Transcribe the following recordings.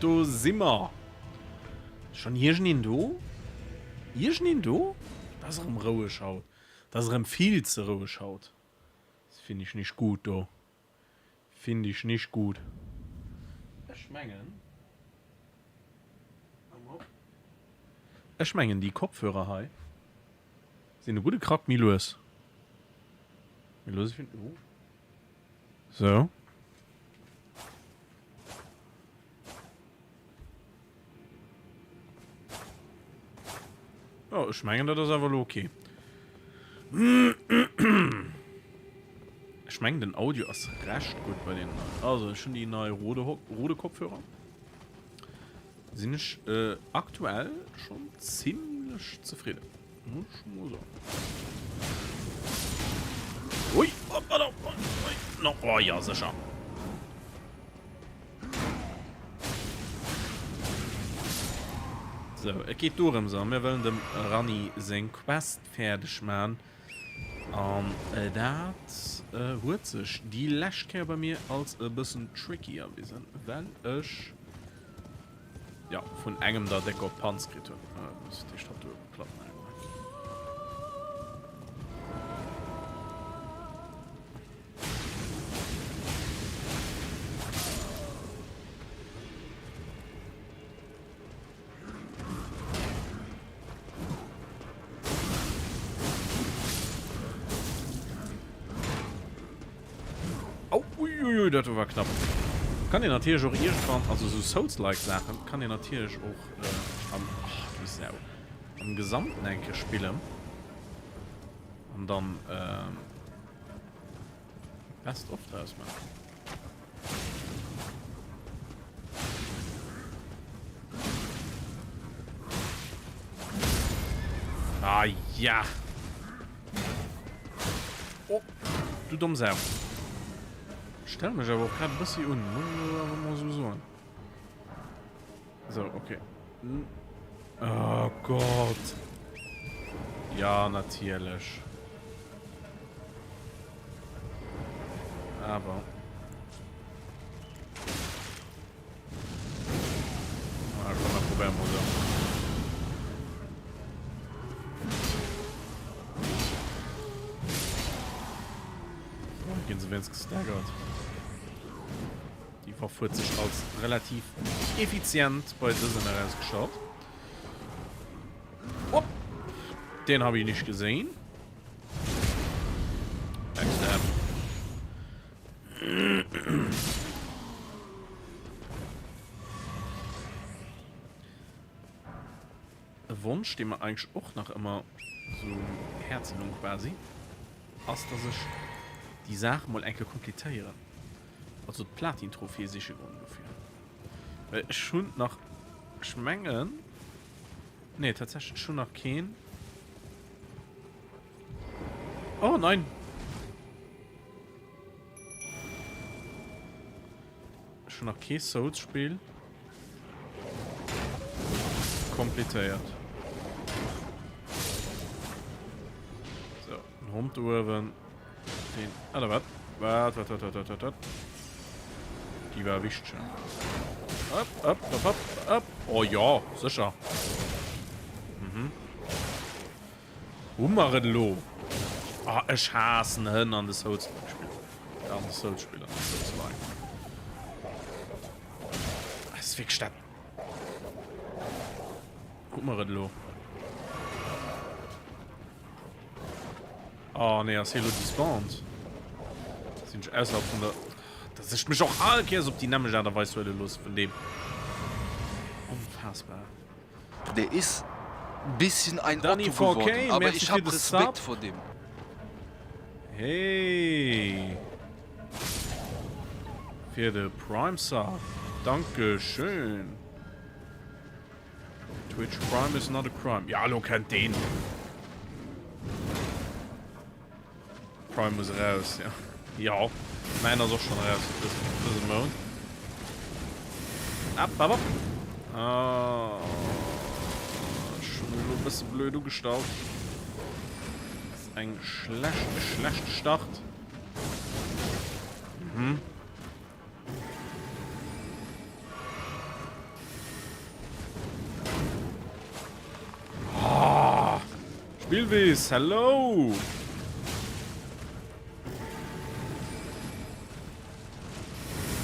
Do si mer. Schonn iergendeen do? Iergendeen do? Dat ass erëm roueg haut. Dat ass erëm vill ze roueg haut. Das finde ich nicht gut do. Finde ich nicht gut. Ech mengen. Ech mengen déi Kopfhörer hei sinn e gudde Krack méi lues. Méi lues ech oh. Sou. Jo, ech mengen dat ass awer elo ok. Ech mengen den Audio ass recht gutt bei deenen neien. Also ech hunn déi nei Rode Rode Kopfhörer. Sinn ech äh, aktuell schon ziemlech zefridden. Muss ich mal soen. Ui, hoppala, ui, no, oh ja, sicher. So, et geet dorëms a mir wëllen dem Ranni seng Quest fäerdeg man. An äh, dat äh, huet sech déi lescht Kéier bei mir als e bëssen tricky erwisen, well ech ja, vun engem der déck op d'Panz kritt hunn. Äh, muss déi Statue platt maachen. Au, uiuiui, dat war knapp. Kann een natierlech och iergendwann, also sou Souls-like Saachen, kann een natierlech och äh, am, oh, du Sau, am Gesamten eng Kéier spillen. An dann, ähm, Best of draus maachen. Ah ja. Oh, du domm Sau. Stell mech awer och grad e bëssi un, muss ech awer mol sou soen. So, okay. Oh Gott. Ja, natierlech. Awer. Ah, komm, da probieren wir so. Gehen sie wenigstens gestaggert. Déi Waff huet sech als relativ effizient bei dësen erausgestallt. Op! Den habe ich nicht gesehen. Backstab. E Wonsch, dee mer eigentlech och nach ëmmer sou um Häerzen hunn quasi, ass, dass ech déi Saach mol eng Kéier kompletéieren. Also d'Platin-Trophée siche goen dofir. Well ech hunn nach, ech mengen, nee tatsächlech, ech hunn nach keen. Oh nein! Ech hunn nach kee Souls-Spill kompletéiert. So, den Hond do uewen. Den, ah, da wat? Wat, wat, wat, wat, wat, wat, wat? Die war wichteg. Up, up, up, up, up. Oh ja, sicher. Mhm. Hu mer et elo? Ah, ech haassen Hënn an de Souls-Spiller. An de Souls-Spiller, an de Souls-like. Das ist wirklich dat. Guck mer et elo. Oh nee, ass hie lo despawned? Sinn ech ausserhalb vun der... Dass ech mech och all Kéiers op déi nämmlecht Aart a Weis huele loosse vun deem. Unfassbar. Der is bisschen ein Danny Otto 4K, geworden, aber merci ich fir hab de Respekt Sub. vor dem. Hey! Fir de Prime Sub. Dankeschön. Twitch Prime is not a crime. Ja, lo kennt deen. Prime muss raus, ja. Ja, mäin ass och schon raus dëse Mount. App, app, app. Ah, schon elo e bësse blöd ugestallt. Das ist eng schlecht, schlecht Start. Mhm. Spillwiss, hello!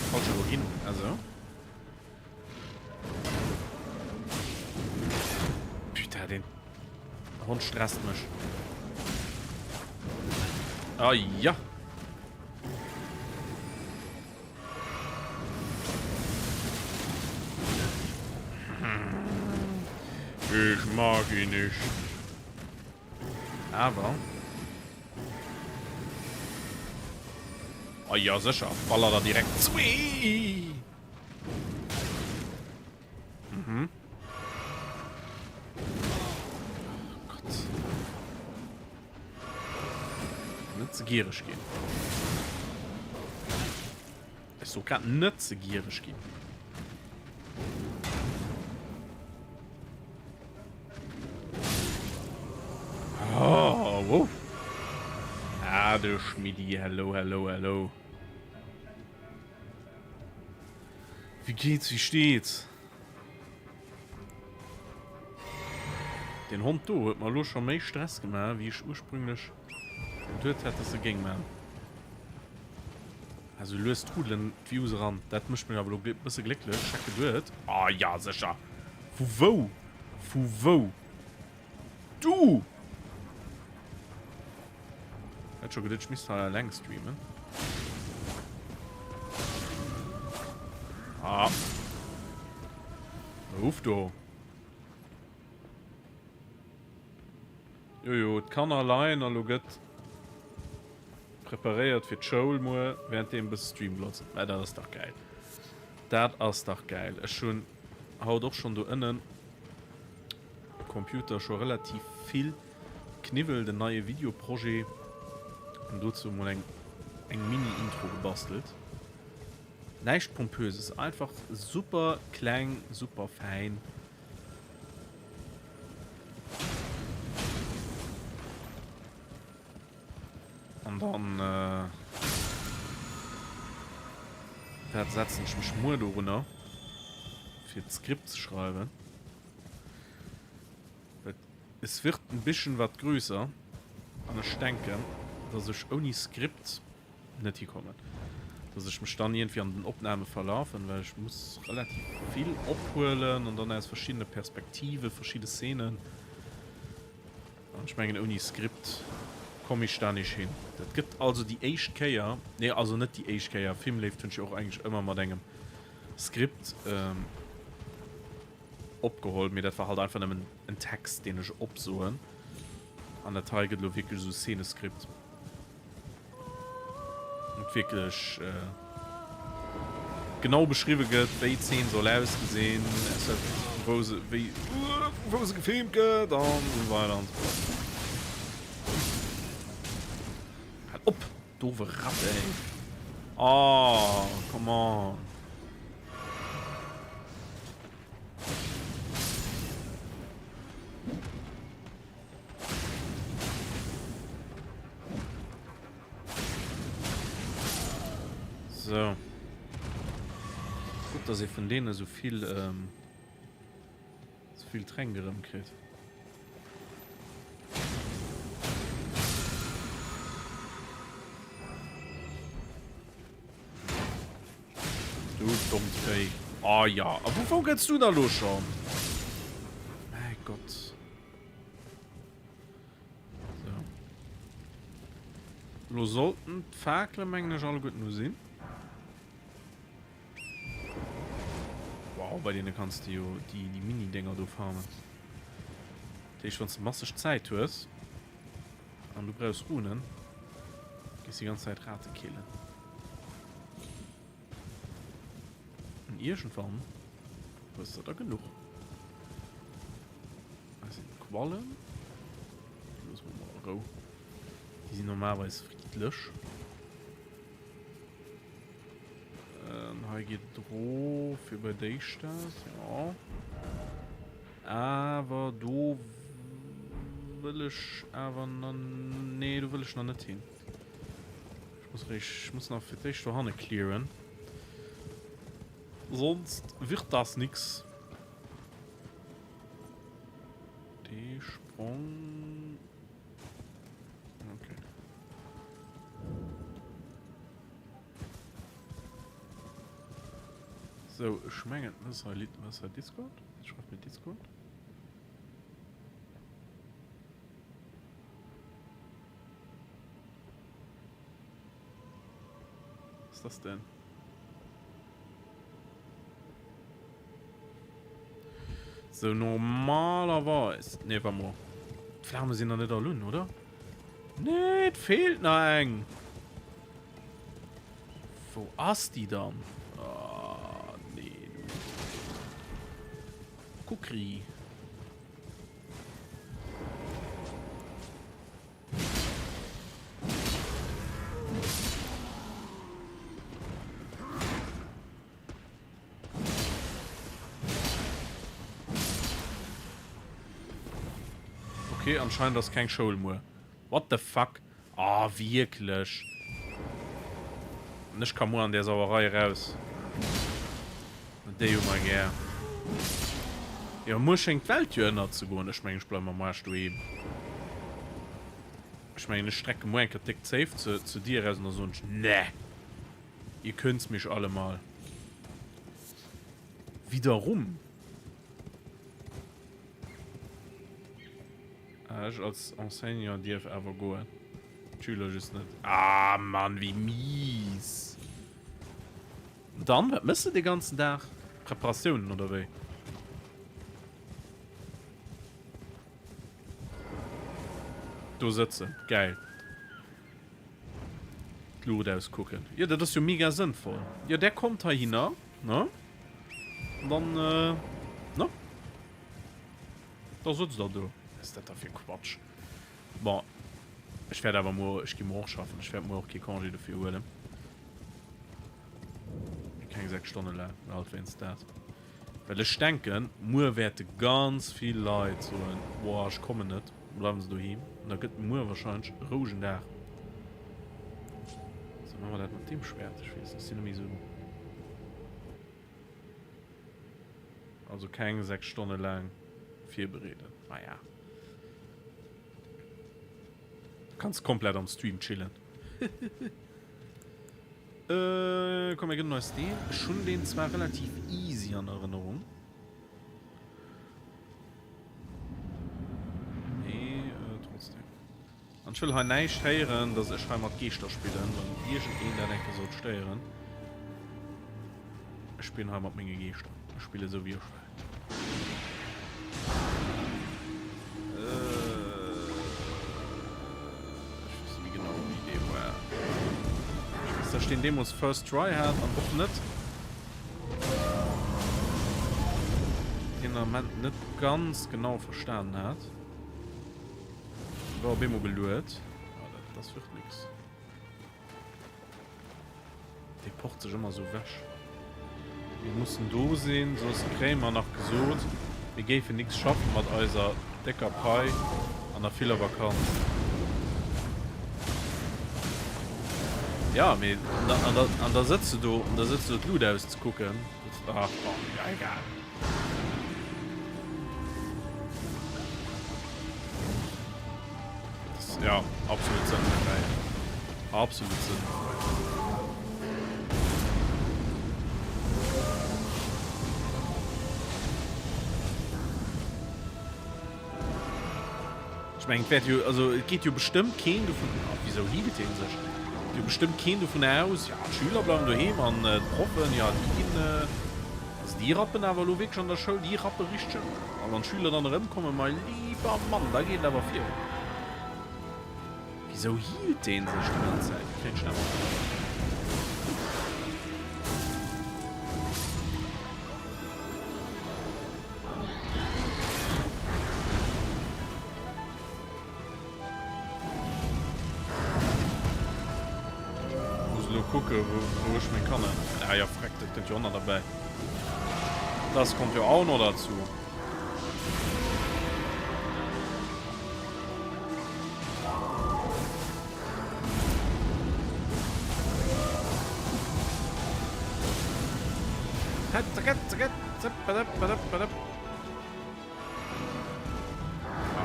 Falsche Login, also. Putain, den Hond stresst mech. Ah ja. Ich mag ihn nicht. Aber. Oh ja, sicher. Baller da direkt zwei. Mhm. Oh Gott. Net ze giereg ginn. Ech so grad net ze giereg ginn. Oh, wow. Ah, de Schmiddi, hello, hello, hello. Wéi geht's, wéi steht's? Den Hond do huet mer elo scho méi Stress gemaach, wéi ech ursprünglech geduet hat, dass e géing man. Also lues trudelen d'Views eran, dat mécht mech awer elo e bësse glécklech. Ech hat geduet, ah ja sécher, vu wou, vu wou? Du! Hat scho geduet, ech misst hei eleng streamen. Ah. Ruf do. Jojo, d'Kanner leien a lo gëtt preparéiert fir d'Schoul muer, während deem bësse Stream glotzen. Mä dat ass dach gäil. Dat ass dach gäil. Ech hunn haut och schonn do ënnen Computer scho relativ vill Kniwwel, den neie Videoprojet, an dozou mol eng eng Mini-Intro gebastelt. Näischt Pompöses, einfach super kleng, super fäin. An dann dat setzen ech mech muer dorunner fir d'Skript ze schreiwen. Es wird en bisschen wat größer an ech denken dass ech ouni Skript net hikommen. Dass ech mech dann iergendwéi an den Opname verlafen, well ech muss relativ vill ophuelen an dann aus verschiddene Perspektive verschidde Szenen. An ech mengen ouni Skript komm ech da nich hin. Dat gëtt also déi éischt Kéier, nee also net déi éischt Kéier, Filmléift hunn ech jo och eigentlech ëmmer mat engem Skript opgeholl, mee dat war halt einfach nëmmen en Text deen ech opsoen. An dat hei gëtt elo wierklech esou Szeneskript. Wou wierklech genau beschriwwe gëtt, wéi d'Zeen soll ausgesinn, wou se, wéi, wou se gefilmt gëtt an esou weider an esou fort. Hal op, doofe Rat, ey! Oh, come on! So. Gutt, dass ee vun deene sou vill, ähm, sou vill Tränk erëmkritt. Du dommt Véi. Oh ja, a vu wou gëtts du da lo schon? Mäi Gott. So. Lo sollten d'Fakele mengen ech alleguerten u sinn. Wow, bei deene kanns de jo déi, déi Mini-Dénger do farmen. Dat heescht, wann s de masseg Zäit hues an du brauchs Runen, gees déi ganz Zäit Rate killen. An iergendwann hues de der genuch. Hei sinn d'Quallen. Déi loosse mer mol a Rou. Déi sinn normalerweis friddlech. An hei geet et erof fir bei déi Stad. Jo. Awer do wëll ech awer nach... Nee, do wëll ech nach net hin. Ech muss eréischt, ech muss nach fir d'éischt dohanne clearen. Sonst wird das nix. Dee Sprong. Sou, ech mengen, wat ass hei, wat ass hei Discord? Schreift mir Discord. Was ist das denn? So, normalerweise. Ne, warte mal. Die Flammen sind noch nicht alle un, oder? Ne, et fehlt nach eng. Wo ass die dann? Oh, nee, du. Kukri. Okay, anscheinend ass keng Schoul muer. What the fuck? Ah, wierklech? An ech ka muer an där Sauerei eraus. Déi hu mer gär. Jo, muer schéngt d'Welt jo ënnerzegoen. Ech mengen, ech bleiwe mam Aarsch doheem. Ech mengen, ech strecke muer eng Kéier déck Zéif zur, zur Dier eraus an da soen ech, Ne! Ihr könnt's mich alle mal. Wiederum. Ech als Enseignant dierf awer goen. D'Schüler just net. Ah Mann, wéi mies. Dann, wat mëss de de ganzen Dag? Preparatiounen oder wéi? Do sëtzen, geil. D'Luucht auskucken. Jo, dat ass jo mega sënnvoll. Jo, där kommt heihinner, ne? An dann, ne? Da sëtzt der do. Was ass dat da fir Quatsch? Bon, ech wäert awer muer, ech gi muer och schaffen. Ech wäert muer och kee Congé dofir huelen. Keng 6 Stonne laang, mä halt wéinst dat. Well ech denken, muer wäerte ganz vill Leit soen, Boah, ech kommen net, bleiwen se doheem. An da gëtt muer wahrscheinlech e rouegen Dag. Sou, maache mer dat mat deem Schwäert? Ech weess, ech sinn net méi esou. Also keng 6 Stonne laang virbereeden. Naja. Du kanns komplett am Stream chillen. Äh, komm, mir gönnen eis deen. Ech hunn deen zwar relativ easy an Erënnerung. Mee, äh, trotzdem. An ech wëll hei näischt héieren, dass ech hei mat Geeschter spillen, wann iergendeen dat eng Kéier sollt stéieren. Ech spillen hei mat menge Geeschter. Ech spille sou wéi ech wëll. Ech weess net méi genau wéi dee war. Ech weess, dass ech deen deemools first try hat an och net deen Ament net ganz genau verstanen hat. War op eemol geluet. Ah, dat, das wird nix. Dee pocht sech ëmmer sou wech. Mir mussen do sinn, soss kréie mer nach gesot, mir géifen nix schaffen mat eiser décker Pai an der viller Vakanz. Ja, mee an da, an da sëtz de do, an da sëtz de do d'Lut auszekucken. Ach, bon, ja, egal. Ja, absolut sënnfräi. Absolut sënnfräi. Ech mengen, et wäert jo, also et geet jo bestëmmt keen dovun, ah, wieso healt deen sech? Et jo bestëmmt keen dovun aus, ja, d'Schüler bleiwen doheem an d'Proffen, ja, déi ginn, also déi rappen awer elo wierklech an der Schoul, déi rappe richteg. A wann d'Schüler dann erëmkommen, mei lieber Mann, da geet et awer virun. Wisou healt deen sech déi ganz Zäit? Wéi kréien ech dat mat? Muss elo kucke wou ech meng Kanner. Ah ja, freck, dat kënnt jo och nach derbäi. Das kommt jo auch noch dazu.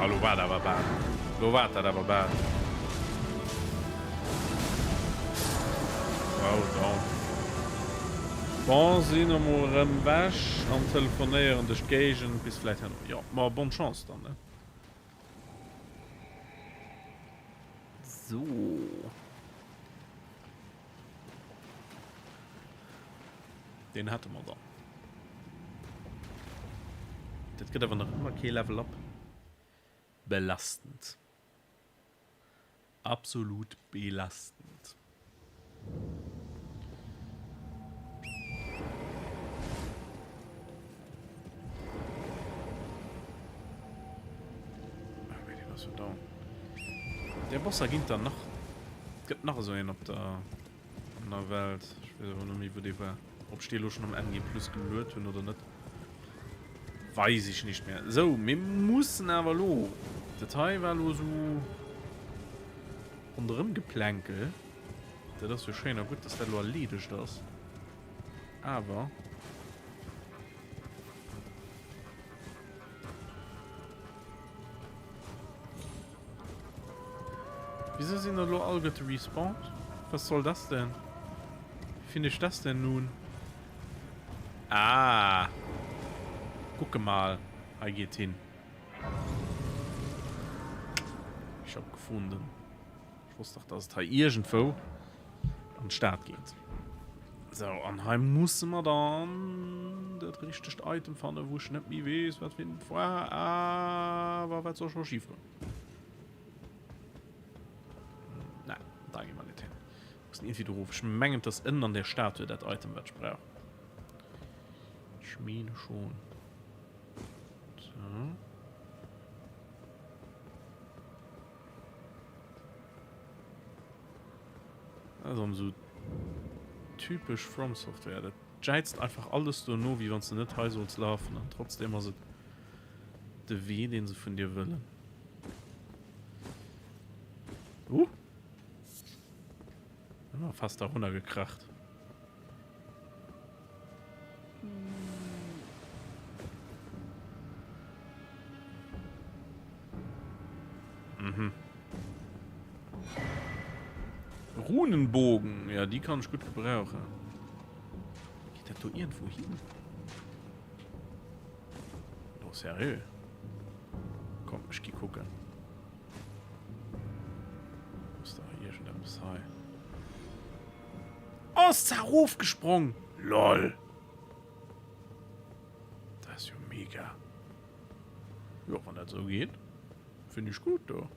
Ah, lo war dat awer bal. Lo war dat awer bal. Oh, down. Bon, sinn emol erëm wech an telefonéieren duerch d'Géigend. Bis vläit herno. Jo, ma bonne Chance dann, ne? So. Deen hätte mer dann. Dat gëtt awer nach ëmmer kee Level Up. Belastend. Absolut belastend. Ah, mee deen ass jo down. Der Bosser ginn dann nach. Gëtt nach esou een op der an der Welt. Ech weess awer net méi wou dee war. Ob ech dee lo schon am NG Plus geluet hunn oder net. Weis ich nicht mehr. So, mir mussen awer lo. Dat hei war lo so ronderëm Geplänkel. Dat ass jo schéin a gutt, dass dat lo erleedegt ass. Awer. Wieso sinn da lo alleguerte respawned? Was soll das denn? Wie finde ich das denn nun? Ah! Gucke mal. Hei geet hin. Ich hab gefunden. Ich wusste doch, dass et hei irgendwo an d'Stad geet. So, an hei musse mer dann dat richtegt Item fannen, wou ech net méi weess, wat fir eent war. Awer wat soll scho schief goen? Nein, da gi mer net hin. Muss irgendwie do rof. Ech mengen, dass ënnen an der Statue dat Item, wat ech brauch. Ech mene schon. So. Also so typisch From Software. Dat jäizt einfach alles dono, wéi wann s de net hei solls lafen. An trotzdem ass et de Wee, deen se vun dir wëllen. Uh! War fast da runter gekracht. Mhm. Runenbogen. Ja, die kann ich gut gebrauchen. Geht das da irgendwo hin? Oh, seriös? Komm, ich geh gucken. Ass da iergendeppes hei? Oh, ass da rofgesprong! LOL! Dat ass jo mega. Jo, wann dat esou geet, finde ich gut, do.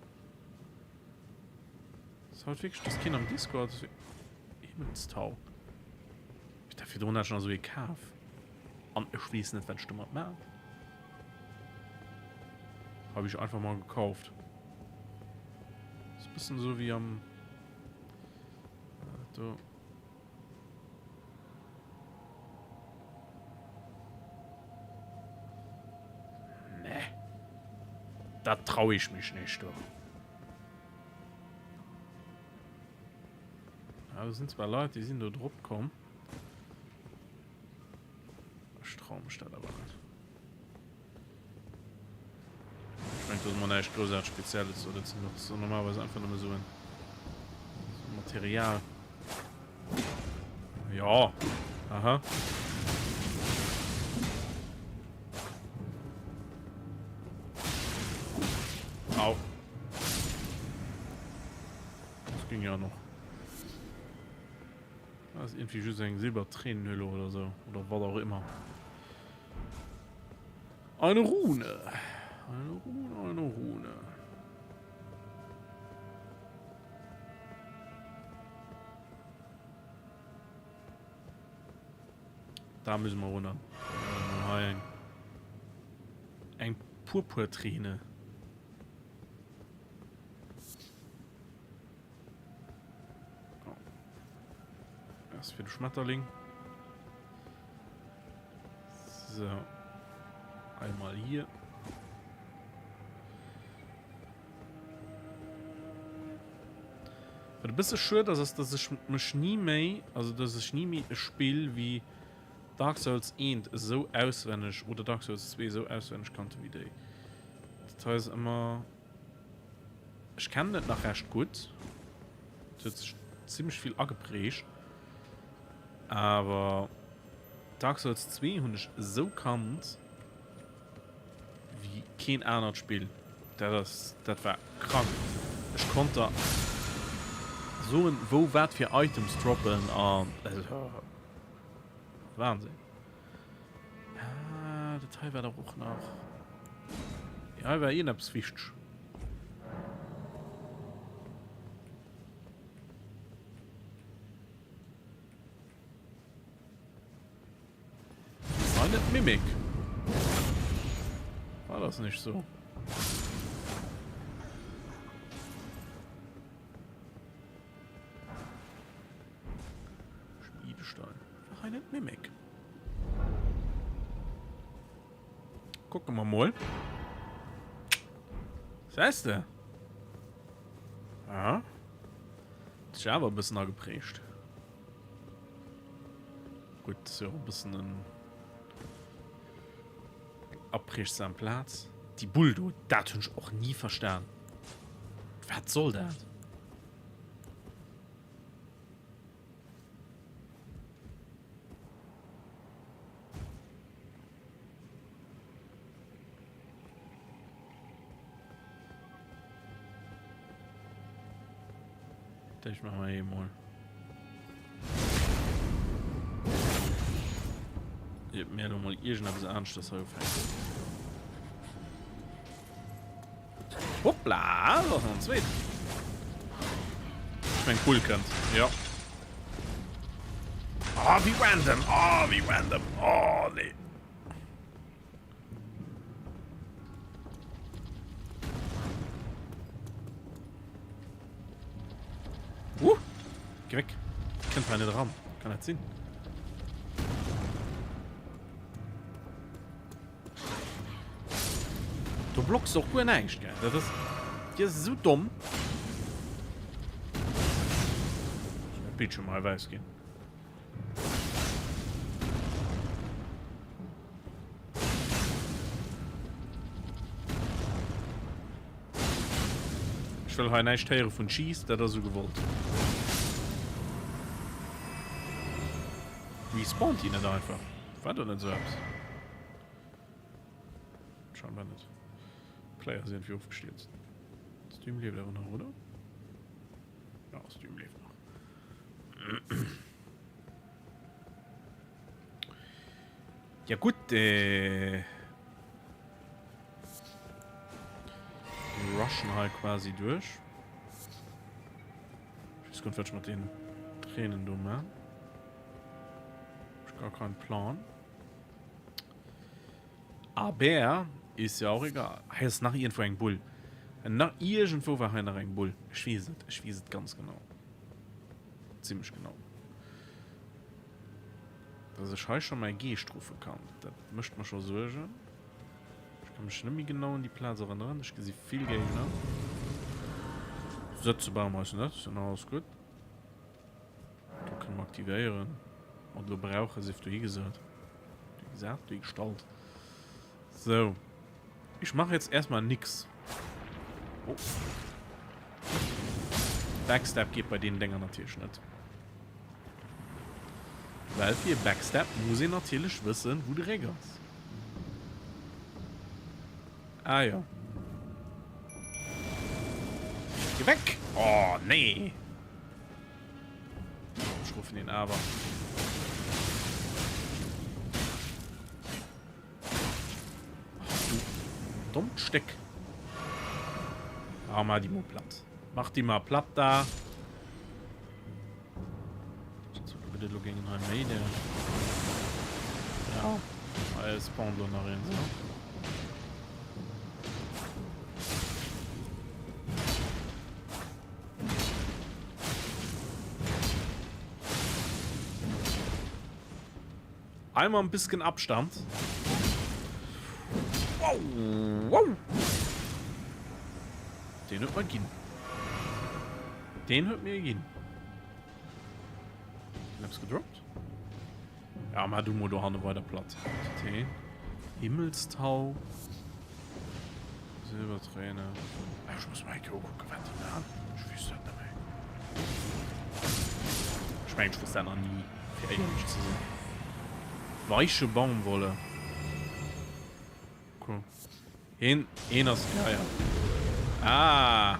Ass haut wierklech dass keen am Discord ass. Himmelstau. Ech dat virdrun hat ech nach esou ee kaf. An ech weess net, wat ech domat maan. Habe ich einfach mal gekauft. Ist ein bisschen so wie am... Äh, da. Nee. Da traue ich mich nicht, du. Ja, da sind zwar Leute, die sind da drauf gekommen. Ech traue mech dat awer net. Ech mengen, do ass emol näischt groussaarteg Spezielles oder dat ass normalerweis einfach nëmme sou en Material. Ja. Aha. Au. Das ging ja noch. Das ist irgendwie just eng Silbertränenhülle oder so. Oder was auch immer. Eine Rune. Eine Rune, eine Rune. Da müssen wir runter. Eng, eng Purpurträne. Oh. Das für den Schmetterling. So. Einmal hier. Wat e bësse schued ass, ass dass ech mech ni méi, also dass ech ni méi e Spill wéi Dark Souls 1 esou auswenneg oder Dark Souls 2 esou auswenneg kannte wéi déi. Dat hei ass ëmmer. Ech kennen et nach recht gutt. Et huet sech zimmlech vill ageprägt. Awer. Dark Souls 2 hunn ech esou kannt wéi keen anert Spill. Dat ass, dat war krank. Ech konnt der soen, wou wat fir Items droppen an Wahnsinn. Ah, dat hei war dach och nach. Ja, hei war iergendeppes wichteg. Silent Mimic. War das nicht so? Schmiedestein. Silent Mimic. Gucken wir mal. Was heißt der? Ja. Huet sech awer e bëssen ageprägt. Gutt, ass jo och e bëssen en eng aprägsam Plaz. Déi Bull do, dat hunn ech och ni verstan. Wat soll dat? Ech mach mal emol. Iert mir elo mol iergendeppes aneschtes hei ufänken. Hoppla, da ass nach en zweeten. Ech meng Bull kënnt. Jo. Oh, wéi random. Oh, wéi random. Oh, nee. Uh, geh weg. Kënnt hei net eran. Kann net sinn. Du blockst och guer näischt, gell? Dat ass, déi ass esou domm. Bildschirm hei wäiss ginn. Ech wëll hei näischt héiere vun Cheese, dat ass esou gewollt. Respawnt déi net einfach? War do net esou eppes? Scheinbar net. Player ass iergendwéi ofgestierzt. Stream lieft awer nach, oder? Ja, Stream lieft nach. Ja gutt, äh... Wir rushen hei quasi duerch. Ich weiß gar nicht, was ich mit den Tränen do machen. Ich gar keinen Plan. Aber ist ja auch egal. Hei ist nach irgendwo eng Bull. Nach irgendwo war hei nach eng Bull. Ich weiß es, ich weiß es ganz genau. Ziemlich genau. Dass ech hei scho mäi Geescht ruffe kann, dat mécht mer scho Suergen. Ech ka mech net méi genau un déi Plaz erënneren. Ech gesi vill Géigner. Sëtze brauche mer eis net, dann alles gutt. Do kënne mer aktivéieren. Wat elo brauche, sief dohigesat. Dohigesat, dohigestallt. Sou. Ich mache jetzt erstmal nix. Oh. Backstab geht bei den Dinger natürlich nicht. Well fir Backstab muss een natierlech wëssen, wou de Réck ass. Ah ja. Geh weg! Oh, nee! Ich rufen ihn aber. Ach, du dummt Steck. Ah, mach die mal platt. Mach die mal platt da. Bitte lo gegen hei méi der. Ja, hei spawnt lo nach een so. Einmal ein bisschen Abstand. Wow, wow. Den huet mer ginn. Den huet mir ginn. Hab's gedroppt? Ja, mal du mal do hanne weiter platt. Titan. Himmelstau. Silberträne. Ah, ich muss mal gucken, was die machen. Ich wüsste das nicht mehr. Ich meine, ich wusste das noch nie, fir éierlech ze sinn. Weiche Baumwolle. Cool. Heen, heen ass, ja, ja. Ah!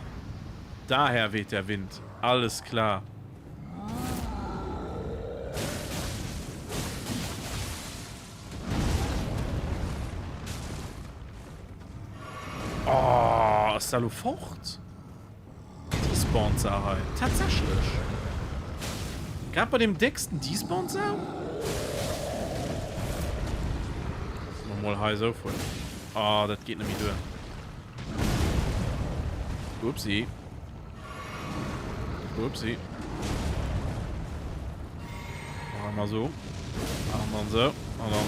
Daher weht der Wind. Alles klar. Oh, ass dat lo fort? Despawnt se hei. Tatsächlech. Grad bei dem décksten despawnt se? Mol hei sou voll. Ah, oh, dat geht nämlich duer. Upsi. Upsi. Machen wir so. Machen wir so. Und dann.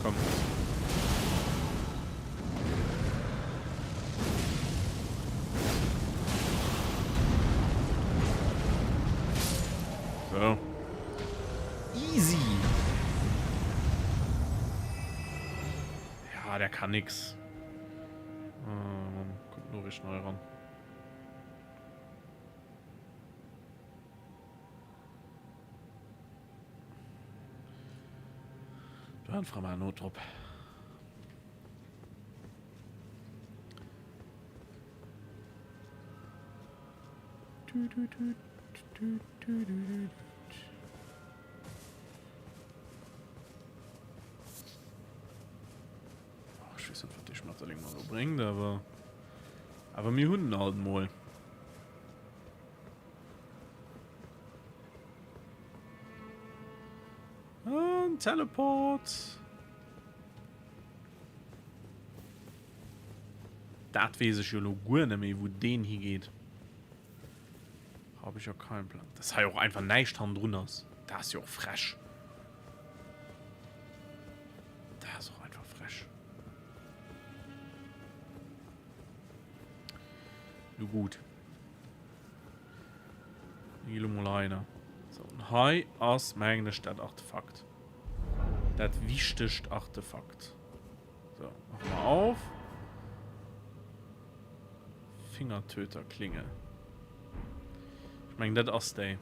Komm. So. Easy. Ja, der kann nix. Ähm, kommt nur richtig neu ran. Du einfach mal Notdruck. Ech weess net wat dee Schmetterling mer elo bréngt, awer awer mir hunn en alt emol. An Teleport. Dat weess ech jo elo guer net méi, wou deen higeet. Hab ich ja keinen Plan. Dass hei och einfach näischt hannendrun ass, dat ass jo och frech. Dat ass och einfach frech. Nu gut. Gi lo mol heiner. So, und hei ass mengen ech dat Artefakt. Dat wichtegt Artefakt. So, machen wir auf. Fingertöterklinge. Ich mengen dat ass déi.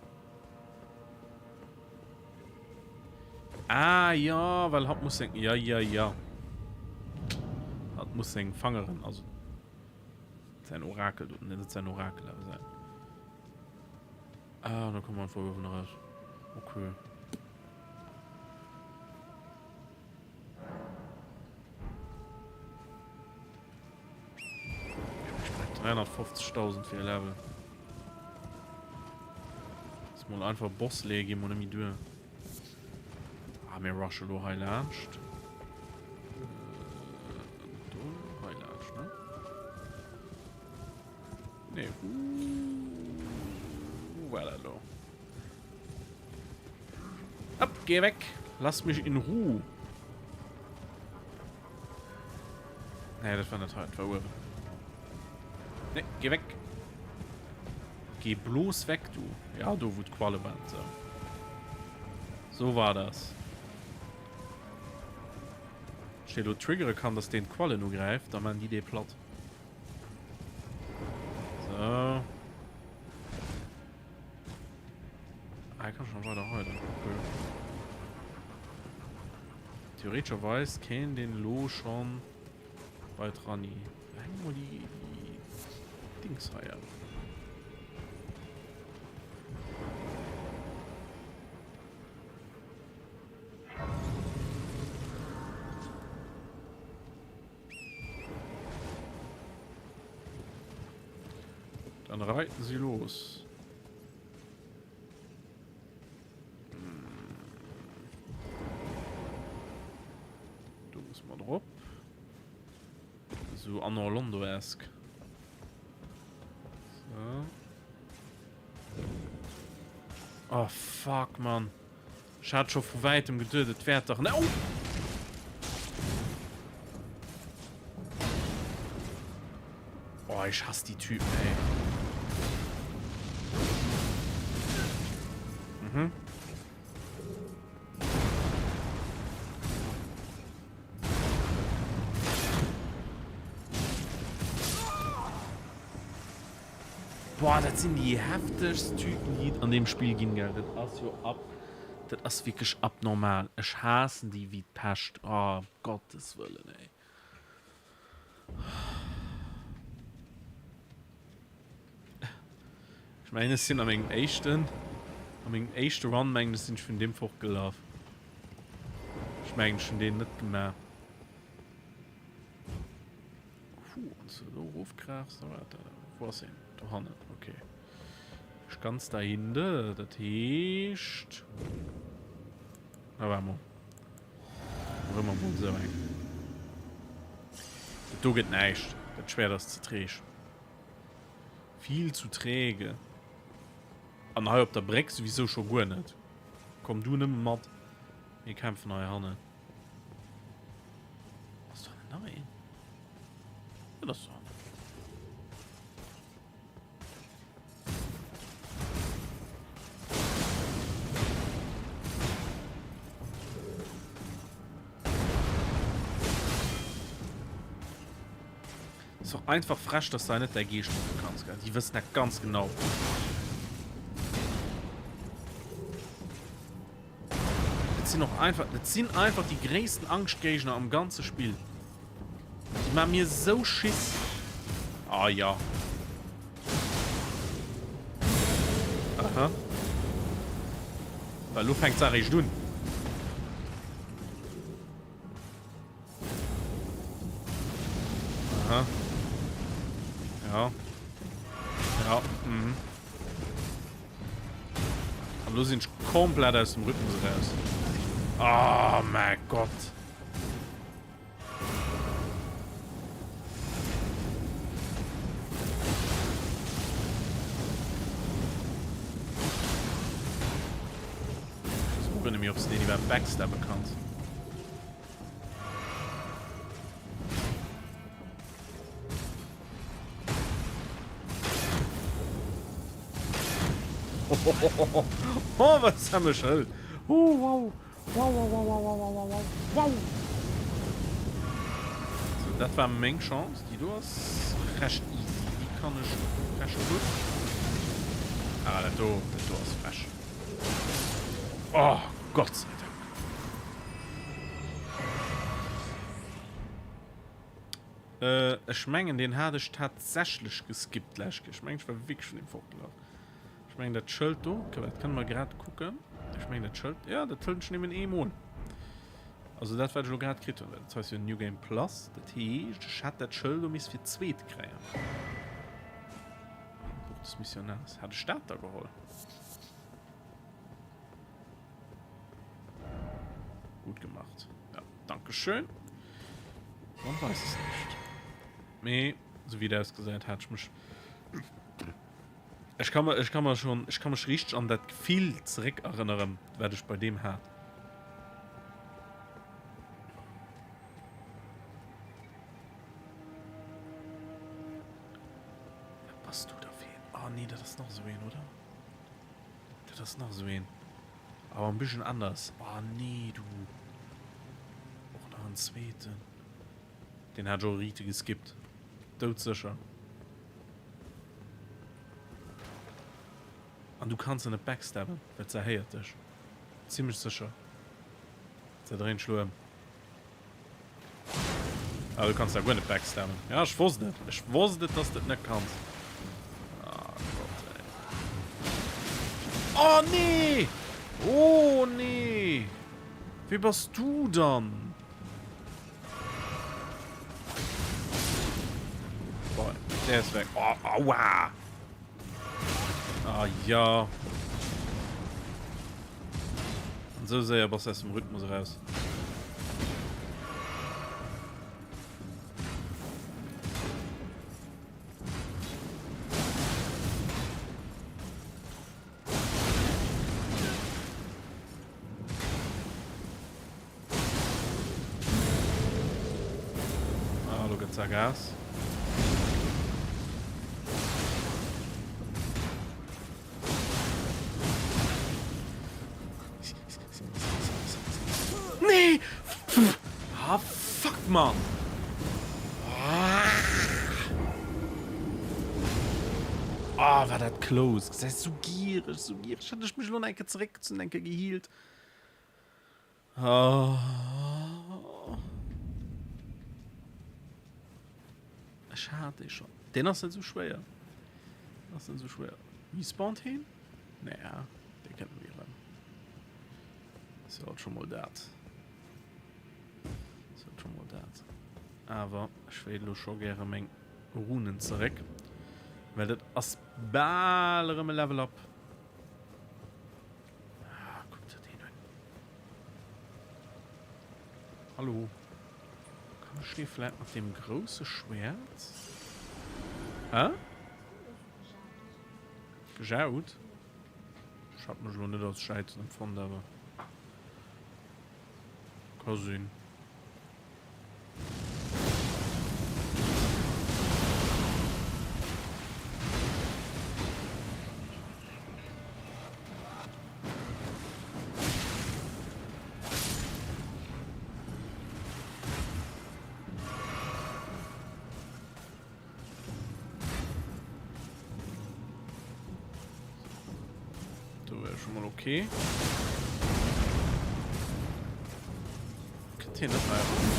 Ah ja, well hatt muss seng ja ja ja. Hatt muss seng Fangeren also sein Orakel do net sein Orakel awer sein. Ah, da kommen wir einfach uewen raus. Okay. 350.000 fir e Level. Ass mol einfach Boss leeë gi mol net méi duer. Ah, mir rushe lo hei laanscht. Äh, do hei laanscht, ne? Nee, wo war dat lo? Ab, geh weg! Lass mich in Ruhe! Nee, dat war net hei, dat war uewen. Nee, geh weg! Geh bloß weg, du. Ja, do wou d'Qualle waren. So. So war das. Steht lo triggere kann, dass den d'Quallen ugräift, dann man die dee platt. So. Ah, ich kann schon weiter heute. Okay. Theoretischerweise kennen den Lo schon bei Trani. Da hängen wohl die, die Dings hier. Dann reiten sie los. Do muss man drop. So Anor Londo-esque. So. Oh fuck, Mann. Ech hat scho vu wäitem geduet, et wäert dach... Oh! Oh, ich hasse die Typen, ey. Mhm. Boah, dat sinn déi heftegst Typen, déi et an deem Spill ginn, gell. Dat ass jo ab, dat ass wierklech abnormal. Ech haassen déi wéi d'Pescht. Oh, ëm Gottes Wëllen, ey. Ech mengen, ech sinn a mengem éischten, a mengem éischte Run, mengen ech, sinn ech vun deem fortgelaf. Ech mengen, ech hunn deen net gemaach. Puh, wann s de do erofkraachs, da war dat. Wou ass hien? Dohannen, okay. Ech ganz dahinter, dat heescht. Na, warte mal. Rëm emol esou eng. Dat do gëtt näischt. Dat Schwert ass ze träg. Vill zu träge. An hei op der Bréck souwisou scho guer net. Komm du nëmme mat. Mir kämpfen hei hannen. Ass do nach een? Ja, das ist doch. Ist doch einfach frech, dass du net der Geescht rufen kannst, gell? Die wissen dat ganz genau. Dat sinn och einfach, dat sinn einfach déi gréissten Angschtgéigner am ganze Spill. Déi maache mir esou Schiss. Ah ja. Aha. Well lo fänkt se eréischt un. Aha. Ja. Ja. Mhm. An lo sinn ech komplett aus dem Rhythmus eraus. Oh mein Gott. Ich weiß nicht mehr, ob du den überhaupt backstabben kannst. Oh, wat ass dat mech hëlt. Oh, wow. Wow, wow, wow, wow, wow, wow, wow, wow. So, dat war meng Chance. Déi do ass recht easy. Déi kann ech recht gutt. Ah, dat do, dat do ass frech. Oh, Gott sei Dank. Ech mengen deen hat ech tatsächlech geskippt d'lescht Kéier. Ech mengen ech war wierklech vun deem fortgelaf. Ech mengen dat Schëld do, dat kënne mer grad kucken. Ech mengen dat Schëld, ja dat hëlt ech nëmmen eemol. Also dat wat ech elo grad kritt hunn, dat heist jo New Game Plus, dat heescht ech hätt dat Schëld do misst fir d'zweet kréien. Buch des Missionars, hat ech dat da geholl? Gut gemacht. Ja, danke schön. Man weiß es nicht. Mee, so wie der ausgesäit, hat ich mech. Ich kann mir, ich kann mir schon, ich kann mech richtig an dat Gefill zurück erinnern, wat ich bei dem hat. Was bass du da fir een? Oh nee, dat ass nach esou een, oder? Dat ass nach esou een. Awer en bisschen anders. Oh nee, du. Och nach en zweeten. Den hat jo Rite geskippt. Doudsécher. An du kanns se net backstabben, well se héiert dech. Zimmlech sécher. Se dréint schlo ëm. Ah, du kanns da guer net backstabben. Ja, ech wosst et. Ech wosst et, dass du et net kanns. Ah, Gott, ey. Oh, nee! Oh, nee! Wie bass du dann? Boah, der ist weg. Oh, aua! Ah, ja. An sou séier bass aus dem Rhythmus eraus. Ah, lo gëtt Gas. Nee! Ah, fuck, Mann! Ah! war dat close. Gesäis sou giereg, sou giereg. Hätt ech mech elo nach eng Kéier zeréckgezunn, eng Kéier gehealt. Oh. Ech hat dee schon. Deen ass net sou schwéier. Ass net sou schwéier. Respawnt heen? Naja, dee kënnt méi erëm. Ass jo alt scho mol dat. Ass jo alt scho mol dat. Awer ech wéilt elo scho gäre meng Runen zeréck. Well dat ass bal erëm e Level up. Ah, guck dir den un. Hallo. Kann ich den vielleicht mit dem großen Schwert? Hä? Gejaut? Ich hab mich noch nicht als Scheiß empfunden, aber... Kann sinn. Do wär schon mal okay. Kënnt hien net hei eran?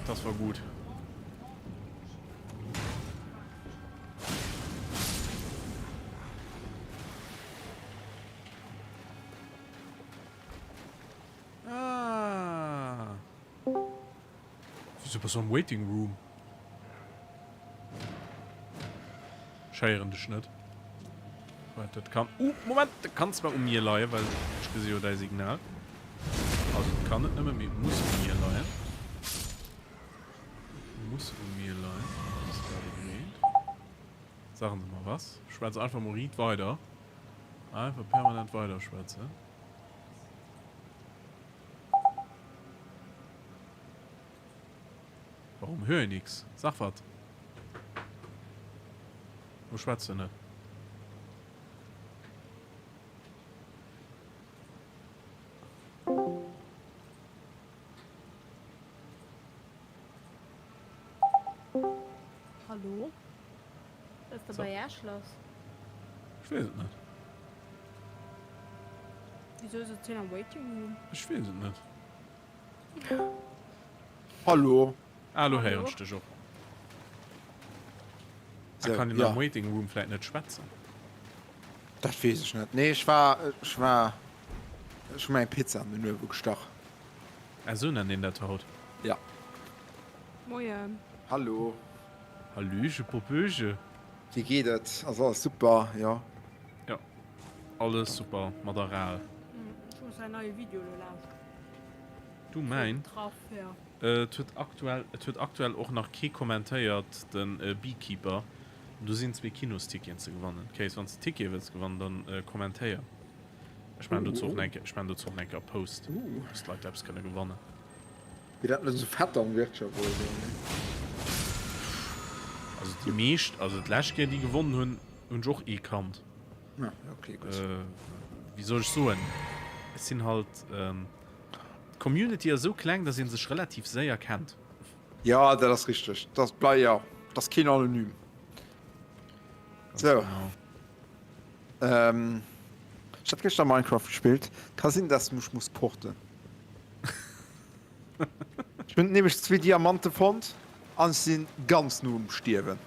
Das war gut. Ah. Wieso bist du am Waiting Room? Ech héieren dech net. Wait, dat kann... Uh, Moment! Dat kann zwar u mir leien, well ech gesi jo däi Signal. Also, et kann net nëmme, mee et muss u mir leien. Et muss u mir leien. Dat ass grad egal. Sagen se mer was. Schwätz einfach mol riit weider. Einfach permanent weider schwätzen. Warum höre ich nix? Sag wat. Wo schwätzt du net? Hallo? Was ist der Barrière-Schloss? Ich weess et net. Wieso ist es am Waiting Room? Ech weess et net. Hallo. Ah, lo héieren ech dech och. Ah, kann een am Waiting Room vläit net schwätzen? Dat weess ech net. Nee, ech war, ech war, ech hu mir eng Pizza an den Uewe gestach. Ah, sou nennt een dat haut? Ja. Moien. Hallo. Hallöche Popöche. Wéi geet et? Ass alles super, jo? Jo, alles super mat der Ral. Ech muss säin neie Video elo lauschteren. Du mäin? Et huet aktuell, et huet aktuell och nach kee kommentéiert, de Beekeeper. Do sinn zwee Kinosticketen ze gewannen. Case, wann s de Tickete wëlls gewannen, dann kommentéier. Ech maachen dozou och eng, ech maachen dozou och eng Kéier e Post, dass d'Leit eppes kënne gewannen. Wier dat net esou Vetternwirtschaft oder esou, nee? Also déi meescht, also d'lescht Kéier déi gewonnen hunn, hunn ech och ee kannt. Ah, okay, gutt. Wéi soll ech soen, et sinn halt, d'Community ass esou kleng, dass ee sech relativ séier kennt. Jo, dat ass richteg. Dat blei, jo, dat ass keen Anonym. Ganz Sou. genau. Ähm, ech hat gëschter Minecraft gespillt. Ka sinn, dass du mech muss porten. Ech hunn nämlech zwee Diamante fonnt an ech sinn ganz no um Stierwen.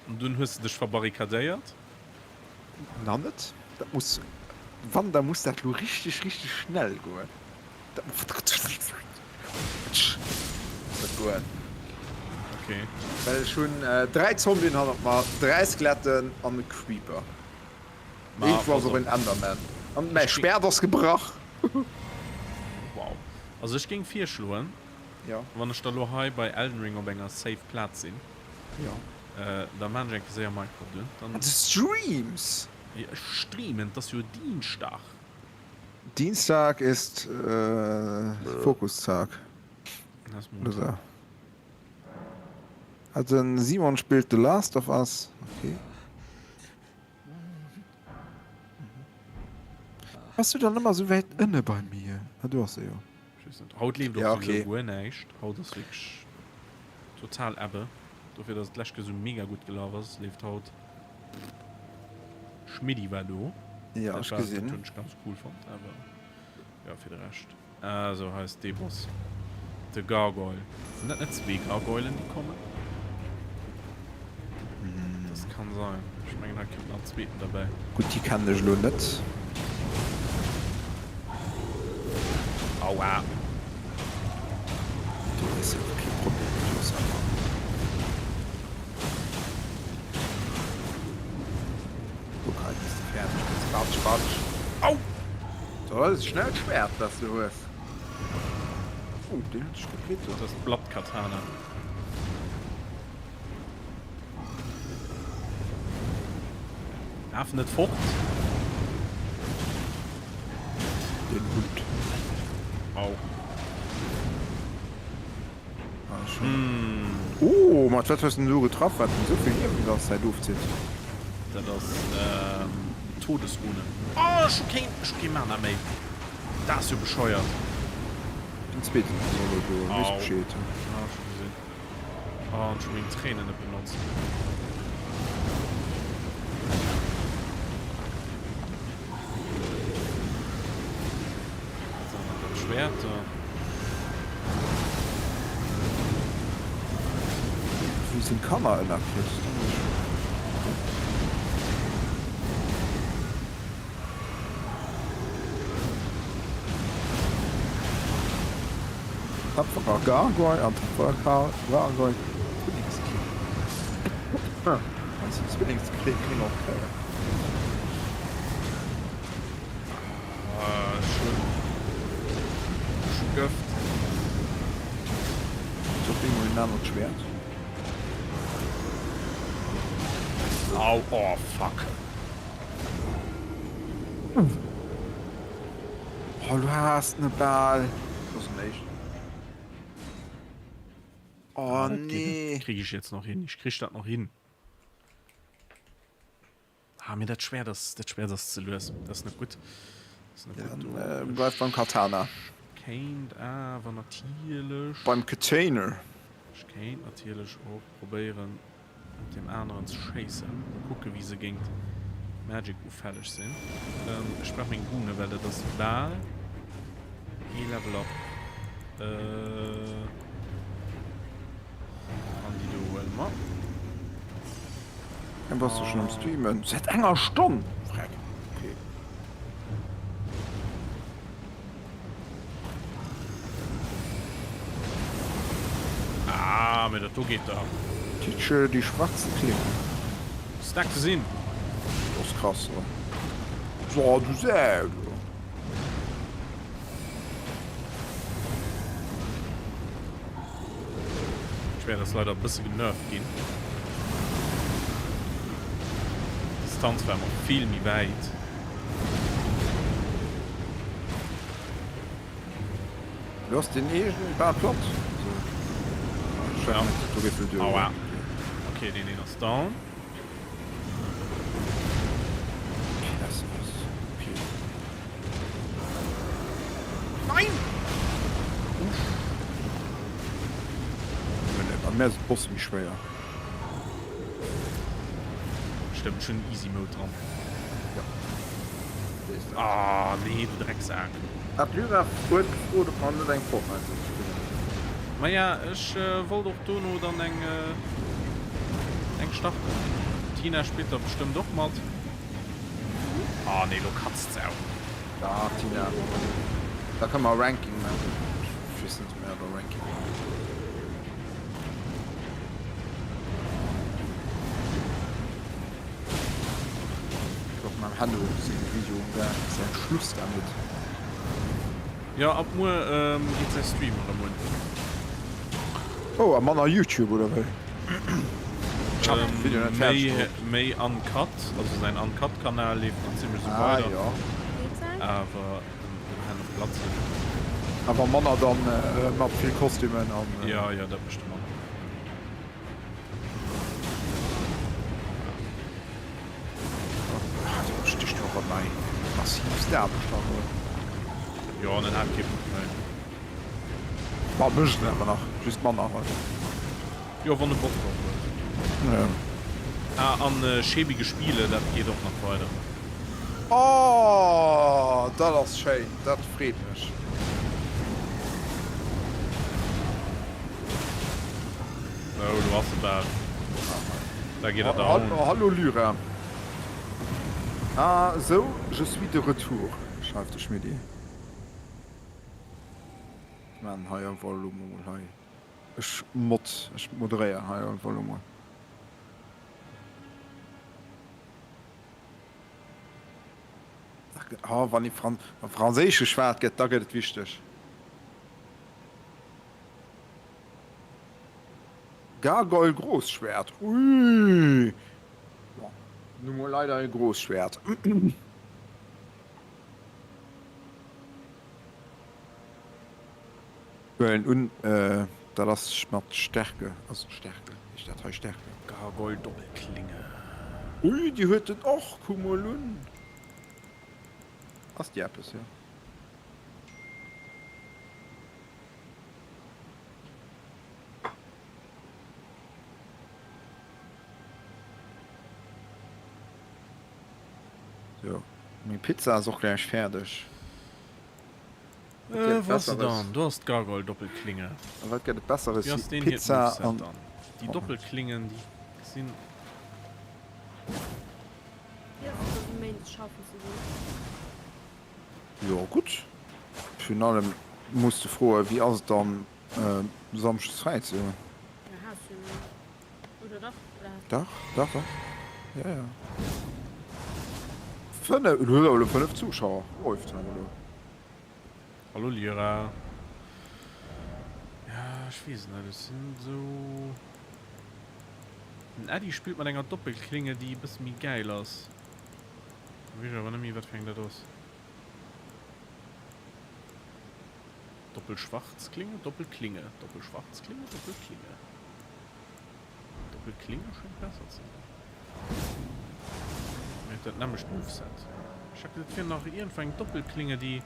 An dunn hues de dech verbarrikadéiert? Na net. Dat muss, wann da muss dat lo richteg richteg schnell goen. Dat muss dat goen. Okay. Well ech hunn 3 Zombien hannert mer, 3 Skeletten an e Creeper. Ma Irgendwou ass pass och op. en Enderman. An mäi Ech géing. Schwert ass gebrach. Wow. Also ech géing virschloen, Ja. wann ech da lo hei bei Elden Ring op enger safe Plaz sinn, Ja. da maan ech eng Kéier séier Minecraft un. Dann. Ah, du streams? Jo, ech streamen, 't ass jo Dienstag. Dienstag ist Fokustag. Oder Also den Simon spillt The Last of Us. Okay. Bass du dann ëmmer sou wäit ënne bei mir? Ah, do ass se jo. Ech weess net. Haut leeft och Ja, souwisou okay. guer näischt. Haut ass wierklech total Ebbe. Dofir, dass et d'lescht Kéier sou mega gutt gelaf ass, leeft haut. Schmiddi war do. Ja, Dat ech war, dat gesinn. hunn ech ganz cool fonnt, awer jo, fir de Rescht. Ah, sou hei ass dee Boss. De Gargoyle. Sinn dat net zwee Gargoylen, déi kommen? Das kann sein. Ech mengen, hei kënnt nach en zweeten derbäi. Gutt, déi kennen ech elo net. Aua. Do ass jo kee Problem, do ass awer. Guck, hei bist de fäerdeg, bist batsch, batsch. Au! So, dat ass e schnellt Schwert, wat s du hues. Oh, deen huet sech gutt wéi Dat ass d'Blattkatana. Laf net fort! Den Hund. Au. Ah, schon. Oh, mat wat hues den du getraff, wat den souvill Liewen déi ganz Zäit ofzitt? Dat ass ähm, Todesrune. Oh, ech hu keen, ech hu keen Mana méi. Dat ass jo bescheuert. Den zweeten ass och elo do, weess Au. Bescheed. Ah, schon gesinn. Oh, an ech hu meng Tréinen net benotzt. So, dat Schwert do. Wou sinn d'Kanner ënnerkritt? Tapferer Gargoyle an tapferer Gargoyle Zwillingskling. Zwillingskling och kréien. Ah, schon. Schon Gëft. Ist op eemol en anert Schwert. Au, oh fuck. Oh, du hast ne Bal. Das ist en éischten. Oh Ah, dat geht nee. net. Krieg ich jetzt noch hin. Ich krieg dat noch hin. Ah, mee dat Schwert ass, dat Schwert ass ze lues. Dat ass net gutt. Dat ass net Ja, gutt. dann Do. äh, Ech bleif beim Katana. kéint awer natierlech. Beim Container. Ech kéint natierlech och probéieren, op deem aneren ze schéissen. Mol kucke wéi se géint Magic ufälleg sinn. Ähm, ech brauch meng Rune, well dat ass bal ee Level up. Äh. An déi do huele mer. Dann bass du schon am Streamen. Seit enger Stonn! Freck. Okay. Ah, mee dat do geet dach. Titsche, die schwarze Klinge. Hues dat gesinn? Dat ass krass, oder? So, du Sau, du. D'Schwert ass leider e bësse genervt ginn. D'Distanz war emol vill méi wäit. Du hast den eegenen bal platt. Ja. Aua. Okay, deen een ass down. Nein! Bei mir ass et bosse méi schwéier. Stëmmt, ech hunn Easy Mode dran. Ja. Ah nee, du Drecksak. Ah, d'Lyra huet gefrot, ob mer net eng Fortnite solle spillen. Maja, ech wollt och dono dann eng eng starten. D'Tina spillt da bestëmmt och mat. Ah nee, lo katzt se auch. Dach Tina, da kënne mer Ranking maachen. Ech weess net, ob mir awer Ranking maachen. Ech och mam Hanno sengem Video um Gaang, säin Schluss damit. Jo, ab muer geet säi Stream erëm un. Oh, a manner YouTube oder wéi? Ech hat den Video net fäerdeg gekuckt. Méi Uncut, also säin Uncut Kanal leeft nach zimlech sou Ah weider. jo. Awer den Hanno Platzen. Awer manner dann mat vill Kostümen an. Jo, jo, dat mécht e manner. Do stécht jo erëm eng massivst Aarbecht dran, oder? Jo, an en hat kee Bock méi. Ma mécht en awer nach, just manner halt. Jo, wann e Bock drop huet. Jo. Ah, an schäbige Spiele, dat geet och nach weider. Oh, dat ass schéin, dat freet mech. Sou, do ass e bal. Da geet et down. Hallo Lyra. Ah sou, je suis de retour, schreift de Schmidti. Ech maan hei einfach elo mol hei. Ech mod, ech moderéieren hei einfach elo mol. Oh, wann ee Fran, wa Franséisch geschwat gëtt, da gëtt et wichteg. Gargoyle Großschwert, ui! Bon, nu mol leider e Großschwert. Huelen un, dat ass mat Stärke, ass Stärke, heescht dat hei Stärke? Gargoyle Doppelklinge. Ui, déi huet en och, kuck mol un. Ass déi eppes, jo? Sou, meng Pizza ass och gläich fäerdeg. Wat gëtt et Wou ass se Besseres? dann? Do ass d'Gargoyle Doppelklinge. A wat gëtt et Besseres Wéi ass wéi deen hiert Pizza Moveset an dann? Déi Pommes? Doppelklingen, déi sinn. Wéi ass et dësen Méindeg schaffen ze goen? Jo gutt, virun allem muss de froen, wéi ass et dann Samschdes fräi ze hunn? Ja has jo net. Oder dach? Oder has Dach, dach, dach. Ja, ja. 5, du hues awer elo 5 Zuschauer. Läuft awer elo. Hallo Lyra. Ja, ech weess et net, ech sinn esou. Den Äddi spillt mat enger Doppelklinge, déi e bësse méi gäil ass. Weess ech awer net méi, wat fir eng dat ass. Doppelschwarzklinge, Doppelklinge, Doppelschwarzklinge, Doppelklinge. Doppelklinge schéngt besser ze sinn. Mee huet dat nämmlecht Moveset. Ech hat gesot, et wier nach iergendwou eng Doppelklinge, déi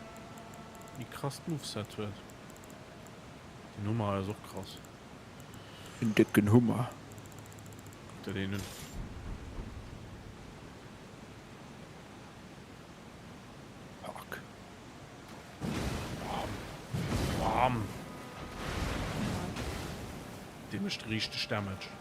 méi krasst Moveset huet. Den Hummer hei ass och krass. En décken Hummer. Kuck der deen un. Fuck. Bam. Bam. Dee mécht richteg Damage.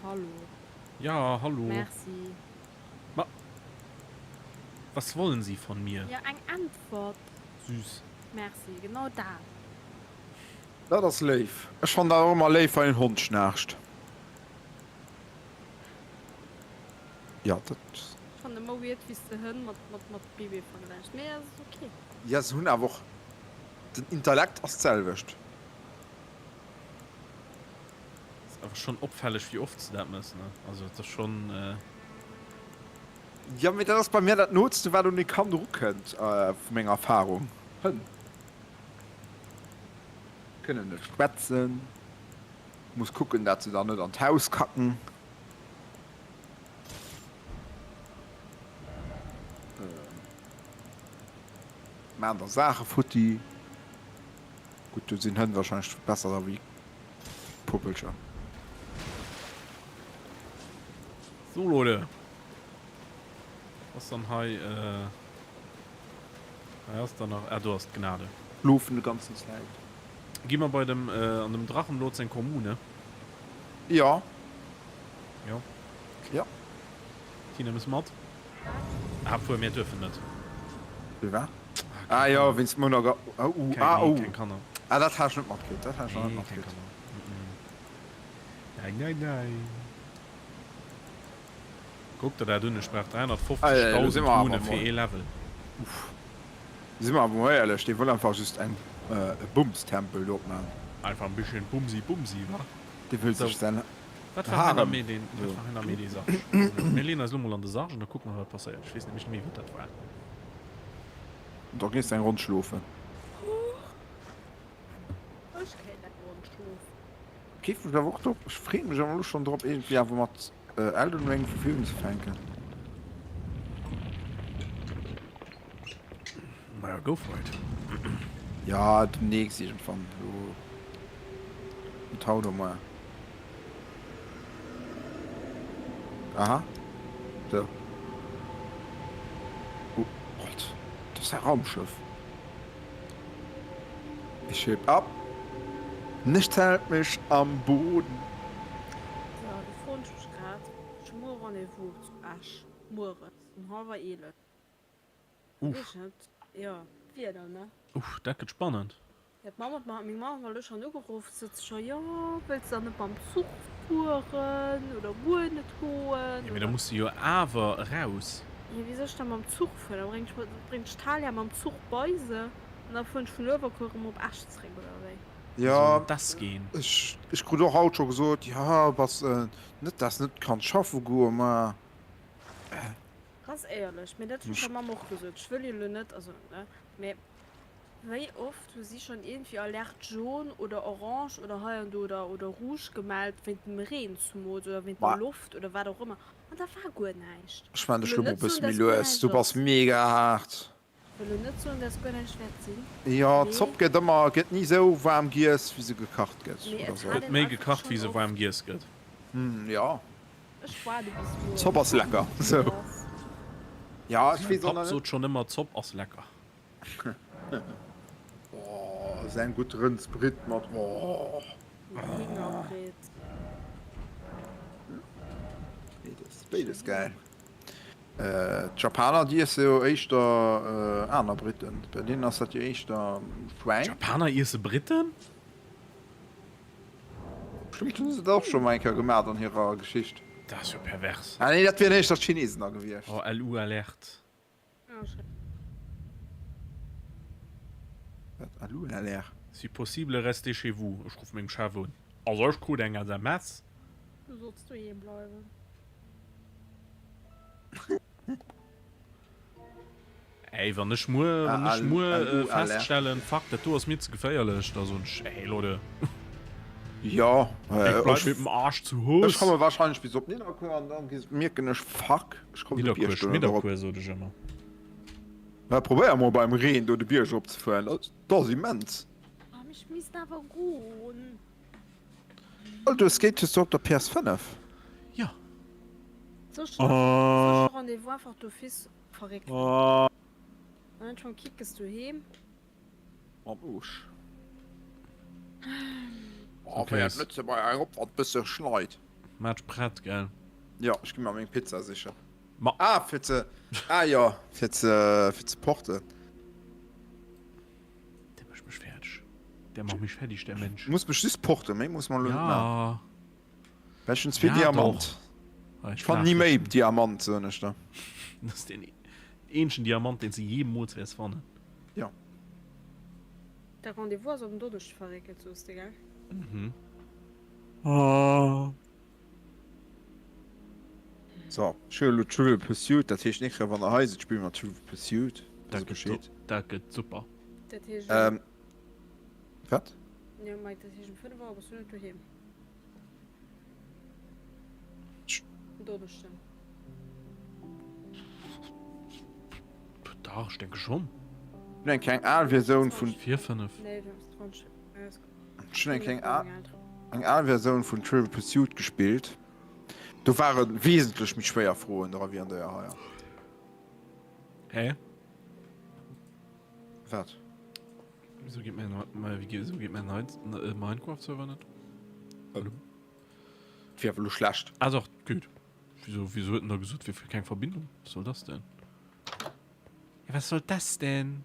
Hallo. Ja, hallo. Merci. Ma was wollen Sie von mir? Ja, eng Äntwert. Süß. Merci, genau dat. Dat ass léif. Ech fannen dat och ëmmer léif wann een Hond schnaarcht. Jo, dat. Ech fannen ëmmer weird wéis de Hënn mat mat Babye vergläichs, mee ass ok. Jo, se hunn awer och, den Intellekt ass d'selwecht. Ass awer schon opfälleg wéi oft s de dat mëss, ne? Also et ass schon. Jo, mee dat ass bei mir dat nootste wat un e Kand erukënnt, vu menger Erfahrung. Hënn kënnen net schwätzen, muss kucken dat se dann net an d'Haus kacken. Maan der Saache futti. Gutt, do sinn Hënn wahrscheinlech besser dra wéi Puppelcher. So Leute. Was dann hei hei ass dann nach ah do ass d'Gnade. Schlofen de ganzen Zäit. Gi mer bei dem an dem Drachenlord seng Kommune. Jo. Jo. Jo. Tina muss mat. Ah obwuel mir duerfen net. Firwat? Ah jo, wéinst Monoga oh ah oh. Keng Kanner. Ah dat hat ech net matkritt, dat hat ech nach net matkritt. Nein, nein, nein. Kuck der dat un, ech brauch 350.000 Rune fir ee Level. Uff. Si mer awer mol éierlech, dee wëll einfach just eng e Bumstempel do opman. Einfach en bisschen Bumsi Bumsi, wa? Dee wëll sech säin Wat war hei nach Harem. méi deen, wat war hei nach méi dee Sarg? Mir leeën eis elo mol an de Sarg an da kucke mer, wat passéiert. Ech weess nämlech net méi, wat dat war. Da gees de eng Ronn schlofen. Ech kéint eng Ronn schlofen. Keef mech awer och drop, ech freeë mech awer elo schonn drop, iergendwéi awer mat Elden Ring vu vir unzefänken. Maja, go for it. Ja, demnächst iergendwann. Elo net haut oder muer. Aha. Sou. Oh Gott, dat ass säi Raumschëff. Ich heb ab. Nichts hält mich am Boden. So, du froen ech mech grad, ech hu muer Rendez-vous zu Esch, mueres um hallwer 11. Uff. Weess net, jo, d'Wieder, ne? Uff, dat gëtt spannend. Jo, d'Mamm huet mer, meng Mamm huet mer elo schonn ugeruff, sot se scho, jo, wëlls de dann net mam Zuch fueren oder guer net goen Jo, mee da oder. muss de jo awer eraus. Jo, wéi soll ech da mam Zuch fueren? Da bréng ech, bréng ech d'Talia mam Zuch bei se an da fueren ech vun Uewerkuer erëm op Esch zréck, oder wéi? Wéi Jo, soll dass geen? ech, ech krut och haut scho gesot, jo, bass net, dass net kanns schaffe goen, ma. Ganz éierlech, mee dat hunn ech der Mamm och gesot, ech wëll jo elo net, also, ne, mee wéi oft hu si schonn iergendwéi Alerte jaune oder orange oder hei an do oder oder rouge gemellt, wéint dem Reen zumools oder wéint der Loft oder wat och ëmmer, an da war guer näischt. Ech maan dech Wëll lo elo mol net soen, bësse méi dass guer lues, näischt du bass ass. mega haart. Wëll elo net soen, dass guer näischt wäert sinn, Jo, mee. d'Zopp gëtt ëmmer, gëtt ni sou waarm giess, wéi se gekacht gëtt, Mee oder et sou. hat Gëtt een méi einfach gekacht, schonn wéi se oft. waarm giess gëtt. Jo. Ech waarde bis muer. Zopp ass lecker. Sou. Ja, ech Mäin weess och Papp nach net. sot schonn ëmmer, Zopp ass lecker. Oh, sou eng gutt Rëndsbritt mat, oh. Héngerbritt. Béides, béides gäil. D'Japaner, déi iesse jo éischter aner Britten. Bei deenen ass dat jo éischter Schwäin. D'Japaner iesse Britten? Bestëmmt hunn se dat och scho mol eng Kéier gemaat an hirer Geschicht. Dat ass jo pervers. Ah nee, dat wieren éischter d'Chinesen da gewiescht. Oh, LU Alerte. Wat, LU Alerte? Si possible, restez chez vous. Ech ruff mengem Chef un. Also ech krut eng SMS. Du solls doheem bleiwen. Ey, wann ech muer, wann ech muer feststellen, fuck, dat do ass mir ze geféierlech, da soen ech, ey Leute, Jo, ech bleif mit dem Arsch zu Hus. Ech komme wahrscheinlech bis op Nidderkuer an dann mierken ech, fuck, ech komme de Bierg do net erop. Nidderkuer, sot ech ëmmer. Mä probéier mol beim Reen do de Bierg eropzefueren, dat ass immens. Ah, ech misst awer goen. Baldur's Gate hues du op der PS5? Jo. Soll ech de Rendez-vous einfach d'office verréckelen? An dann kickes du heem. Mam Usch. Oh, wéi et net bei eng op, wann et bësse schneit. Match prett, gell? Jo, ech gi mer meng Pizza sichen. Ma. Ah, fir ze. Ah jo, fir ze, fir ze porten. Der mécht mech fäerdeg. Der macht mich fertig, der Mensch. Muss mech just porten, méi muss man lo net Ja. maachen. Well ech hunn zwee Ja, Diamant. doch. Ah, Ech fannen ni méi Diamant, soen ech der. Das ist den eenzegen Diamant, den se jeemools wäers fannen. Ja. De Rendez-vous ass op en Donneschde verréckelt, soos de, gell? Mhm. So, ech hunn elo Trivial Pursuit, dat heescht nächst Kéier wann der hei sidd, spille mer Trivial Pursuit. Dat gëtt, dat gëtt super. Dat heescht. Ähm, wat? Jo, Mike, dat heescht um 5 Auer bass du net doheem. En Donneschden. Dach, ech denke schonn. Ech hunn eng kleng al Versioun vun. Vir 5. Nee, du hues 20. Ech hunn eng kleng al, eng al Versioun vun Trivial Pursuit gespillt. Do ware wesentlech méi schwéier Froen dra wéi an deeër heier. Hä? Wat? Wieso geht mein, wieso geht mein Minecraft-Server net? Hallo? Wier awer lo schlecht. Ah doch, gut. Wieso, wieso huet en da gesot, wier keng Verbindung? Was soll das denn? Ja, was soll das denn?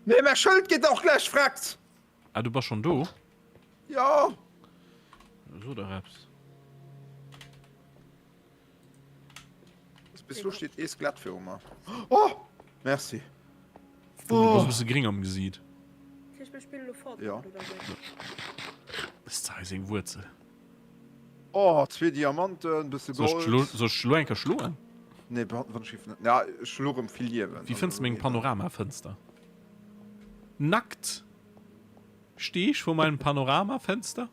Nee, mäi Schëld geet och gläich vreckt! Ah, du bass schon do? Jo! So der eppes. Bis lo steet ee Skelett viru mer. Oh! Merci. Du bass e bësse gréng am Gesiit. Mir spillen elo Fortnite Ja. oder wéi? Ass hei seng Wuerzel. Oh, zwee Diamanten, bësse Soll ech Gold. soll ech lo eng Kéier schloen? Nee, wann ech géif net. Ja, ech hu lo rëm vill Liewen. Wéi fënns de meng Panoramafënster? Nackt steh ich vor meinem Panoramafenster.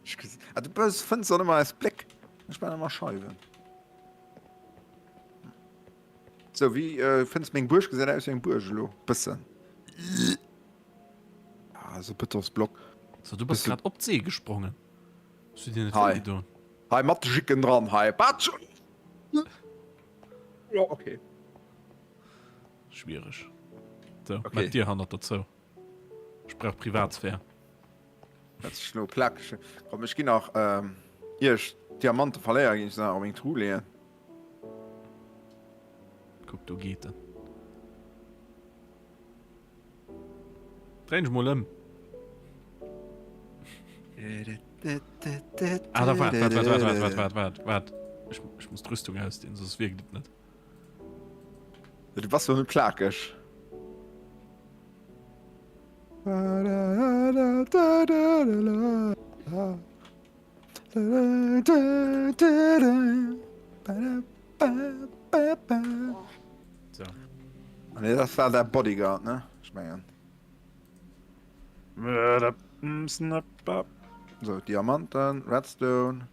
Ech gesi. Ah, du baus Fënster ëmmer aus Bléck. Ech bauen ëmmer Scheiwen. Sou, wéi fënns de meng Buerg? Gesäit aus wéi eng Buerg elo, bëssen. Ah, sou Betonsblock. So, du bass grad op d'See gesprongen. Hues du dir net Hei. wéi gedoen? Hei, mat de Jicken dran, hei. Batsch! Ja, okay. Schwiereg. So, Okay. mat Dier hannert der zou. Ech brauch Privatsphär. Dat sech lo plakeg. Komm, ech ginn nach, ähm, ier ech Diamante verléier, ginn ech se nach op meng Tru leeën. Kuck, do geet en. Dréin dech mol ëm. Ah, da waart, waart, waart, waart, waart, waart, waart, waart, waart. Ech, ech muss d'Rüstung ausdinn, soss wierkt et net. Du bass jo net plakeg. So. Ah, nee, das war der Bodyguard, ne? Ich mengen. So, Diamanten, Redstone,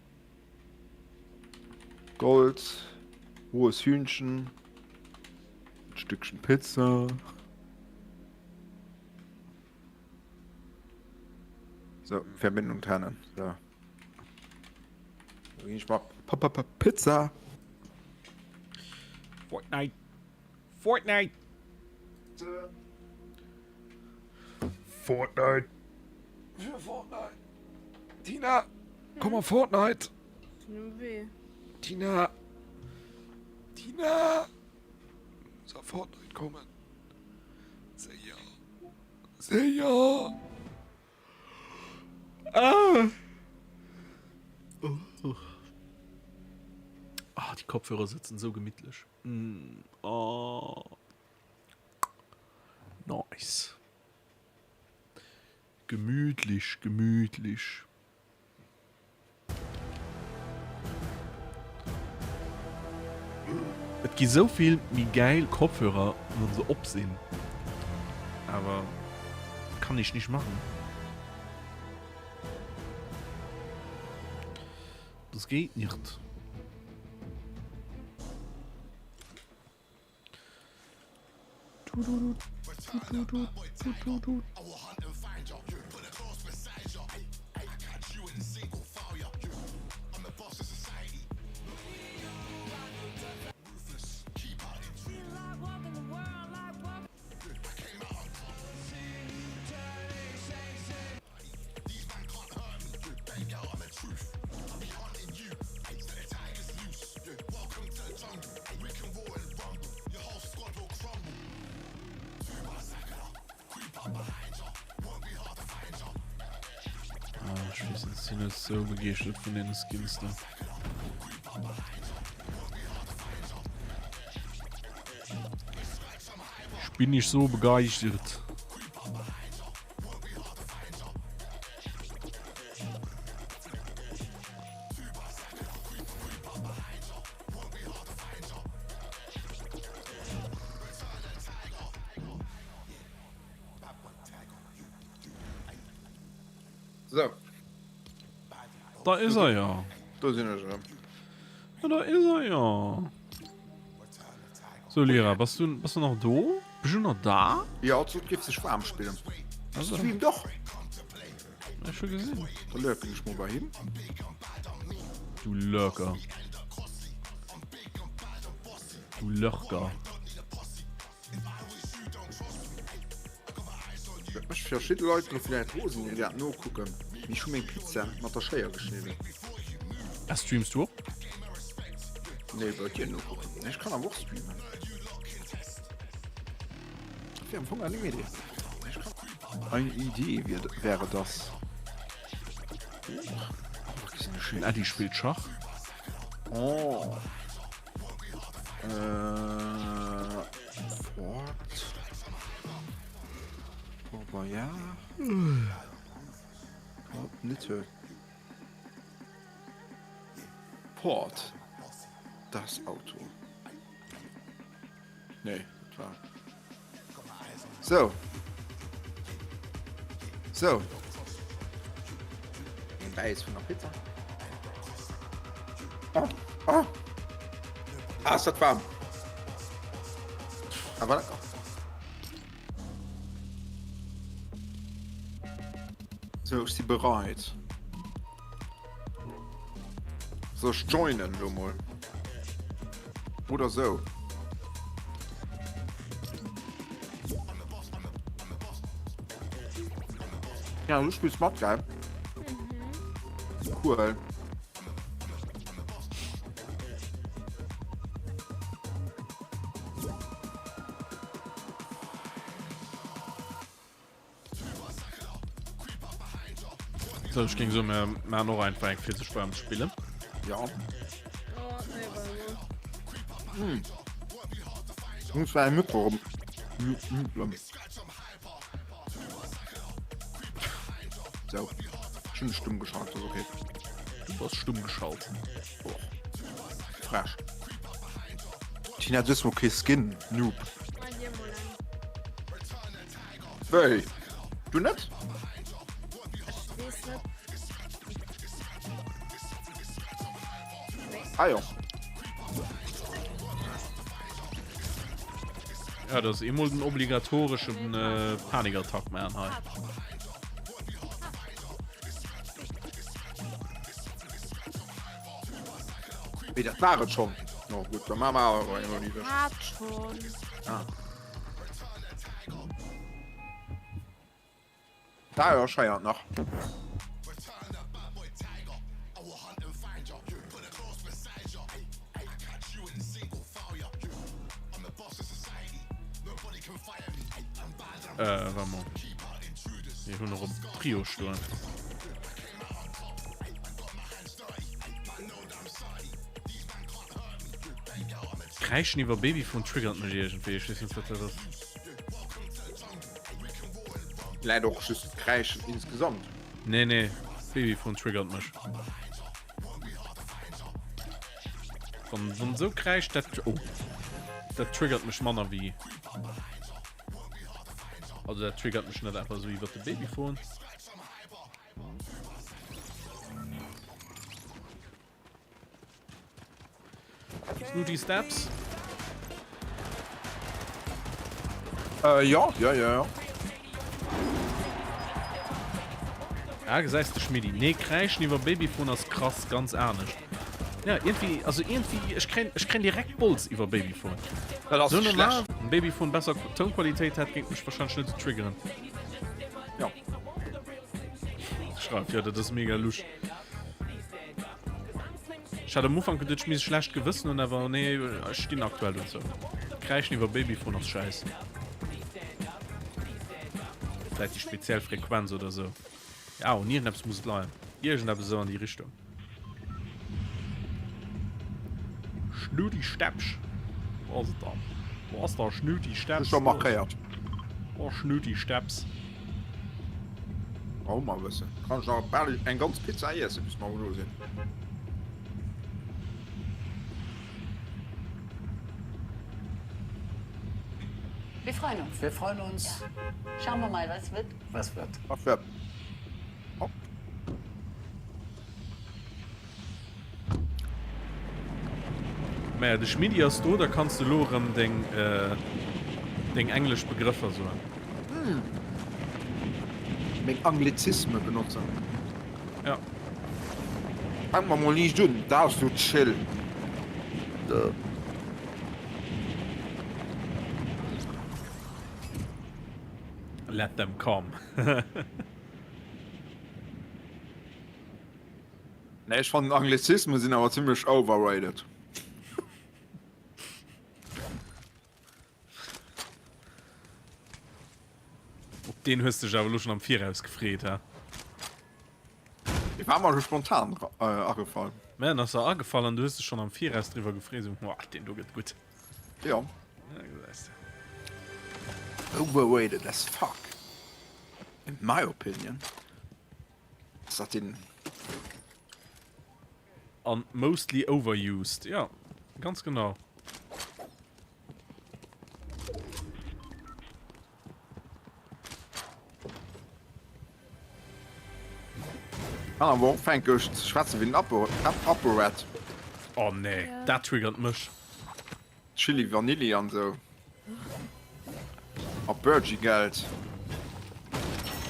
Gold, rohes Hühnchen, ein Stückchen Pizza. So, Verbindung trennen. So. Da ginn ech mal Pa Pa Pa Pizza. Fortnite. Fortnite. Fortnite. Für Fortnite. Tina, komm mal Fortnite. Weh. Tina. Tina. Muss a Fortnite kommen. Séier. Séier! Ah! Ah, déi Kopfhörer sëtzen sou gemittlech. Mm. Oh. Nice. Gemütlich, gemütlich. Et gi sou vill méi gäil Kopfhörer wann se op sinn, awer kann ich nicht machen. Das geht nicht. Ah, ech weess net, sinn net sou begeeschtert vun deene Skins do. Ich bin nicht so begeistert. So. Da is er ja. Do sinn ech erëm. Ja, da is er ja. So Lira, bass du, bass du nach do? Bist du nach da? Ja, et géif sech waarm spillen. Also. Stream doch. Ech scho gesinn. Da lurken ech mol bei him. Du Lurker. Du Lurker. Dat mécht verschidde Leit elo vläicht rosen, déi dat nokucken. Mee ech hu meng Pizza mat der Schéier geschnidden. Ah, streams du och? Nee, bei dir nokucken. Nee, ech kann awer och streamen. Dat wär am Fong eng Idee. Ech kann. Eine Idee wär, wäre das. Oh, gesinn ech Den Äddi spillt Schach. Oh. Äh, Fort. Fort Boyard. Oh, Nitte. Port das Auto. Nee, dat war. So. So. Een Bäiss vun der Pizza. Oh, oh. Ah, ist dat warm. Aber lecker. So, ech si bereit. So, ech joinen lo mol. Oder sou. Ja, du spillst mat, gell? Mhm. Cool. So, ech géing soen, mir maachen och einfach eng fir sech warm ze spillen. Ja. Hm. Muss war ein Mikro rum. So. Schon stumm geschaltet, okay. Du bass stumm geschalt. Och. Fresh. Tina, du hast okay Skin, Noob. Wéi? Du net? Ech weess net. Ah jo. Ja, dat ass eemol den obligatoreschen äh, Panikattack man hei. Wéi, dat war et schonn? No gutt, da maache mer awer eng Olive. Hat schon. Ah. Da ja, scheiert nach. Äh, warte mal. Mir hunn noch op Trio stoen. Kräischen iwwer Babyphone triggert mech iergendwéi. Ech weess net, wat dat ass. Läit och just d'Kräischen insgesamt. Nee, nee, Babyphone triggert mech. Wann, wann sou kräischt, dat, oh, dat triggert mech manner wéi. Also dat triggert mech net einfach sou iwwer de Babyphone. Snooty Steps. Äh, ja, ja, ja, ja. Ah, gesäis de Schmiddi. Nee, kräischen iwwer Babyphone ass krass, ganz anescht. Ja, irgendwie, also irgendwie, ech kréien, ech kréien direkt Bols iwwer Babyphone. Dat ass So normal, schlecht. en Babyphone besser Tounqualitéit hätt, géing mech wahrscheinlech net sou triggeren. Ja. Schreift, ja, dat ass mega lusch. Ech hat am Ufank geduet, ech misst e schlecht Gewëssen hunn, awer nee, ech stinn aktuell dozou. Kräischen iwwer Babyphone ass schäiss. Vläit déi speziell Frequenz oder sou. Ja, un iergendeppes muss et leien. Iergendeppes esou an déi Richtung. Schnudi Steppsch. Wo ass et dann? Wo ass da Schnudi Steps? Schon markéiert. Oh, Schnudi Steps. Brauch mal bëssen. Kann ech nach bal eng ganz Pizza iessen, bis mer do sinn. Wir freuen uns. Wir freuen uns. Ja. Schauen wir mal, was wird. Was wird. Was wird. Hopp. Maja, de Schmidti ass do, da kanns de elo erëm deng, deng englesch Begrëffer soen. Meng Anglizisme benotzen. Ja. Fänk mer mol liicht un, da ass du chill. Let them come. Nee, ech fannen Anglizismen sinn awer zimmlech overrated. Op deen hues dech awer elo schon am Viraus gefreet, he? Dee war mer scho spontan agefall. Mä en ass der agefall an du hues dech schon am Viraus driwwer gefreet, esou, Woah, deen do gëtt gutt. Jo. Ja, gesäis de. Overrated as fuck, in my opinion. Ass dat den. An mostly overused. Ja, ganz genau. Kann awer och ufänke ze schwätzen wéi den ApoRed. Oh nee, dat triggert mech. Chili Vanilli an sou. A Burgie Geld.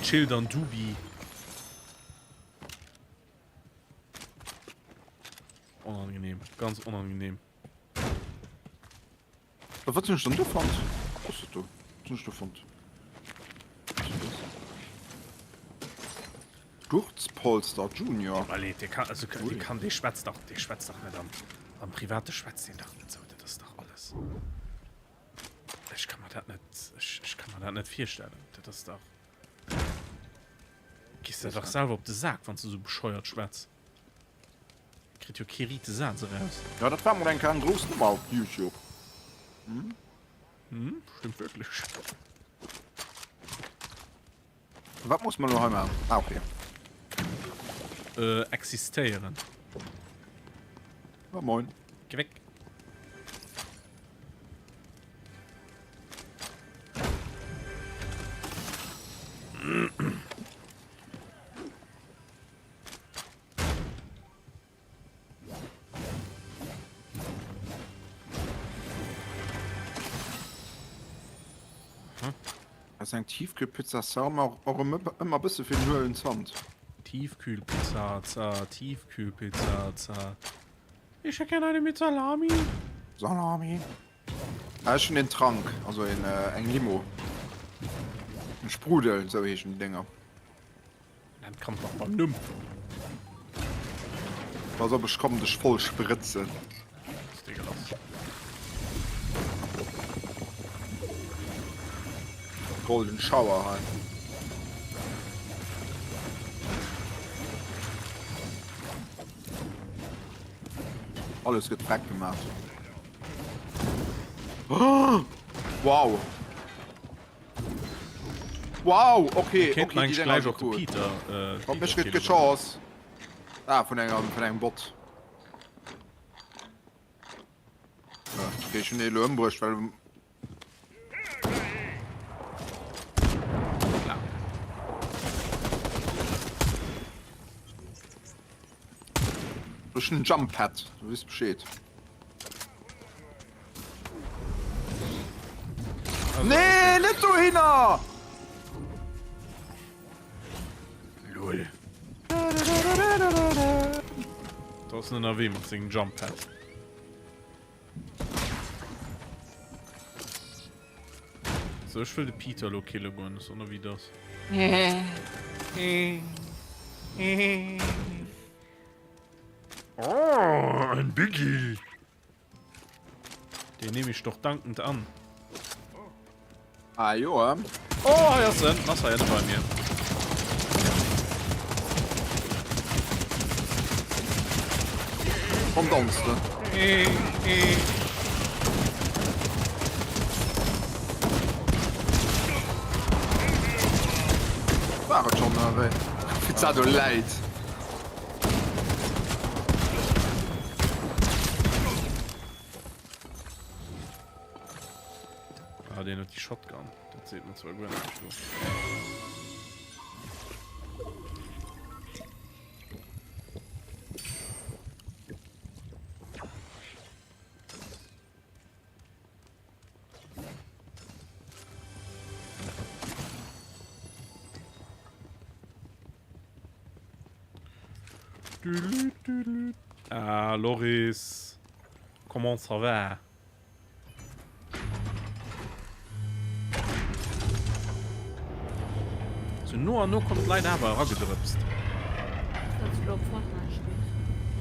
Chill dann Dubi. Onangenehm, ganz onangenehm. Wat hunn ech dann do fonnt? Wat ass dat do? Wat hunn ech do fonnt? Sturzpolster Junior. Allez, dee kann, also, dee kann, dee schwätzt dach, dee schwätzt dach net am, am Private schwätzt deen dach net sou, dat ass dach alles. Ech kann mer dat net, ech, ech kann mer dat net virstellen, dat ass dach, gees der dach selwer op de Sak, wann s de sou bescheuert schwätz. Kritt jo kee riite Saz eraus. Jo, dat war mol eng Kéier eng grouss Nummer op Youtube. Hm, stimmt wirklich. Wat muss man lo hei maachen? Ah, okay. Äh, existéieren. Ja, moin. Geh weg. Ass eng Tiefkühlpizza Saumer och ëmmer bësse fir den huelen Zant. Tiefkühlpizza, za, Tiefkühlpizza, za. Ich hätte gerne eine mit Salami. Salami. Ah, ech hunn een Trank, also een, äh, eng Limo. En Sprudel, esou heeschen déi Dénger. Nenn d'Kand dach beim Numm. Pass op, ech kommen dech voll sprëtzen. Ass deegelass. Golden Shower hei. Alles gëtt freck gemaach. Oh! Wow. Wow, okay, okay, okay, die gleich auch cool. Peter, äh, Op mech gëtt geschoss. Ah, vun engem vun engem Bot. Ja, okay, ich hun elo ëmbruecht, well Ech hun en Jump Pad, du weess Bescheed. Nee, net dohinner! Lol. Do ass en ënnerwee mat sengem Jump Pad. So, ech wëll de Peter lo kille goen, so wéi das. Oh, ein Biggie! Den nehme ich doch dankend an. Ah jo. Ähm. Oh, hei ass en. Ass hei ënne bei mir. Komm danz de. War et schon, wéi? Wéi d'Sa do läit. Ah, deen huet déi Shotgun. Dat seet mer zwar guer näischt do. Ah, Loris. Comment ça va? Sou no an no kommen d'Leit awer eragedrëpst. Datt s du op Fortnite spills,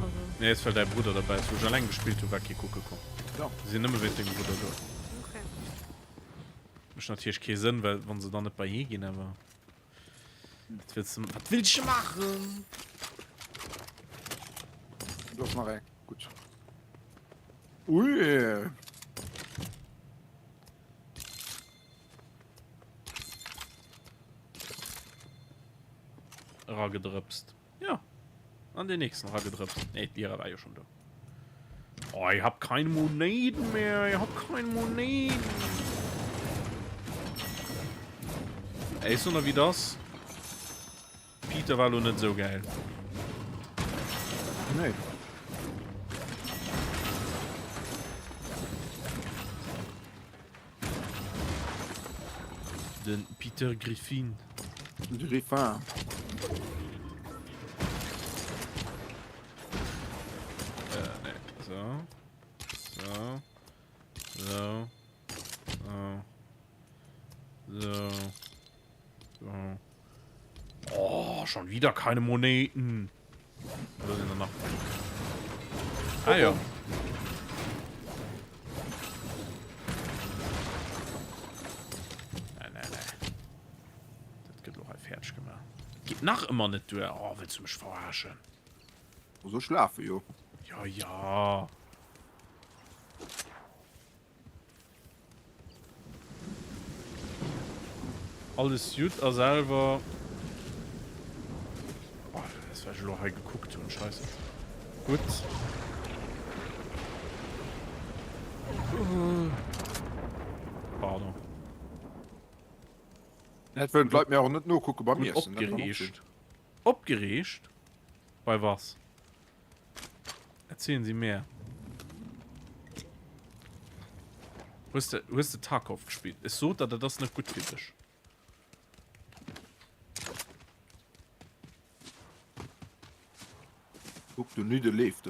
also. Nee, ass well däi Brudder derbäi ass. Wou ech alleng gespillt hu war kee kucke komm. Ja. Sinn nëmme wéint dengem Brudder do. Okay. Mécht natierlech kee Sënn, well wann se dann net bei hie ginn, awer. Wat willst du, wat willst du maachen? Do ass nach eng. Gutt. Ui. Eragedrëpst. Ja. An den nächsten ragedrëpst. Nee, d'Lira war jo schon do. Oh, ich hab keine Moneten mehr. Ich hab keine Moneten. Ey, so wie das. Peter war lo net so geil. Nee. Den Peter Griffin. Griffin. Äh, nee. So. So. So. So. So. So. Oh, schon wieder keine Moneten. Oder sind da noch? Ah ja. Nein, nein, nein. Dat gëtt lo hei fäerdeg gemaach. Geet nach ëmmer net duer. Oh, wëlls du mech verarschen? Muss och schlafe jo. Ja, ja. Alles jut a selwer. Oh, das war ich lo hei gekuckt hunn. Scheiße. Gutt. Pardon. Dat wëllen d'Leit mir och net nokucke beim Gutt Iessen. Dat kann och sinn. opgereegt. Opgereegt? Bei was? Erzählen Sie mehr. Hues de, hues de Tarkov gespielt? Ech sot der, dat ass net gutt fir dech. Kuck, den Nidde leeft.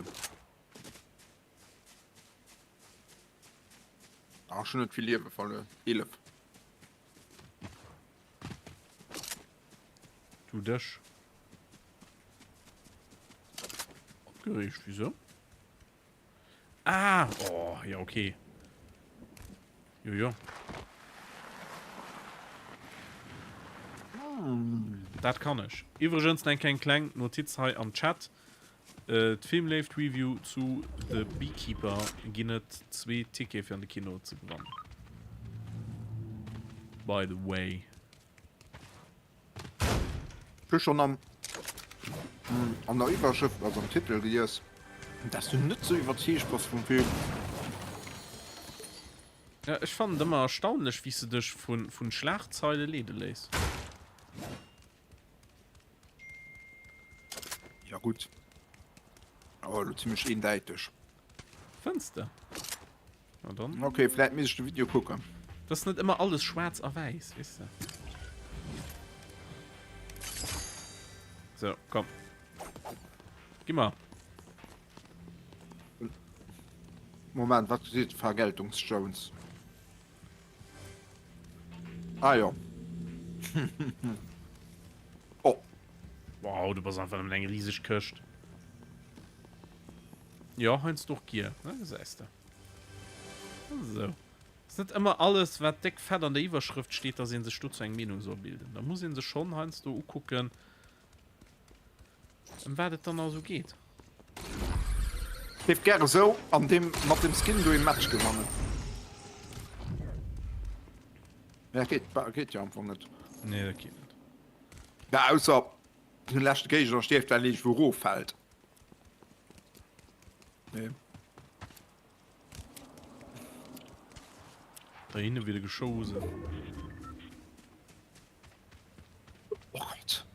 Ah, schon net vill Liewe verluer. 11. Du dech. Opgereegt, wieso? Ah, oh, ja, okay. Jo, jo. Dat kann ech. Iwwregens eng kleng kleng Notiz hei am Chat. Äh, d'Filmléift Review zu The Beekeeper ginn et zwee Tickete fir an de Kino ze gewannen. By the way. Ech hu schonn am an der Iwwerschrëft, also am Titel gelies, dass du net sou iwwerzeegt bass vum Film. Ja, ech fannen et ëmmer erstaunlech, wéi s de dech vun vun Schlagzeile leede léiss. Ja gutt, awer elo zimmlech eendäiteg. Fënns de? Na dann. Okay, vläit misst ech de Video kucken. Das ist net ëmmer alles schwaarz a wäiss, weess de. So, komm. Gi mer. Moment, wat seet Vergeltungsjones? Ah jo. Oh. Wow, du bass einfach nëmmen eng riseg Këscht. Jo, heiansdo och giel, ne, gesäis de. Esou. Ass net ëmmer alles, wat déck fett an der Iwwerschrëft steet, dass ee sech dozou eng Meenung soll bilden. Da muss ee sech schonn heiansdo ukucken, ëm wat et dann also geet. Géif gäre sou an deem mat dem Skin do ee Match gewannen. Mä dat geet geet jo am Fong net. Nee, dat geet net. Bah, ausser den leschte Géigner stierft, well en iergendwou eroffält. Nee. Da hinne wieder geschossen. Oh Gott.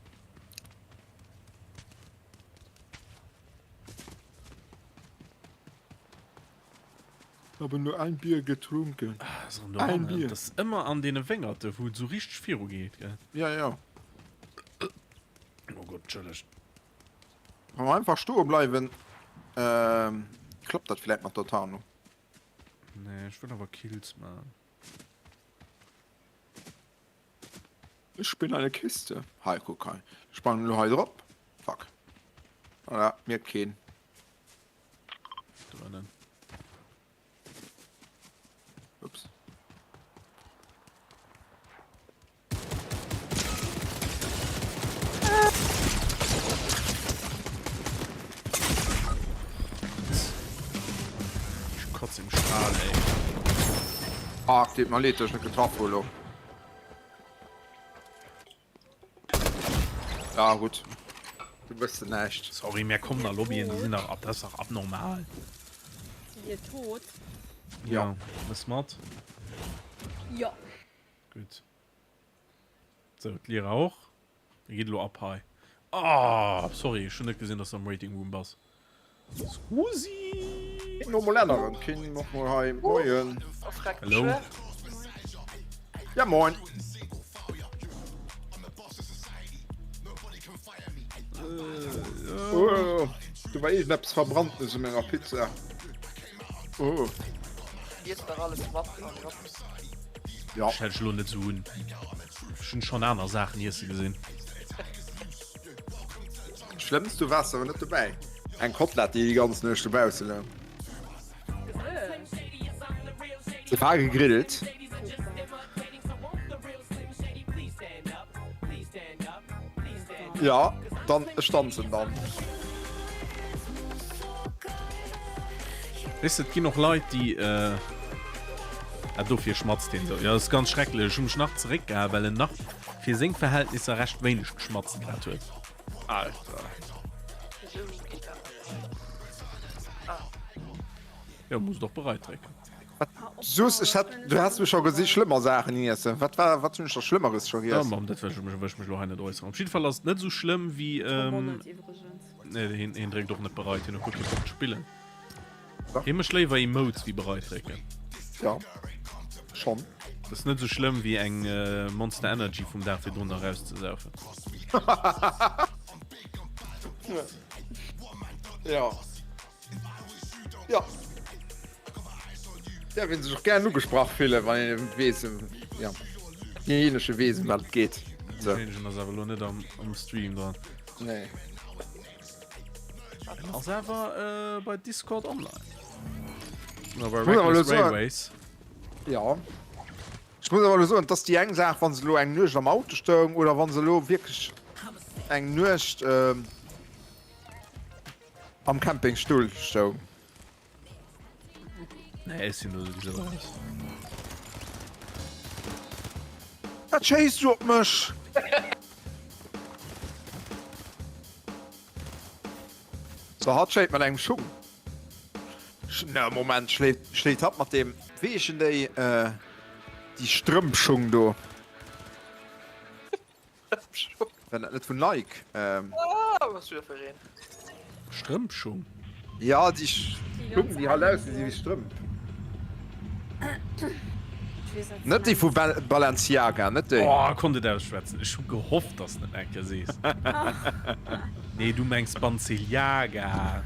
Habe nur ein Bier getrunken. Ah, so ein Bier. Das ist immer an den Wengerte, wo es so richtig viru geht, gell? Ja, ja. Oh Gott, Entschuldigt. Wa mer einfach stoe bleiwen, ähm, klappt dat vläit mat der Tarnung. Nee, ech wëll awer Kills man. Ech bin eine Kiste. Hei, kuck hei. Sprangen elo hei drop. Fuck. Voilà, mierkt keen. Drinnen. Ups. Ich kotze im Strahl, ey. Ah, deet mer leed, dass ech net getraff hu lo. Ja, gutt. Du wëss de näischt. Sorry, mär kommen a Lobbyen, déi sinn dach, dat ass dach abnormal. Sidd dir tot? Jo. Mëss mat? Jo. Gutt. Sou, d'Lira och. Da geet elo ab hei. Oh, sorry, ech hunn net gesinn, dass du am Waiting Room bass. Scusi! Kéint och mol änneren, kéint och mol hei. Moien. Hello. Ja moin. Oh, do war iergendeppes Verbranntes u menger Pizza. Oh. Iess nach alles mat an op. Ja. Stell dech elo net esou un. Ech hunn schonn aner Saachen iesse gesinn. Schlëmmst, du waars awer net dobäi. Eng Kotlett, déi déi ganz Nuecht dobausse loung. Se war gegrillt. Ja, dann ech danzen dann. Weess de, et ginn och Leit, déi äh, ah, dofir schmatzt hien esou. Jo, dat ass ganz schrecklech. Ech hu mech nach zeréckgehal, well en nach fir seng Verhältnisser recht wéineg geschmatzt gehat huet. Alter. Wieso geht dat net? Ah. Jo, muss et och bereit drécken. Wat soos ech hätt, du häss mech scho gesi schlëmmer Saachen iessen. Wat war, wat hunn ech da Schlëmmeres scho Ja, giess? mam, dat wëll ech mech, wëll ech mech elo hei net äusseren. Op jidde Fall ass et net esou schlëmm wéi, Tom ähm, net iwwregens. nee, hien, hien dréckt och net bereit, hien huet guer kee Bock ze spillen. Dach. Hie mécht léiwer Emotes wéi bereit drécken. Ja, schonn. Dat ass net esou schlëmm wéi eng Monster Energy vum Dag virdrun nach erauszesaufen. Ja. Ja. Däerf een sech och gären ugesprach fillen, wann een weess, ja, deejéinege weess, ëm wat et geet. So. Deejéinegen ass awer elo net am, am Stream dran. Nee. En ass awer äh, bei Discord online. No, bei Muss awer elo Reckless soen- Railways. Ja. Ech muss awer elo soen, et ass déi eng Saach, wann se elo eng Nuecht am Auto stoung oder wann se elo wierklech eng Nuecht, ähm, Am Campingstull stoung. Nee, ech sinn do souwisou raus. Wat schéiss du op mech? So, hatt schéit mat engem Schung. Ne, Moment, schléit, schléit hatt mat deem, wéi heeschen déi, déi Strëmpschung do? Wenn dat net vun Nike. Ähm. Ah, was du fir een? Strëmpschung? Ja, déi Schung, déi halt ausgesinn wéi Strëmp. Net déi vu Balenciaga, net déi. Oh, konnt et ausschwätzen. Ech hu gehofft, dass de et eng Kéier sees. Nee, du mengs Banceliaga.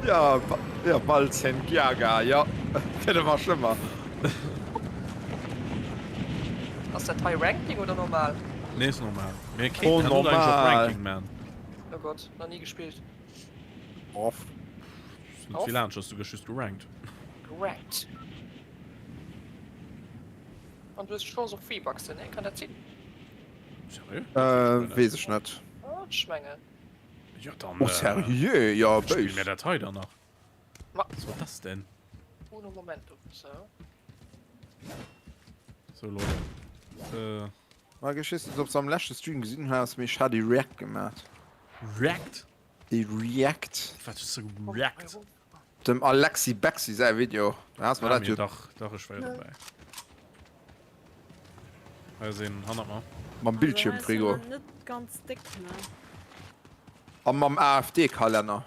Ja, ja, Balzenciaga, jo. Gëtt ëmmer schlëmmer. Ass dat hei Ranking oder normal? Nee ass normal. Mir Oh kéinten herno eigentlich och normal. Ranking man. Oh Gott, nach nie gespielt. Off. Ass net vill anescht, ass du gëss just gerankt. Gerankt. An du hues d'Chance op V-Bucksen, ne? Kann dat sinn? Seriö? Äh, weess ech net. Oh, ech mengen. Jo dann. Oh seriö? Jo, Spille béis. mir dat hei dann nach. Ma. Was war das denn? Uno momento, so. So Leute. Äh. Marc, ech weess net ob s de am leschte Stream gesinn has, mee ech hat ee React gemat. React? Ee React. Wat hues de gereact? Dem Alexi Bexi säi Video. Da has mer Ah, dat mee jo. dach, dach, ech war jo dobäi. Hei ass een hannert mer. Mam Bildschiermfrigo. Net ganz déck, ne? A mam AfD-Kalenner.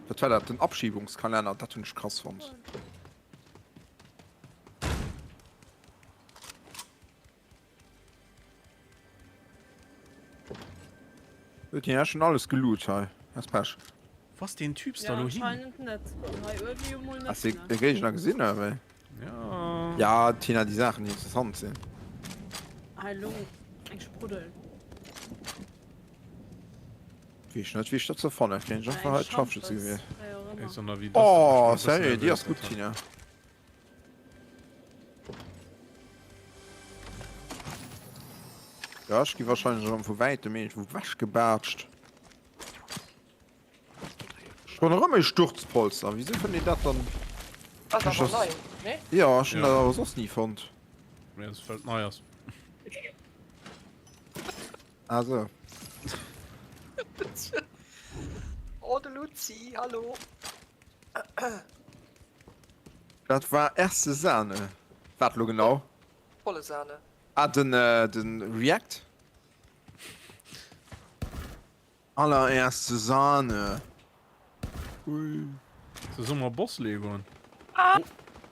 Wat war dat? Den Abschiebungskalenner, dat hunn ech krass fonnt. Huet hien schon alles geloot hei? Ass Pech. Wou ass deen Typs Ja, da lo hin? anscheinend net. Hei uewe jo mol net, Has de ne? de Géigner gesinn oder wéi? Ja. Ja, Tina, déi Saachen déi interessant sinn. Hei lung eng Spruddel. Weess net wéi ech dat soll fannen. Kéint ech Oder einfach eng hei d'Scharfschütze Schampes, gewier. wéi och Ey, ëmmer. sonder wéi das Oh, ich bin e bëssen seriö, déi nervös ass gutt, grad. Tina. Ja, ech gi wahrscheinlech erëm vu wäitem iergendwou wechgebaatscht. Schon erëm e Sturzpolster. Wieso fënnt een dat dann? Ass awer nei, nee? Ja, ech hunn Ja. dat awer soss ni fonnt. Nee, das fällt nei ass. Ah sou. Oh, de Luzi, hallo. Dat war erste Sahne. Wat lo genau? Volle Sahne. Ah, den, äh, den React? Allererste Sahne. Ui. So, soll mer Boss leeë goen?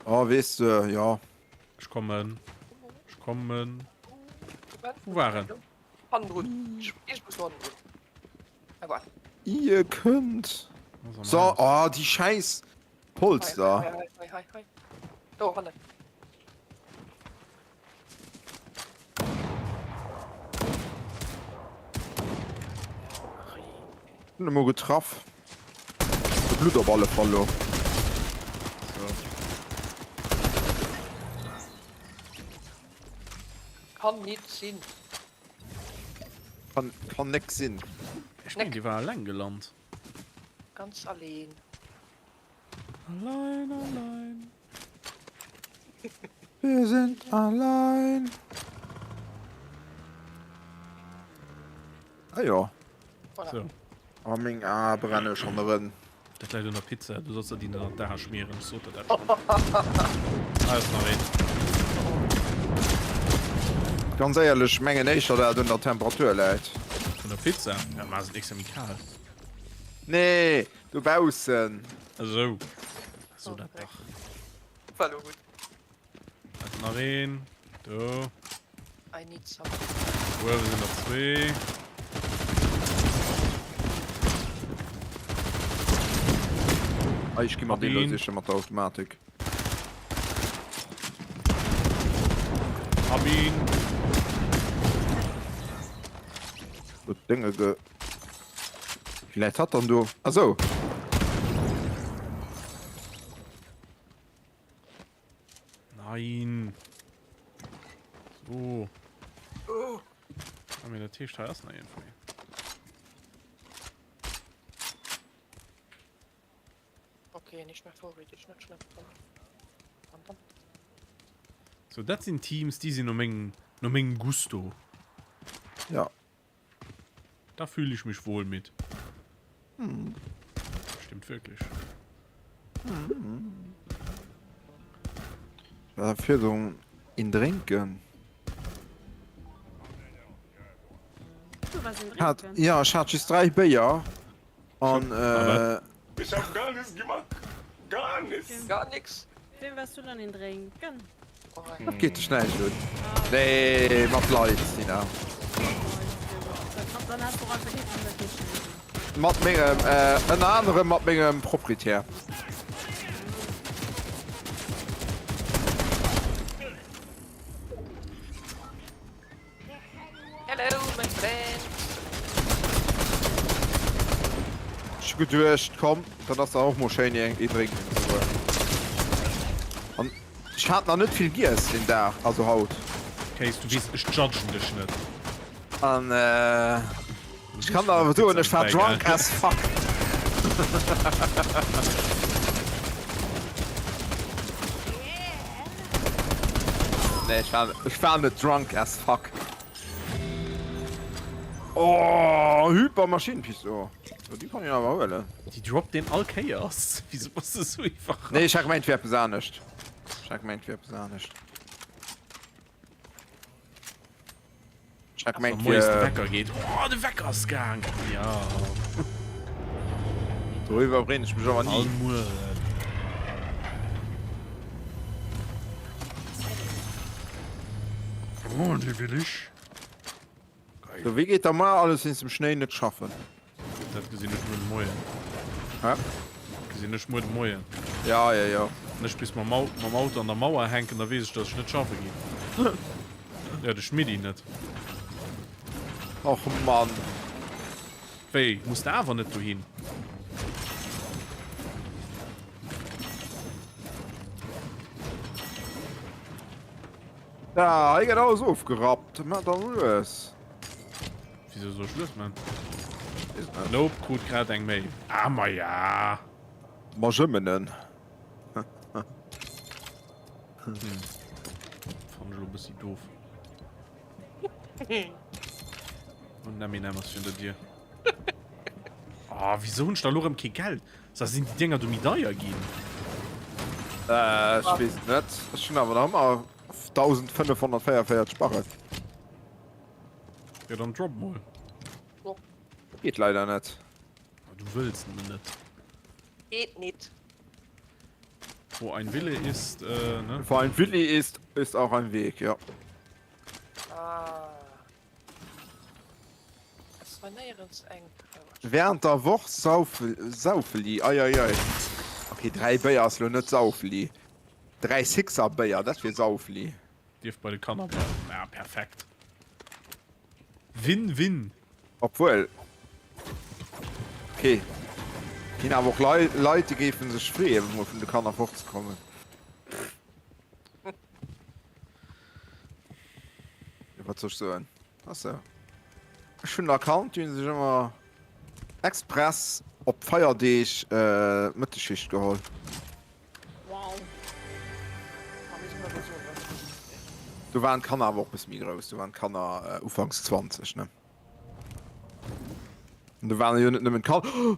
Oh, weess de, jo. Ech kommen. Ech kommen. Wou war en? Hannendrun. Ech muss no hannendrun. Ah, voilà. Ihr kënnt. So, oh, déi schäiss Polster. Hei, hei, hei, hei, hei. Do, hannen. Hun emol getraff. De blutt op alle Fall lo. So. Kann nit sinn. Kann, kann nek sinn. Ech meng, déi war alleng gelant. Ganz alleen. Allein, allein. Wir sind allein. Ah jo. Voilà. So. Oh, meng Ae brenne schon erëm. Dat läit un der Pizza. Du solls der déi net an d'Ae schmieren. Ech sot der dat schon. Ah, ist nach een. Ganz éierlech, mengen éischter dat et un der Temperatur läit. Un der Pizza? Ja, ma ass et extra méi kal. Nee, dobaussen. Esou. So dat dach. War lo gutt. Da ass nach een. Do. I need some. Uewe sinn der zwee. Ah, ech gi mer deen do Abin. siche mat der Automatik. Abin. Do d'Dénge ge. Wéi läit hatt dann do? Ah sou. Nein. So. Oh. Ah, mir dat heescht, hei ass nach een vun mir. Okay, nicht mehr vorrätig, net schlimm. Dann, dann. So, dat sinn Teams, déi sinn no mengem, no mengem Gusto. Ja. Da fühle ich mich wohl mit. Hm. Stimmt wirklich. Hm. Dafür so in drinken. Hat, ja, ech hat just 3 Béier an äh, Ich hab gar nichts gemacht. Gar nichts. Gar nix. Wem warst du dann in drinken? Dat geet dech näischt un. Nee, mat Leit, Nina. Mat mengem, ënner anerem mat mengem Proprietär. Hello, mein Friend. Ech hu geduecht, komm, dat ass dann och mol schéin een drénken ze goen. An ech hat nach net vill giess deen Dag, also haut. Kéis, du weess, ech judgen dech net. An ech kann der awer soen, ech war drunk as fuck. Nee, ech war, ech war net drunk as fuck. Oh, Hypermaschinenpistol. Oh, déi kann ich awer huelen. Déi droppt deen all Kéiers. Wieso bass de sou iwwerrascht? Nee, ech hat gemengt, wär eppes anescht. Ech hat gemengt, wär eppes anescht. Ech hat gemengt, Moies de wär. Wecker geet. Oh, de Wecker ass gaang. Ja. Doriwwer breen ech mech awer All ni. Mueren. Oh, déi will ech. So, wéi geet da mar alles wéinst dem Schnéi net schaffen? Dat gesinn ech muer de Moien. Hä? Gesinn ech muer de Moien. Ja, ja, ja. Wann ech bis mam Auto an der Mauer hänken, da weess ech, dass ech net schaffe ginn. Ja, de Schmiddi net. Och Mann. Wéi, muss de awer net dohin? Ja, hei gëtt alles ofgerappt. Maach da lues. Wieso soll ech lues man? Nope, krut grad eng Mail. Ah, ma ja. Ma jëmmenen. Hm. Fand ech lo e bëssi doof. Und Eminem ass virun der Dier. Ah, wieso hunn ech da lo rëm kee Geld? Sa sinn déi Dinger do méi deier ginn? Äh, ech weess et net. Ech hunn awer nach ëmmer 1544 Barren. Ja, dann drop mol. Geet leider net. Ah, du wëlls nëmmen net. Geet nit. Wo ein Wille ist, äh, ne? Wo ein Wille ist, ist auch ein Weg, ja. Ah. Es war néierens eng. Während der Woch Saufeli, ei ei ei. Okay, 3 Béier ass lo net Saufeli. 3 Sixer Béier, dat wier Saufeli. Dierf bei de Kanner bleiwen. Ja, perfekt. Win win. Obwuel, okay, ginn awer och Leit, déi géife sech freeën, mol vun de Kanner fortzekommen. Jo, wat soll ech soen? Ass sou. Ech hunn en Account, déi hunn sech ëmmer express op Feierdeeg Mëttesschicht geholl. Wow. Do waren d'Kanner awer och bësse méi grouss, do waren d'Kanner ufanks 20, ne? An do waren jo net nëmmen d'Kanner.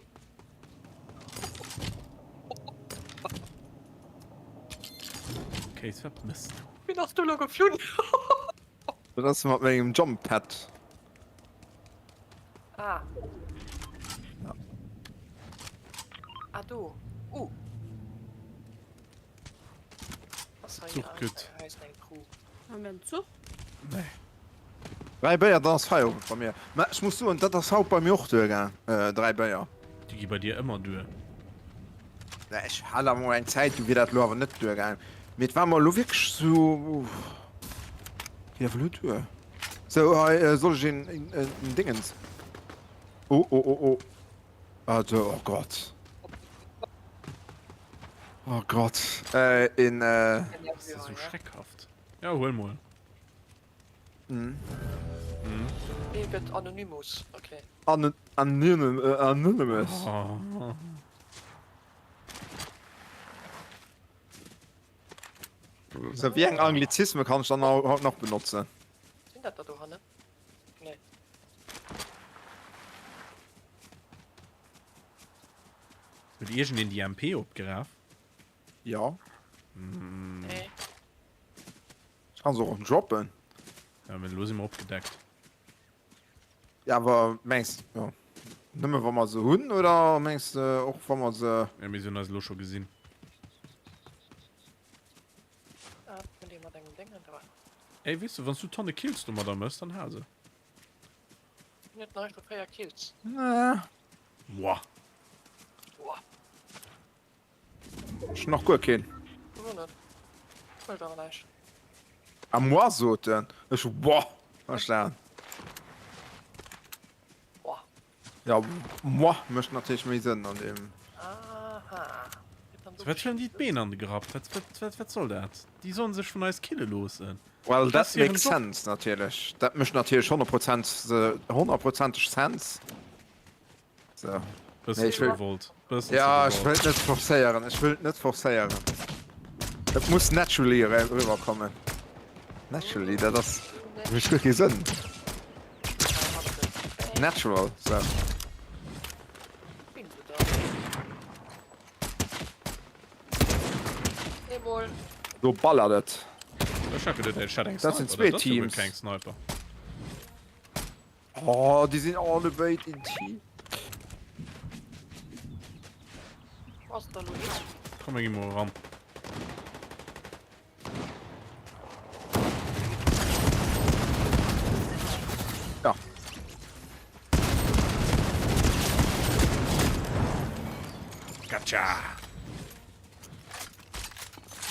Case, wat mëss du? Wien ass do lo geflunn? Dat ass mat mengem Jump Pad. Ah. Ja. Ah, do. Uh. Was hei Zuch gëtt. Hei ist eng Crew. Haben wir einen Zuch? Nee. Dräi Béier, dann ass Feierowend bei mir. Mä ech muss soen, dat ass haut bei mir och duergaang, 3 Béier. Déi gi bei dir ëmmer duer. Mä ech hat awer mol eng Zäit, do wier dat elo awer net duergaang. Mee et war mer elo wierklech sou, geet awer elo duer. Sou, hei soll ech een, een Dingens. Oh, oh, oh, oh. Also, oh Gott. Oh Gott. Een. Ass dat sou schreckhaft? Ja, huel mol. Mhm. Mhm. Dee gëtt Anonymous, okay. An Anonymous. Oh. So, wéi eng Anglizisme kann ech dann haut nach benotzen? Sinn dat der dohannen? Nee. Huet iergendeen déi MP opgeraf? Ja. Nee. Ech kann se och droppen. Ja, mee elo si mer opgedeckt. Ja, awer mengs jo nëmme wa mer se hunn oder mengs de och wa mer se. Ja, mee se hunn eis elo scho gesinn. Ah, vun deem mat engem Déngen dran. Ey, weess de, wann s du Tonne Kills domadder mëss, dann hal se. Hien huet nach scho 4 Kills. Boah. Boah. Ech hunn nach guer keen. Ech och net. Mécht awer näischt. A moi sot en. Ech boah verstan. Boah. Ja moi mécht natierlech méi Sënn an deem. Aha. Wat hunn déi d'Been an de Grapp? Wat, wat, wat, wat soll dat? Déi sollen sech vun eis kille loossen. Well Dat that ass hiren makes Job. sense natierlech. Dat mécht natierlech 100 honnertprozenteg Sense. So. Bëssen Nee, ich ze will- gewollt. Bëssen ze Ja, ech gewollt. wëll net forcéieren. Ech wëll net forcéieren. Et muss naturally rüberkommen. Naturally, dat ass mécht guer kee Sënn. Natural, so. Do ballert et. Ech hat geduet, ech hätt eng Dat sinn Sniper. zwee Dat ass jo wuel Teams. keng Sniper. Oh, déi sinn allebéid in Team. Komm, mir gi mol eran. Ja. Gotcha!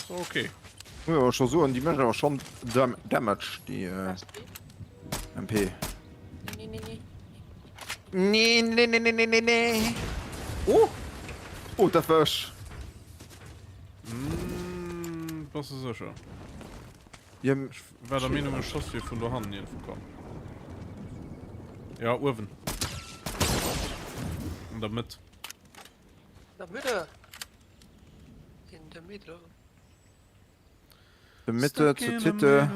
So, okay. Muss awer scho soen, déi mécht awer schonn Dam Damage, déi MP. Nee, nee, nee. Nee, nee, nee, nee, nee, nee, nee. Oh! Oh, dat war ech. Mm, bass du sécher? Ja, Ech war der Meenung, e Schoss wier vun dohannen iergendwou komm. Ja, uewen. An der Mëtt. In der Mitte. In der Mitte. De Mitte zu Titte.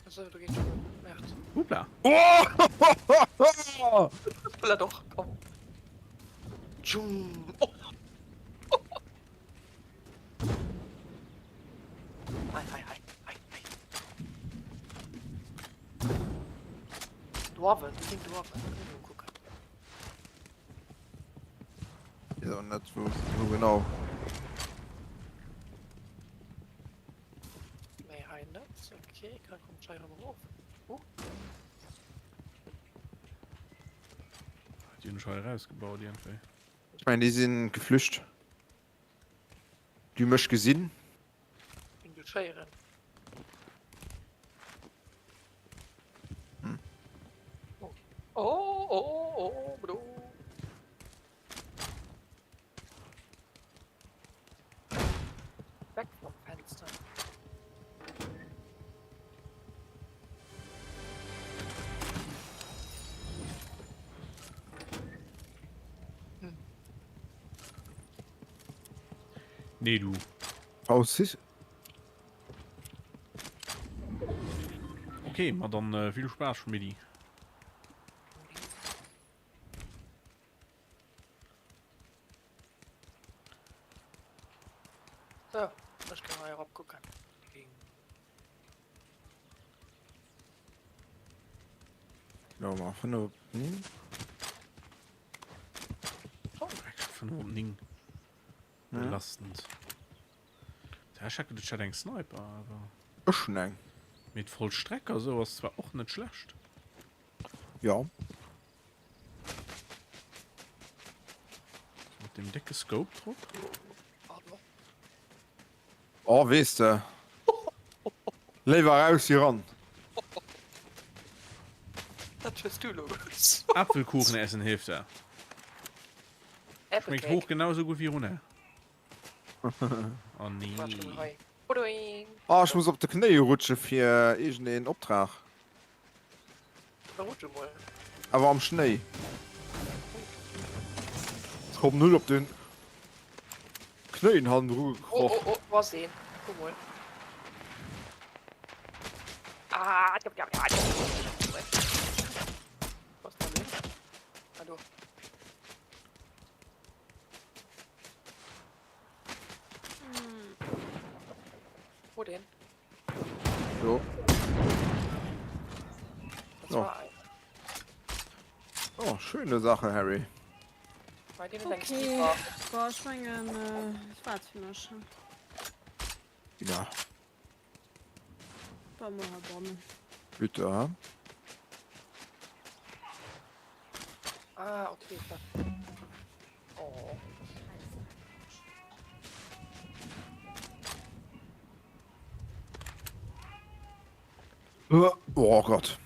Esou, do geet schon Merd. Hoppla. Oh! Hoppla doch, komm. Tschum. Oh. Hei, hei, hei, hei, hei. Dwarven, die sind Dwarven. Gucken. Ja, net wou, wou genau. Nee, hei net. Okay, kann kommt hei erëm erof. Uh. Déi hunn ech hei erausgebaut iergendwéi. Ech mengen déi sinn geflücht. Déi hu mech gesinn. Bin du Schéieren. Hm. Oh, oh, oh, oh, Bro. Weg vom Fenster. Hm. Nee, du. Aus Okay, ma dann äh, vill Spaass, Schmidti. So, ech géing hei erop kucken. Ja, mal 5 op 9. 5 op 9. Belastend. Ja, ech hat geduecht, ech hätt eng Sniper, awer. Ech hunn eng. Mee d'Vollstrecker esou ass zwar och net schlecht. Ja. Mat dem décke Scope drop. Oh, weess de. Léiwer raus wéi ran. Dat hues du elo gesot. Apfelkuchen essen hilft da. Schmeckt hoch genauso gut wie runter. Oh nee. Oh, ech muss op de Knéie rutsche fir iergendeen Optrag. Awer am Schnéi. Ech komm null op den Knéien hannendru gekroch. Oh, oh, oh, was een. Guck mol. Ah, ja, ja, ja. Was da denn? Hallo. Wo denn? So. Das war ein. Oh, schöne Sache, Harry. Bei denen denkst du Okay. war. Boah, ech mengen, äh, dat war's fir mech. Ja, Ba mer heibannen. bitte. hä? Ah, okay. Da. Oh. Oh Gott.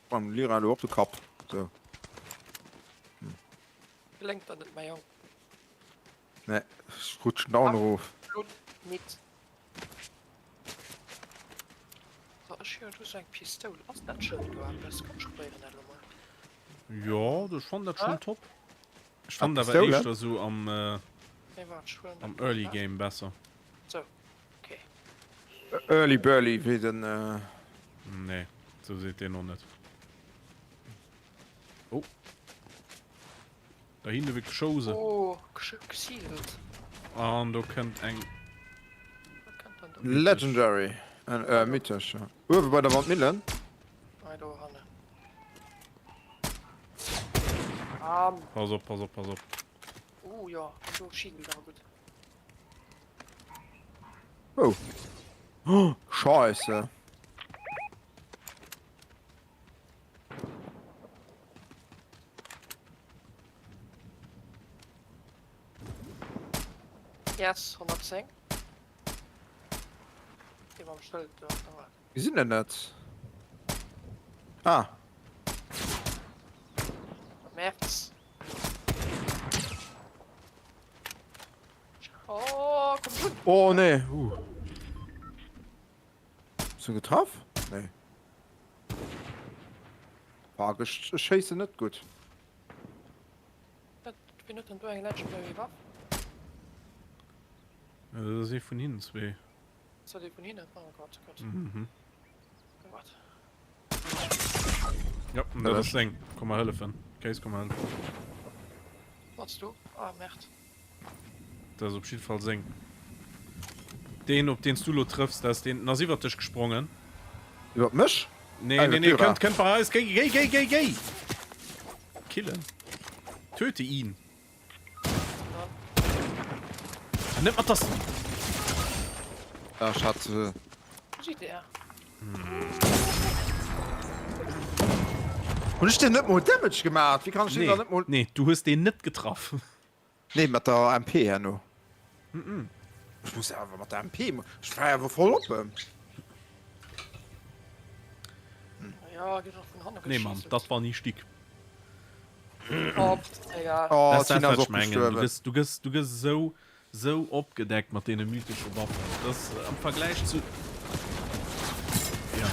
Beim Lira lo op de Kapp. So. Geléngt der net, mäi Jong. Ne, ech rutschen dauernd erof. Absolut nit. So, ech hu jo do sou eng Pistoul. Ass dat Schëld do eppes? Komm, ech probéieren dat elo mol. Jo, ech fannen dat schon top. Ech fannen Ah, awer Pistoul, éischter sou am, äh, Nee, wart, ech huelen am dat Early mol. Game besser. So, okay. Early Burly, wéi den. Äh... Nee, sou seet deen och net. Oh. Da hinne wéi Chose. Oh, gezielt. An do kënnt eng. Wat kënnt dann do? Legendary. Äh, mythesch, ja. Uewe bei der Wandmillen. Hei do hannen. Bam. Pass op, pass op, pass op. Oh ja, do schieden awer gutt. Oh. Oh, Scheiße. Yes, 110. Dee mam Schëld do, da war. Wie sinn denn dat? Ah. März. Oh, komm schon. Oh nee. Uh. Bist du getraff? Nee. Fuck, ech, ech schéissen net gutt. Wien huet denn do eng legendary Waff? Dat ass ee vun hinnen zwee. Ass dat ee vun hinnen? Oh Gott, Gott. Mhm. Oh Gott. Ja, dat ass seng. Komm mer hëllefen. Case, komm mer hëllefen. Wats du? Ah, Merd. Dat ass op jidde Fall seng. Deen, op deen s du lo trëffs, dat ass deen. En ass iwwert dech gesprongen. Iwwert mech? Nee, Ah, nee, iwwert nee, d'Lyra. kënnt, kënnt bei eis. Géi, géi, géi, géi, géi! Killen. Töte ihn. Ah, net mat das. Ja, ech hat. Äh, GDR. Hun ech den net mol Damage gemaat? Wéi kann ech den Nee, dann net mol. nee, du hues deen net getraff. Nee, mat der MP herno. Ech muss awer mat der MP. Ech war awer voll oppen. Ja, geht doch vun hannen Nee, Mann, geschießt. dat war ni Stick. Oh, egal. Oh, Das ist das, Tina wat ass ech och mengen. Du gestuerwen. gëss, du gëss, du gëss esou, esou opgedeckt mat deene mythesche Waffen. Das äh, am Vergleich zu. Ja.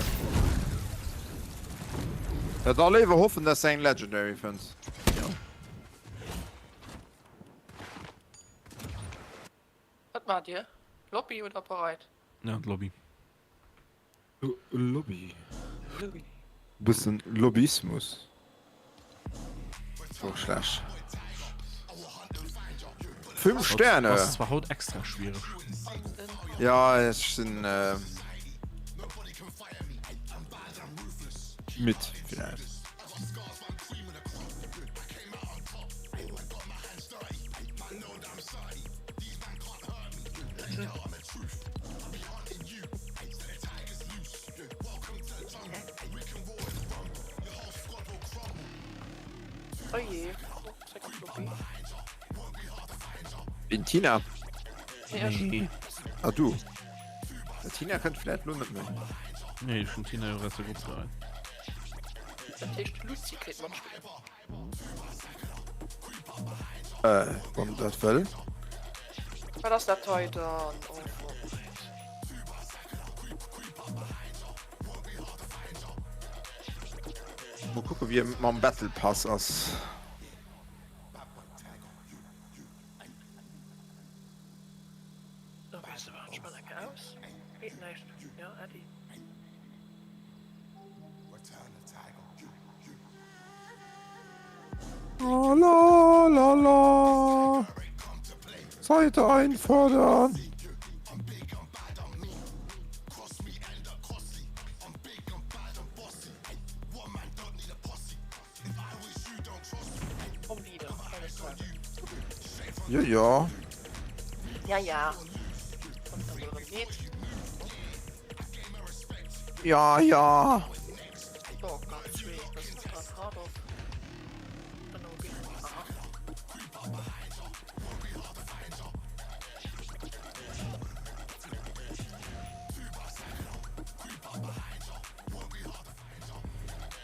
Ja, da léiwer hoffen, dass du eng Legendary fënns. Ja. Wat maacht Dir? Lobby oder bereit? Ja, d'Lobby. Lobby. Bëssen Lobbyismus. Ass och schlecht. 5 Sterne. Ass zwar haut extra schwiereg. Ja, ech sinn midd villäicht. Oh je. Zeck op Lobby. Wien Tina? Nee, ech. Nee. Ah du. Der Tina kënnt vläit lo net méi. Nee, ech hunn Tina jo aus der Grupp geheit. Dat heescht d'Lucie kéint matspillen. Äh, wann dat wëll. Wat ass dat hei dann? Oh, Moment. Mol kucke wéi et mam Battle Pass ass. Da weess de wat, ech man eng aus. Geet näischt. Ja, Äddi. La la la la. Seite einfordern. Komm wieder, keine Sorge. Jo jo. Ja, ja. Wann et dann erëm geet. Ja, ja. Oh Gott, zwee, das ist dran hart op. Aha.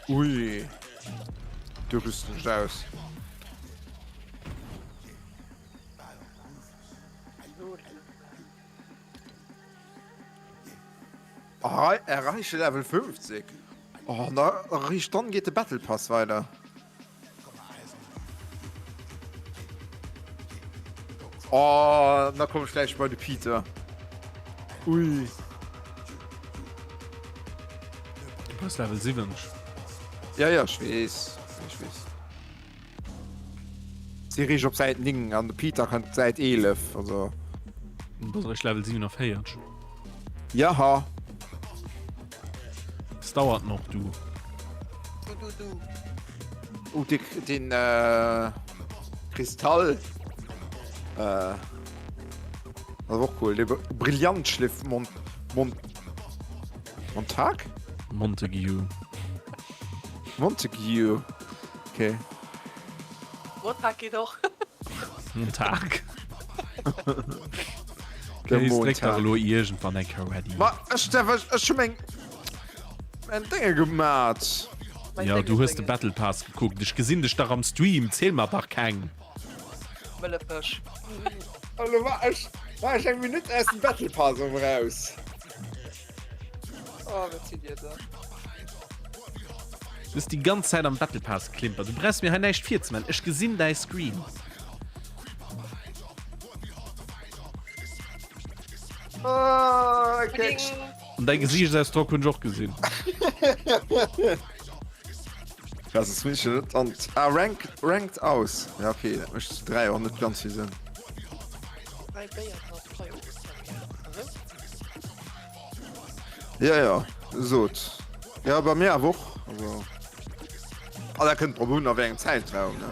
Ui. Du rüsten ech aus. Erreiche Level 50. Oh, na, eréischt dann geet de Battle Pass weider. Oh, da komm ich gleich bei de Peter. Ui. Du bist Level 7. Ja, ja, ich wees. Ich wees. Si riicht op Säit 9 an de Peter kënnt Säit 11, also. Du bass eréischt Level 47. Jaha. Es dauert noch, du. Du, du, du. Oh, de, den äh, Kristall. Äh, das war och cool. De Brillantschliff Mont, Mont, Montag? Montague. Montague. Okay. Montag geht och. Montag. Der Okay, dréck dach Montag. elo iergendwann eng Kéier ready. Ma ech darf ech ech hu meng mein Dinge gemat. Mein Ja, Ding du ist hues de Dinge. Battle Pass gekuckt. Ech gesinn dech dach am Stream. Ziel mer dach keng. Mëlle Fësch. Hallo war ech war ech eng Minutt aus dem Battle Pass erëm raus. Oh, wat sidd Dir da? Du bist die ganz Zeit am Battle Pass klimpern. Du brauchst mir hei näischt virzeman. Ech gesinn däi Screen. Ah. An däi Gesiichtsausdrock hunn ech och gesinn. Das ist mich net an ah, rank, ranked aus. Ja okay, dat mécht zu 3 och net ganz vill Sënn. Ja ja, sot. Ja bei mir awer och. Also. Ah, da kënnt drop un a wéi engem Zäitraum ne.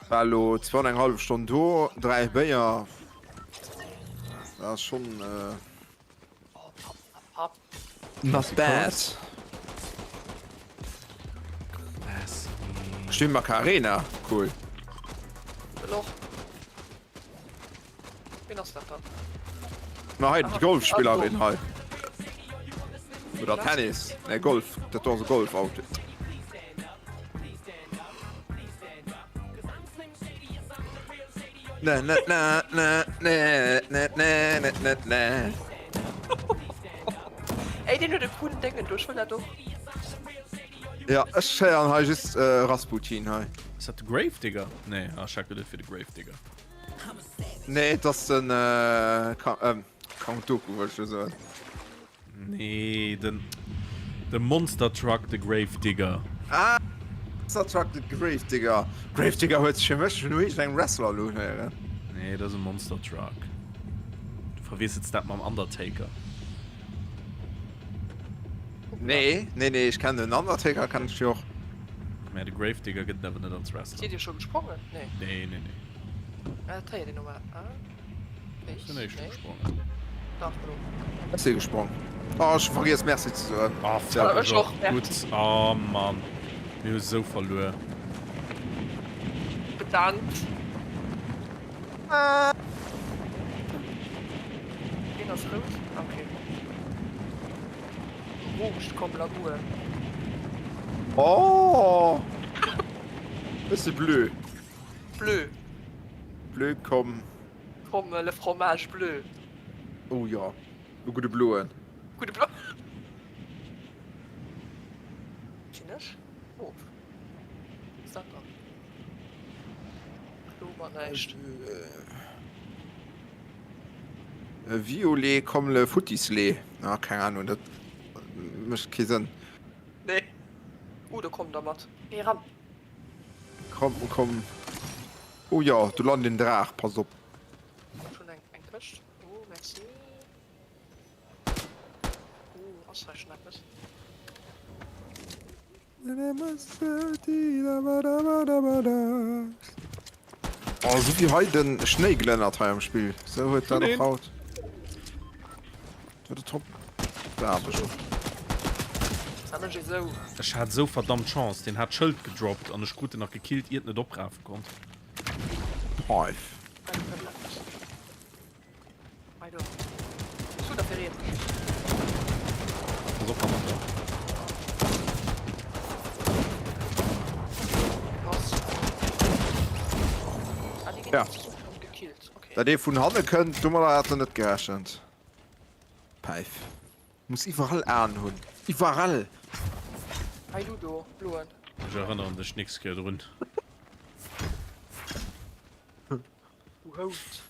War elo zwou an eng hallef Stonn do, 3 Béier. Dat ass schonn äh, not bad. Stimmt Macarena, cool. Loch. Wien ass dat dann? Na hei, déi Golfspillerin hei. Oder Tennis. Ne, Golf. Dat do ass e Golf-Outfit. Na, na, na, na, na, na, na, na, na, na. Ey, deen huet e coolen Déngen do, ech wëll dat och. Ja, ech héieren hei just äh, Rasputin hei. Ass dat de Gravedigger? Nee, ah, ech hat geduet, et wier de Gravedigger. Nee, et ass den äh, ähm, Count Dooku, wollt ech jo soen. Nee, den de Monster Truck, de Gravedigger. Ah, Monster Truck, de Gravedigger. Gravedigger huet sech fir mech no iergendengem Wrestler elo unhéieren. Nee, dat ass e Monster Truck. Du verwiessels dat mam Undertaker. Nee, nee, nee, ech kennen den Undertaker, kennen ech jo och. Mä de Gravedigger gëtt et awer net als Wrestler. Sidd Dir scho gesprongen? Nee. Nee, nee, nee. Ah, dat héiert een normal. Ah. Ech sinn éischter gesprongen. Dach, elo. Ech si gesprong. Oh, ech hu vergiess Merci ze soen. Ah, fuck, ech och. Gutt. Oh, Mann. Mir hu sou verluer. Bedankt. Deen ass rout. Ok. Rouge comme la boue. Oh! Ech si bleu. Bleu. Bleu comme. Comme le fromage bleu. Oh jo, e gudde bloen. Gudde bloen. Sinn ech? Of. Wat ass dat dann? Elo mer näischt. Violet comme le Futtislee. Ah, keng Ahnung, dat mécht kee Sënn. Nee. Oh, do kommen der mat. Géi eran. Komm, komm. Oh jo, do lant een Draach, pass op. Ech hunn eng, eng Këscht. Oh, merci. Oh, ass hei schon eppes? Oh, esou wéi hei den Schnéi glënnert hei am Spill, esou huet dat och haut. Huet et top d'Aarbecht. Ech hat esou verdammt Chance, deen hat d'Schëld gedroppt an ech krut en nach gekillt iert en et oprafe konnt. Peif. Pass op hannert der. Ja. Dat ee vun hanne kënnt, domadder hat en net gerechent. Päif. Muss iwwerall Aen hunn. Iwwerall! Hei du do, bloen. Ech erënneren dech nächst Kéier drun. Du Hound.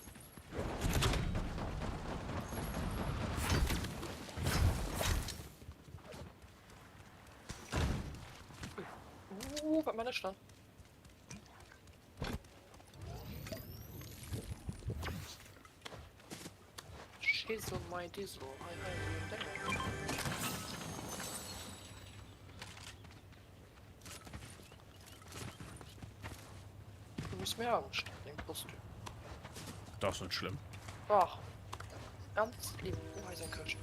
Uh, wat man ech dann? Schizo my dizo. Hei, hei, hei, hei. Du muss mir Angscht dem Kostüm. Das ist net schlëmm. Dach. Ganz lieb. Oh, hei ist eng Këscht.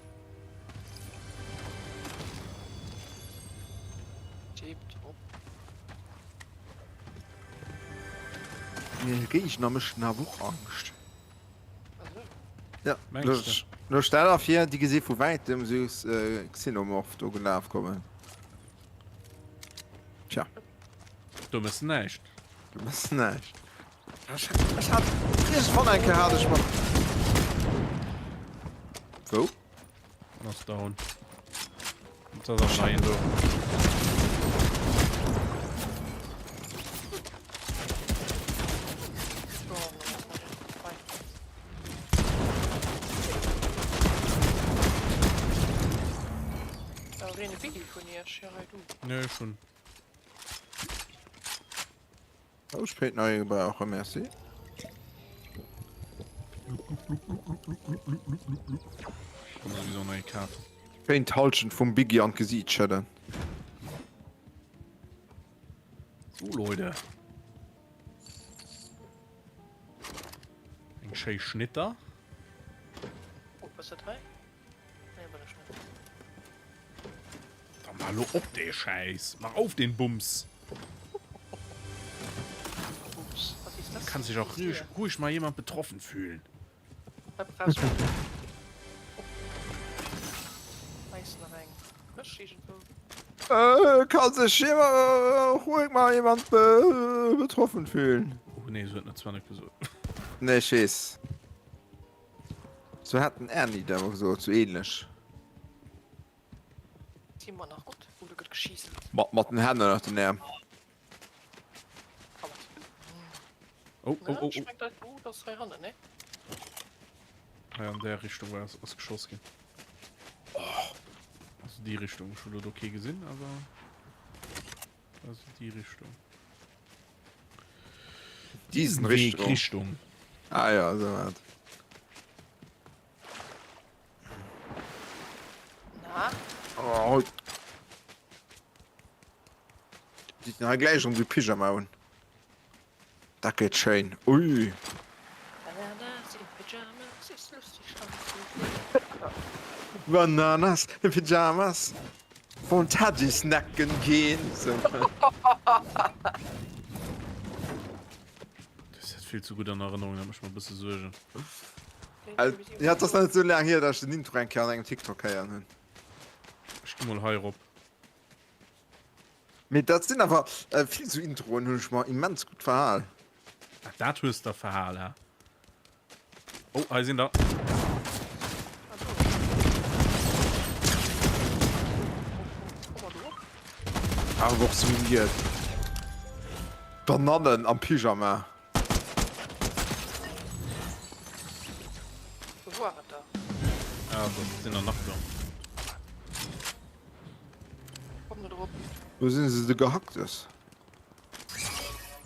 Tipptopp. Mir Géigner méchten awer och Angscht. Ja, Mengst du? Lo stell der vir, déi gesi vu wäitem sou Xenomorph do gelaf kommen. Tja. Do mëss näischt. Du mëss näischt. Ech, ech hat iergendwann eng Kéier hat ech mat. Wou? Ass down. Jetzt ass am neien do. Nee, ech hunn. Oh, ech kéint nach ee gebrauchen, merci. Kann sowieso nach ee kafen. Kéint d'Halschent vum Biggie an d'Gesiit schëdden. So, Leute. Eng schéi Schnitter. Oh, was ist das hei? Nee, aber das nicht. Dann mal lo op dee Schäiss. Mach auf den Bums. Bums, was ist das? Kann sich auch ruhig, ruhig mal jemand betroffen fühlen. Da brauchst du. Hei ist nach eng Këscht irgendwo. Äh, kann sich jemand, ruhig mal jemand be betroffen fühlen. Oh nee, so huet en et zwar net gesot. Nee, ech weess. Sou hat den Erny et awer gesot, sou ähnlech. Si mer nach gutt? Oh, do gëtt geschiesselt. Mat, mat den Hänn ënnert den Äerm. Oh, oh, oh, oh. Schmeckt dat oh, das hei hannen, ne? Hei an der Richtung war ass geschoss ginn. Oh. Also déi Richtung schon net okay gesinn, awer also déi Richtung. Diesen Richtung. Richtung. Ah ja, so wat. Na? Oh. Déi sinn hei gläich erëm de Pyjama un. Dat gëtt schéin. Ui. Bananas in Pyjamas ist lustig anzusehen. Bananas in Pyjamas wollen Teddy snacken gehen. So. Das hat vill ze gutt an Erënnerung, dat mécht mer e bësse Suergen. Ja, dat ass net esou laang hier, datt ech den Intro eng Kéier an engem TikTok héieren hunn. Ech gi mol hei erop. Mee dat sinn awer vill sou Introen hunn ech mer immens gutt verhal. Ah, dat hues der verhal, ha? Oh, hei sinn der. Awer och sou weird. Banannen am Pyjama. Wou war et da? Ah, do sinn der nach do. Wou sinn se de Gehacktes?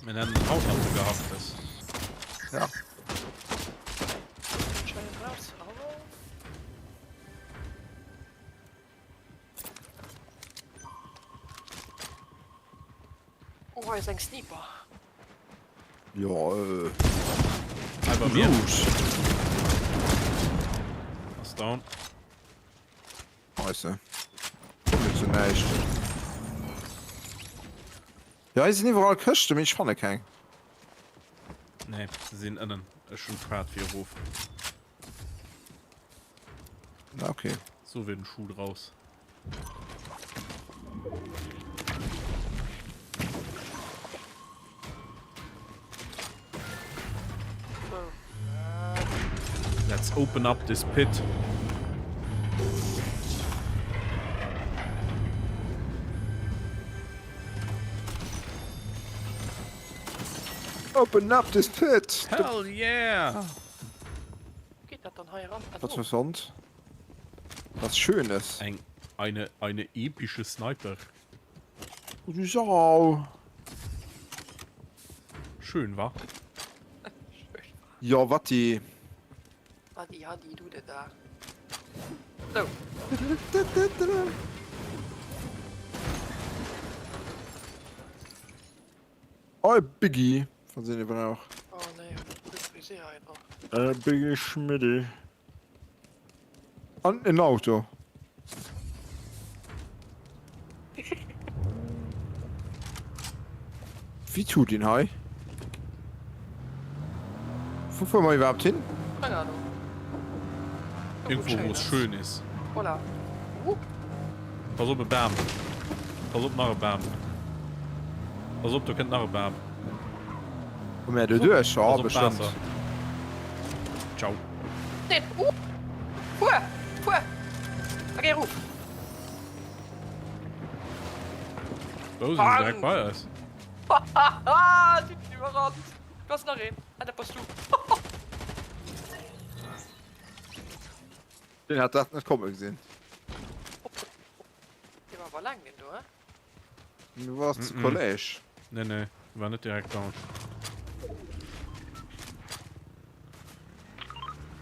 Mir nennen den haut nach de Gehacktes. Ja. Oh, hei ass eng Sniper. Jo, äh. Hei bei mir. Ass down. Scheisse. Komm net zu näischt. Ja, hei sinn iwwerall Këschten, mee ech fanne keng. Nee, se sinn ënnen. Ech hunn d'Faart fir erof. Na, okay. So wird ein Schuh draus. Let's open up this pit. Open up this pit! Hell yeah! Geht dat dann hei ran? Was für sonst? Was Schönes. Eng, eine, eine epische Sniper. Oh, du Sau. Schön, wa? Jo, wat déi. Hadi, hadi, du de da. So. Oi, Biggie, falls een e brauch. Oh nee, Brisé einfach. Äh, Biggie Schmiddi. An en Auto. Wéi tut een hei? Wou fuere mer iwwerhaapt hin? Keng Ahnung. Irgendwo wou es schön ist. Voilà. Uh. Pass op e Bam. Pass op nach e Bam. Pass op do kënnt nach e Bam. Komm her doduerch, ja Pass op bestëmmt. Waasser. Ciao. Nee, uh. Fuer! Fuer! A géi erof! Wou sinn se direkt bei eis? Hahaha! Si hunn iwwerrannt! Do ass nach een! Ah, dat bass du! Deen hat dat net komme gesinn. awer laang deen do, he? Du wars zu Collège. Nee, nee, war net direkt down.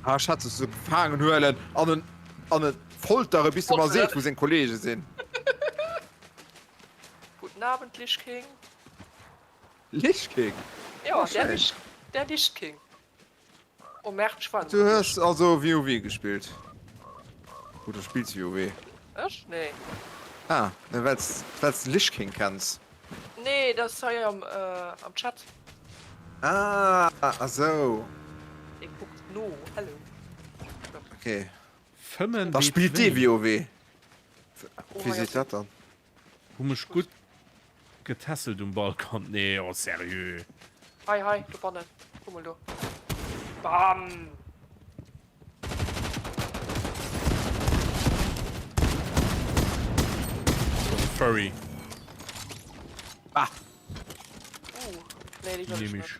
Ah, ech hat se sou gefaangen huelen an en an en foltere bis de mer seet wou seng Kollege sinn. Guten Abend Lich King. Lich King? Jo, der Lich, der Lich King. Oh Merde, ech war Du hues also WoW gespillt? Oder spills WoW? Ech? Nee. Ah, ne wells wells de Lich King kenns. Nee, dat ass hei am äh, am Chat. Ah, ah sou. Dee kuckt no. Hello. Okay. Fëmmen Da deet spillt dee wéi. WoW. Oh, Wéi hei seet ass dat dann? Hu mech gutt getässelt um Balkon. Nee, oh seriö. Hei, hei, do bannen. Guck mol do. Bam! Furry. Ah. Uh, nee, déi wëll ech Nehm net. ich.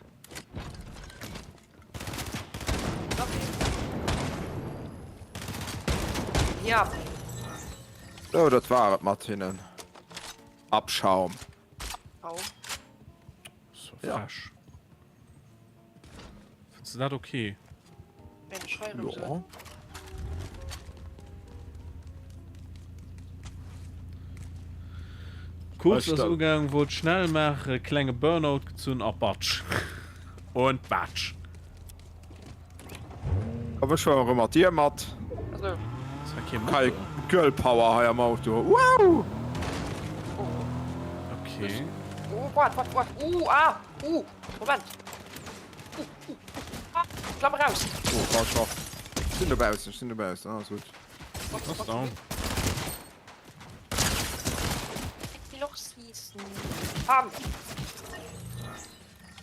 Ja. So, dat war et mat hinnen. Abschaum. Abschaum. So Ja. frech. Findest du dat okay? Ja. Course ass ugaang, wollt schnell maachen, klenge Burnout gezunn a batsch. Und batsch. Komm ech fueren erëm mat dir mat. Geil Girl Power hei am Auto. Wow! Okay. Oh, wart, wart, wart. Uh, ah, uh, Moment. Uh, uh, ah, klamm raus. Oh, falsch raus. Ech sinn dobaussen, ech sinn dobaussen. Alles gutt. Ass down. Loch schießen. Bam.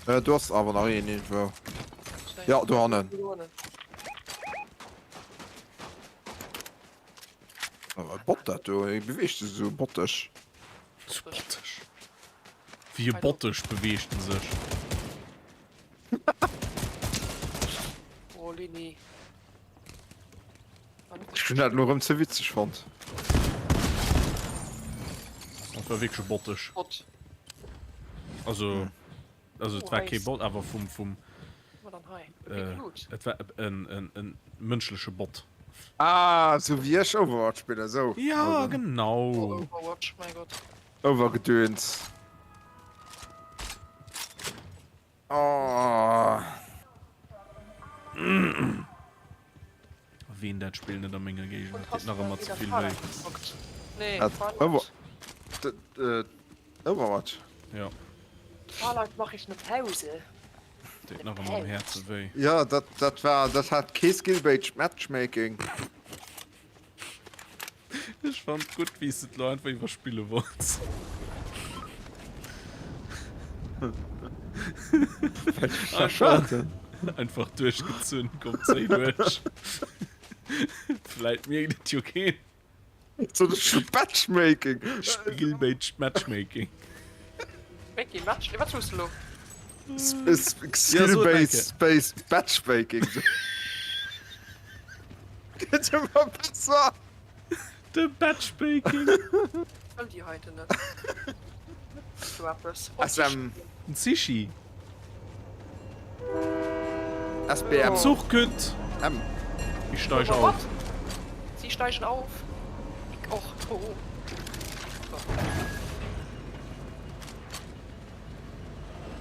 Äh, do ass awer nach een irgendwou. Ja, do hannen. Awer Bot dat do, e beweegt sech esou botteg. Sou botteg. Wéi e Botteg beweegt en sech. Oh, Lini. Ech hunn dat elo erëm ze witzeg fonnt. Dat war wierklech e Botteg. Bot. Also, also et war kee Bot, awer vum, vum, Wat dann hei? äh, et war en, en, en mënschleche Bot. Ah, sou wéi ech Overwatch spillen, sou. Ja, Also. genau. Oh, Overwatch, mein Gott. Overgedöns. Oh. Ween dat Spill net a menger Géigend Und huet, hast deet nach du mal ëmmer ze wieder vill wéi. Fallout gezockt? Nee, Wat? Fallout. Over D äh, Overwatch? Ja, Fallout mache ich ne Pause. deet nach ëmmer am Häerze wéi. Ja, dat, dat war, dat hat kee Skill-based Matchmaking. Ech fand gutt wéi s de et lo einfach iwwerspille wollts. Einfach, einfach duerchgezunn, komm zéi duerch. Vläit mierkt et jo keen. So Matchmaking. Skill-based Matchmaking. Making Match, wat hues de lo? Skill-based based Matchmaking. Gëtt ëmmer besser. De Batchbaking. Wëll déi heiten net. Du eppes. Oh, SM. En Zishi. SBM. Zuch kënnt. M. Ich steig Oh, auf. wat? Sie steigen auf. Ich och. Oh. So.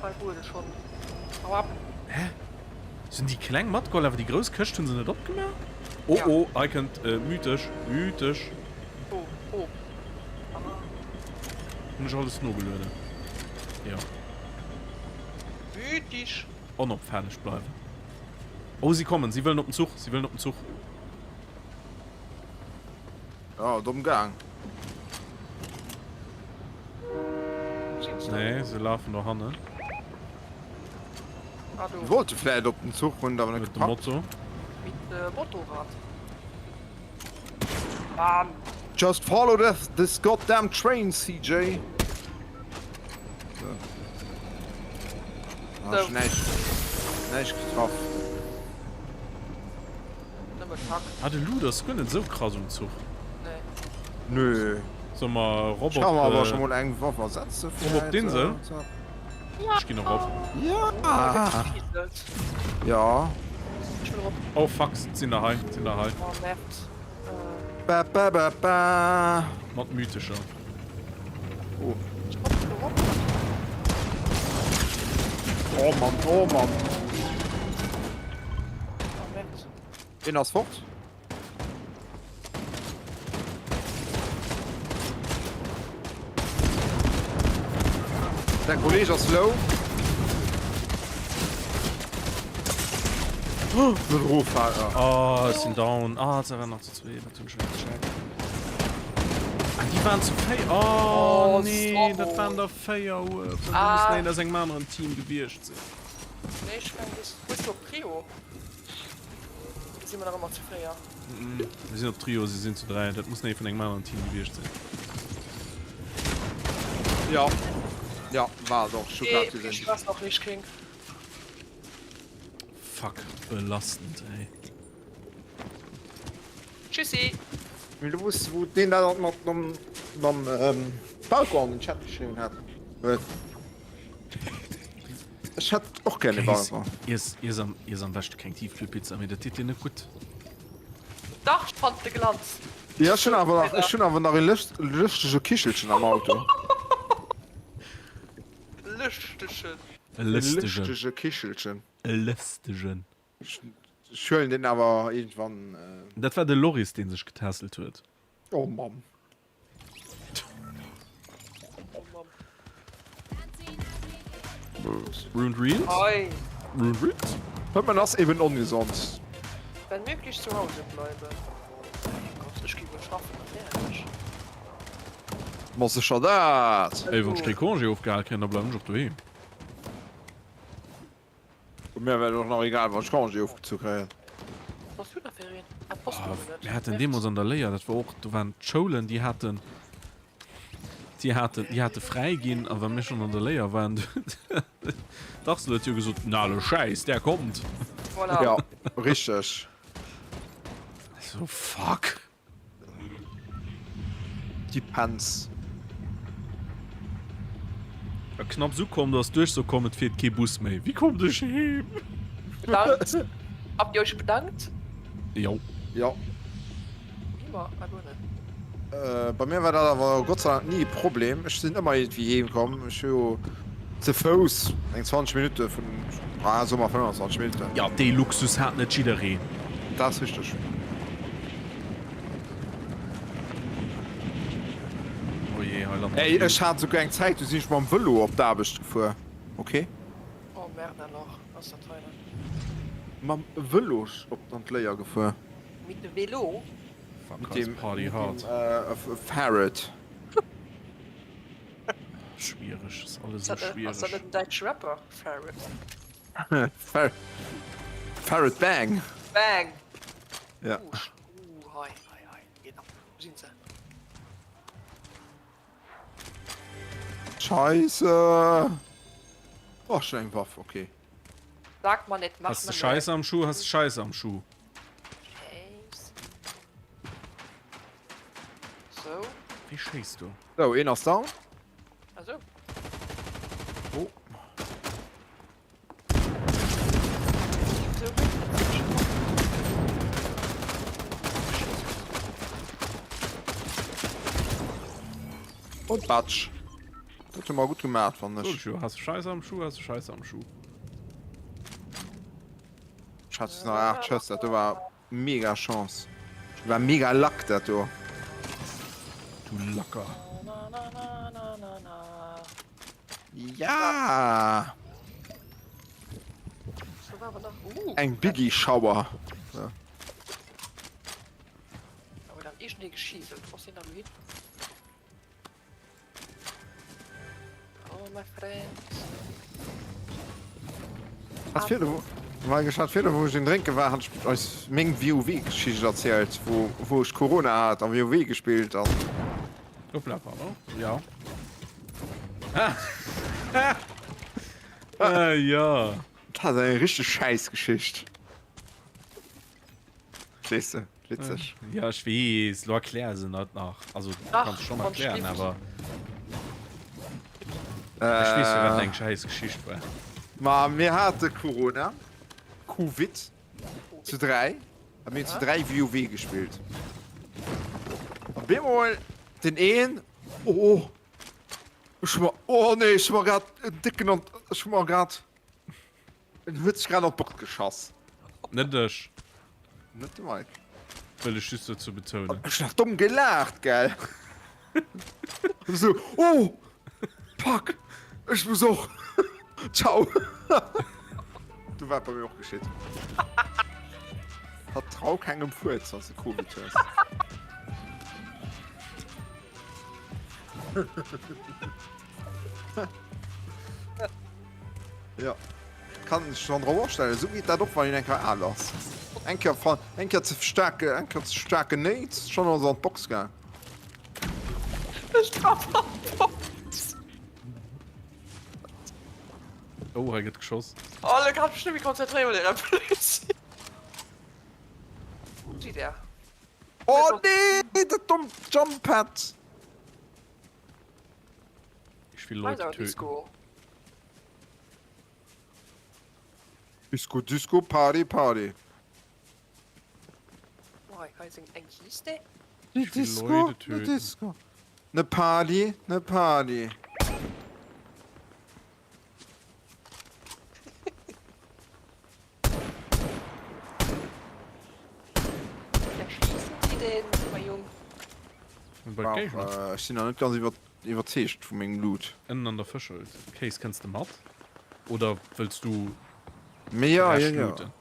Hei wurde schon. Hau ab. Hä? Sinn déi kleng matgeholl, awer déi grouss Këscht hunn se net opgemaach? Oh Ja. oh, hei kënnt äh, mythesch, mythesch. Oh, oh. Aha. Hunn ech alles nogelueden? Jo. Mythisch. Onopfälleg bleiwen. Oh, si kommen, si wëllen op den Zuch, si wëllen op den Zuch. Ja, domm gaang. Nee, se lafen dohannen. Ah, du. Die wollte vläit op den Zuch, hunn et awer net Mit dem gepackt. Motto. Mit äh, Motorrad. Bam. Just follow the, this goddamn train, CJ. So. Ah, So. näischt, näischt getraff. Nëmme Kack. Ah, de Loot ass guer net esou krass um Zuch. Nee. Nö. Soll mer erop Ech ka mer awer op scho mol eng Waff ersetze erop op vläit. d'Insel? Ech ginn erop. Ja! Ja. Ech wëll erop. Oh fuck, sinn der hei, sinn der hei. Oh merde. Ba ba ba ba. Mat mythescher. Oh. Ech komm erop. Oh Mann, oh Mann. Oh merde. Een ass fort. Säin Kolleg ass low. Den Rohfahrer. Oh, ech sinn down. Ah, se waren nach zu zwee. Dat hunn ech net gecheckt. Ah, déi waren zu véier. Oh, Oh, nee, dat sorry. waren der véier. Ups, dat Ah. muss een aus engem aneren Team gewiescht sinn. Nee, ech mengen, du bist du op Trio. Oder si mer nach ëmmer zu véier? Mir sinn op Trio, si sinn zu 3. Dat muss nee vun engem aneren Team gewiescht sinn. Ja. Ja, war et och. Ech hu grad Nee, gesinn. ech war nach nicht, King. Fuck, belastend, ey. Tschüssi. Mee du wusst, wou deen dat mat mam, mam ähm, Balcon an den Chat geschriwwen hat. Huet. Ech hätt och gär e Balcon. Iess, iess am, iess am beschte keng Tiefkühlpizza méi, dat deet dir net gutt. Dach, ech fand de Glanz. Jo, ech hunn awer nach, ech hunn awer nach e lëscht, lëschtege Kichelchen am Auto. Lëschtegen. E E lëstegen. lëschtege Kichelchen. E lëstegen. Ech, ech huelen deen awer iergendwann. Dat war de Loris, dee sech getässelt huet. Oh Mamm. Ruined Reels? Hei. Ruined Reels? Hëmmen ass eben ongesond. Wenn möglich zu Hause bleiben. Mein Gott, ech gi wuel schaffen, ganz ehrlech. Ma sécher dat! Ey, wann ech kee Congé ofgehal kréien, da bleiwen ech och doheem. Mir wär et och nach egal, wann ech Congé ofgezu kréien. Was du da fir een? Ah, post du net. Mir haten deemools an der Léier, dat war och, do waren d'Schoulen, déi haten, déi haten, déi hate fräi ginn. A wa mir schonn an der Léier waren, du huet d'Arsel huet jo gesot, Na, le Schäiss, där kommt! Voilà. Ja, richteg. Ech sou, Fuck! Depends. War knapps ukomm, do ass d'Duerchso komm, et fiert kee Bus méi. Wéi kommt ech heem? Bedankt. Habt ihr euch bedankt? Jo. Jo. Immer, ah, guer net. Bei mir war dat awer Gott sei Dank ni e Problem. Ech sinn ëmmer iergendwéi heem komm. Ech hu jo ze Fouss eng 20 Minutte vun, ah, soe mer 25 Minutten. Jo, dee Luxus hat net jiddereen. Dat ass richteg. Oh jee, hei landen Ey, ech hat esouguer eng Zäit, do sinn ech mam Vëlo op d'Aarbecht gefuer, ok? Oh merde alors, was ass dat hei dann? Mam Vëlo op an d'Léier gefuer. Mit dem Velo? Fuck, Mit hei ass dem, Party mit hard. dem Fahrrad. Schwiereg, ass alles Ass esou dat, ass schwiereg. dat net en däitsche Rapper? Fahrrad. Fahrrad Bang! Bang! Ja. Uh, uh, hei, hei, hei, genau. Wo sinn se? Scheisse! Oh, schon eng Waff, okay. Sag mal net, mach Hast du mal net. Scheiße am Schuh, hast du Scheiße am Schuh. Scheiße. So. Wéi schéiss du? So, een ass down. Also. Oh. Und Batsch. Dat hu mer gutt gemaach, fannen ech. Schuh. Hast du Scheiße am Schuh, hast du Scheiße am Schuh. Ech hat nach 8 Schëss, dat do war mega Chance. War mega Luck dat do. Du Lacker. Na, na, na, na, na, na. Ja! Uh. Eng Biggie Shower. Ja. Aber dann ist nicht geschieselt. Was sind da hin? Oh, my friend. Hat virdru, well ech hat virdru, wou ech een drénke war, hat ech eis meng WoW-Geschicht erzielt, wou, wou ech Corona hat a WoW gespillt an. Hoppla, pardon. Ja. Ah, ja. Dat ass eng richteg Schäissgeschicht. Verstees de? Witzeg. Ja, ech weess, lo erklär se net nach. Also, du Ach, kanns schon wann erklären, stimmt. awer ech weess jo, wat Äh, eng schäiss Geschicht war. ma mir hate Corona, Covid, zu 3, a mir hunn zu 3 WoW gespillt. An bemol den een, oh, ech hu mer, oh nee, ech hu mer grad en décken an, ech hu mer grad En huet sech grad an d'Bord geschass. Net ech. Net de Mike. Wëll ech just dozou betounen. Ech nach domm gelaacht, gell? So, oh! Fuck! Ech muss och! Ciao! Du war bei mir och geschitt. Vertrau kengem Fuerz, wann s de Covid hues. Ja. Kann ech schon drop astellen. So geht dat och wann een eng Kéier al ass. Eng Kéier van eng Kéier ze staark eng Kéier ze staark genéit, schon ass an d'Box gaang. Ech traf an d'Box. Oh, hei gëtt geschoss. Oh, lo kann ech mech net méi konzentréieren, well der Blödsinn. Sieh der. Oh nee, dat dommt Jump Pad. Ech will Leute töten. Disco. Disco, Disco, Party, Party. Oh, hei ass eng Kiste. Ich will Disco, Leute ne töten. Disco. Ne Party, ne Party. Erschießen Sie den, mein Jung. Bei Géigner. Äh, ech sinn nach net ganz iwwer iwwerzeegt vu mengem Loot. Ënnen an der Fëschelt. Kéis, kënns de mat? Oder wëlls du Mee ja, de ja, Rescht ja. looten?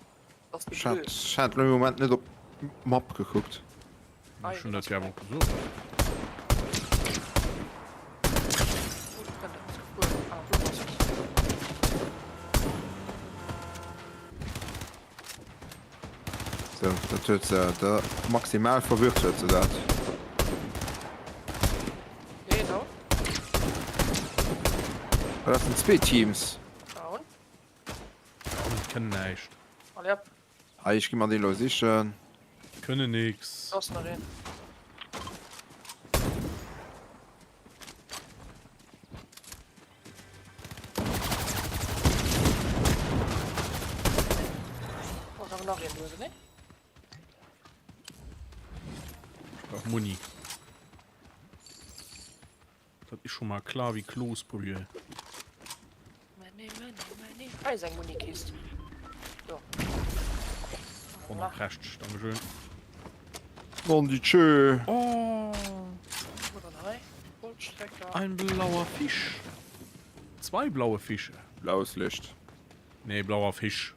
Das Ech ist hat, blöd. ech hat lo im Moment net op d'Map gekuckt. Ech hunn dat jo awer gesot. Sou, dat huet se da maximal verwirrt huet se dat. Dat sinn zwee Teams. Down kënnen näischt. Hei, ech gi mer déi lo sichen. Kënnen nix. Do ass nach een. Do ass awer nach een do, oder net? Ech brauch Muni. Dat is scho mal klar wéi Klosbrühe. Money, money, money. Hei ass eng Munikist. Do. Wonnerprächteg, Dankeschön. Non di tschö. Oh. Wo dann hei? Vollstrecker. Ein blauer Fisch. Zwei blaue Fische. Blaues Licht. Nee, blauer Fisch.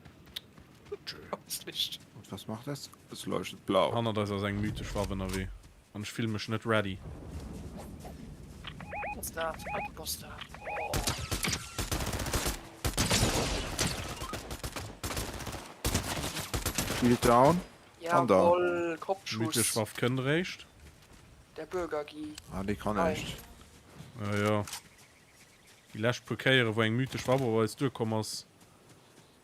Blaues Licht. Und was macht es? Es leuchtet blau. Hannert eis ass eng mythesch Waff ënnerwee. An ech fillen mech net ready. Was ass dat? Ah, du bass dat. Oh. Shield down. An down. Jawoll, Kopfschuss. Mythesch Waff kënnt eréischt. Der Bürger Guy. Ah, déi kann Hei. echt. Ja, ja. Déi lescht puer Kéiere wou eng mythesch Waff op eis duerkomm ass,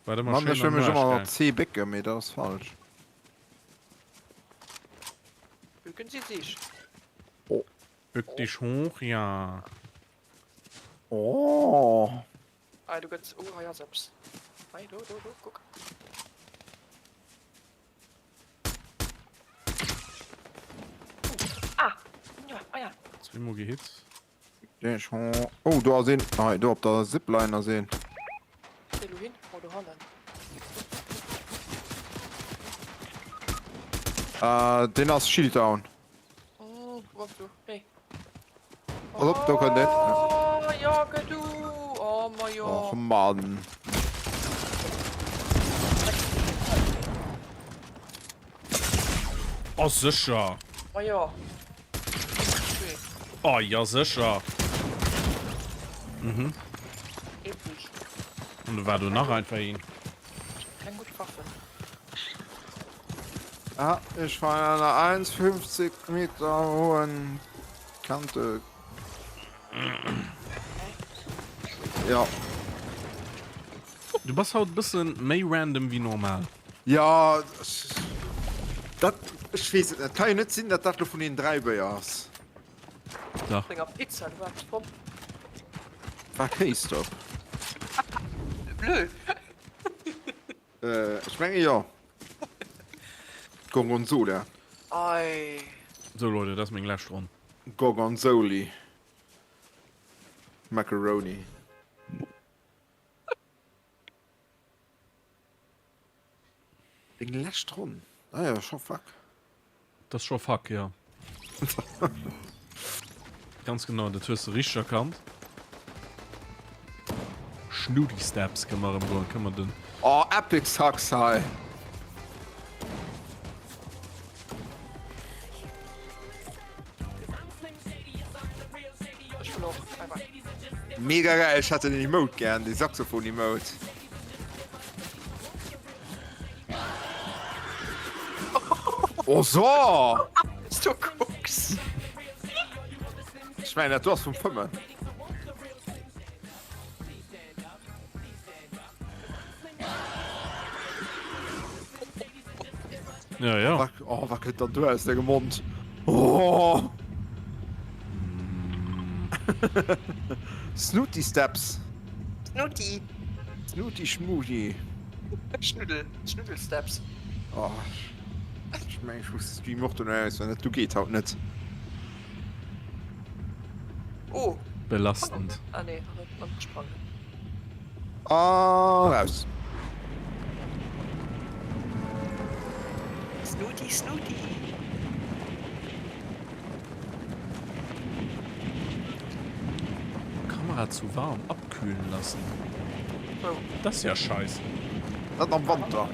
war et ëmmer Mann, ech schéin wëll am mech Arsch ëmmer gaang. mat C bécken, mee dat ass falsch. Bücken Sie sich. Oh. Bück dich hoch, ja. Oh. Ah, du gëtt. Oh, hei ass eppes. Hei, do, do, do, kuck. Oh. Ah! Ja, ah ja. Zweemol gehit. Dich hoch. Oh, do ass een. Hei, do op der Zipline ass een. Wéi lo hin? Oh, do hannen. Äh, deen ass Shield down. Oh, wou bass du? Hey. Pass op, do kënnt een. Oh, Jacke, du! Oh, ma jo. Och Mann. Oh, sécher! Ma jo. Oh ja sécher. Mhm. Und do war do nach einfach een. Keng gutt Waffen. Ah, ech war an einer 1,50 Meter hohen Kante. Ja. Du bass haut bëssen méi random wéi normal. Ja, dat. Ech weess et net. Ka jo net sinn, datt dat lo vun deenen 3 Béier ass. Dach. Denger Pizza, du war top. War Kéis drop? Bleu. Ech menge jo. Gorgonzola. Ei. Sou Leute, dat ass meng lescht Ronn. Gorgonzoli. Macaroni. Deng lescht Ronn? Ah jo, scho fuck. Dat ass scho fuck, jo. Ganz genau, dat hues de richteg erkannt. Schnudi Steps kënne mer erëm goen, kënne mer den. Oh, epic sucks hei. Ech wëll och. Bye bye. Mega geil, ech hätt den Emote gären, dee Saxophon Emote. Oh so! Du kucks. Ech mengen dat do ass vum Fëmmen. Ja, ja. Wat, oh, wat kënnt dann do aus dengem Mond? Oh. Snooty Steps. Snooty. Snooty Schmooty. Schnuddel, Schnuddel Steps. Oh. Ech mengen, ech muss de Stream och dono aus, well dat do geet haut net. Oh. Belastend. Ah nee, hat net gesprangen. A raus. Snooty, Snooty. Kamera zu warm, abkühlen lassen. Oh. Das ist ja scheiße. Dat am Wanter.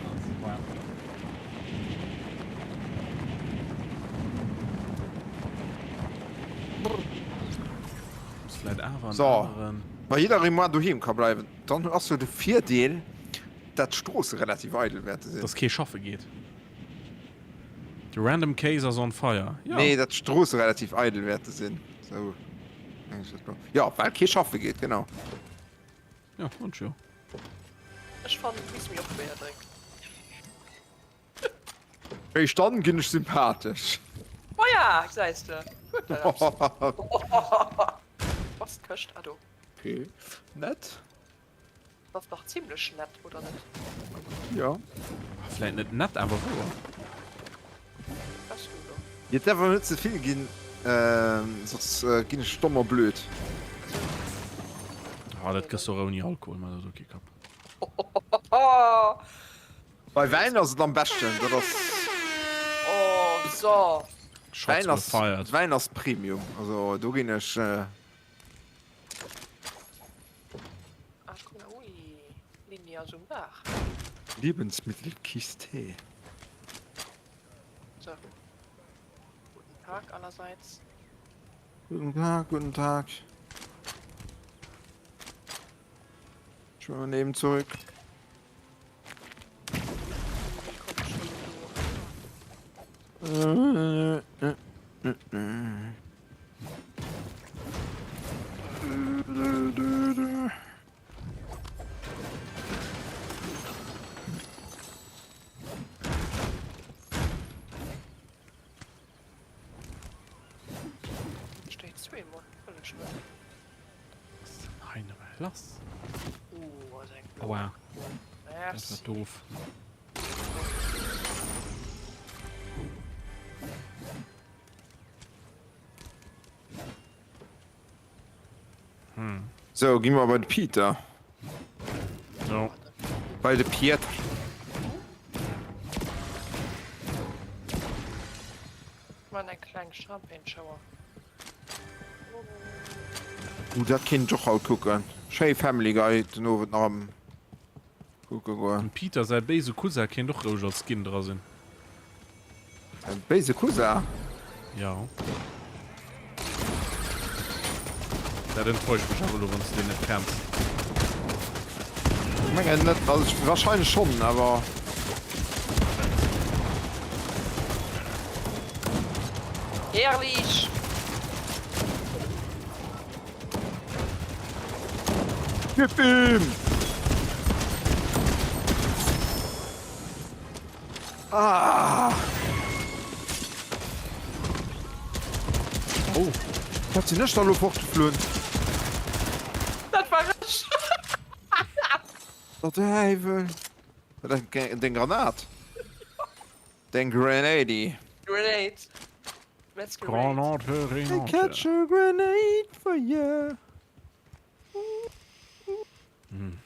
Muss vläit awer en So. aneren. Wa jidderee moar doheem ka bleiwen, dann ass jo de Virdeel, dat d'Stroosse relativ eidel wäerte sinn. Dass kee schaffe geet. The random case ass on fire. Jo. Nee, dat d'Stroosse relativ eidel wäerte sinn. Sou meng ech dat lo. Jo, well kee schaffe geet, genau. Jo, und jo. Ech fannen, et misst méi oft Béier drénken. Eréischt dann ginn ech sympathesch. Maja, gesäis de. Huet dat eppes. Ass d'Këscht? Ah do. Ok, nett. Dat ass dach zimlech nett, oder net? Jo. Vläit net nett, awer wouer. Was du do? Et därf awer net ze vill ginn, soss ginn ech domm a blöd. Ah, dat gëss de och ouni Alkohol, mä dat ass ok, Kapp. Bei Wäin ass et am beschten, dat ass. Oh, so. Shots Wäin were ass, fired. Wäin ass Premium, also do ginn ech. Ah, ech kucken, ui, Lini ass um Daach. Lebensmittelkiste. So. Guten Tag allerseits. Guten Tag, guten Tag. Ich schwimme eben zurück. Steet zweemol, wëll ech net. Was ist denn hei nëmme lass? Uh, ass eng Aua. Dat war Merci. doof. Hm. So, gi mer bei de Peter. Jo. Bei de Pietr. Man eng kleng Champagneschauer. Uh, dat kéint ech och haut kucken. Schéi Family Guy den Owend nach am kucke goen. Dem Peter säi béise Cousin kéint och roueg als Skin dra sinn. Säi béise Cousin? Jo. Dat enttäuscht mech awer elo, wann s de deen net kenns. Ech mengen net, also ech, wahrscheinlech schonn, awer. Herrlich! Gib ihm! Ah! Oh. Wat sinn ech da lo fortgeflunn? Dat war ech. Der Däiwel. Dat ass deng Granat. Deng Grenady. Grenade. Let's grenade. Granate, I Renate. catch a grenade for you. Hm,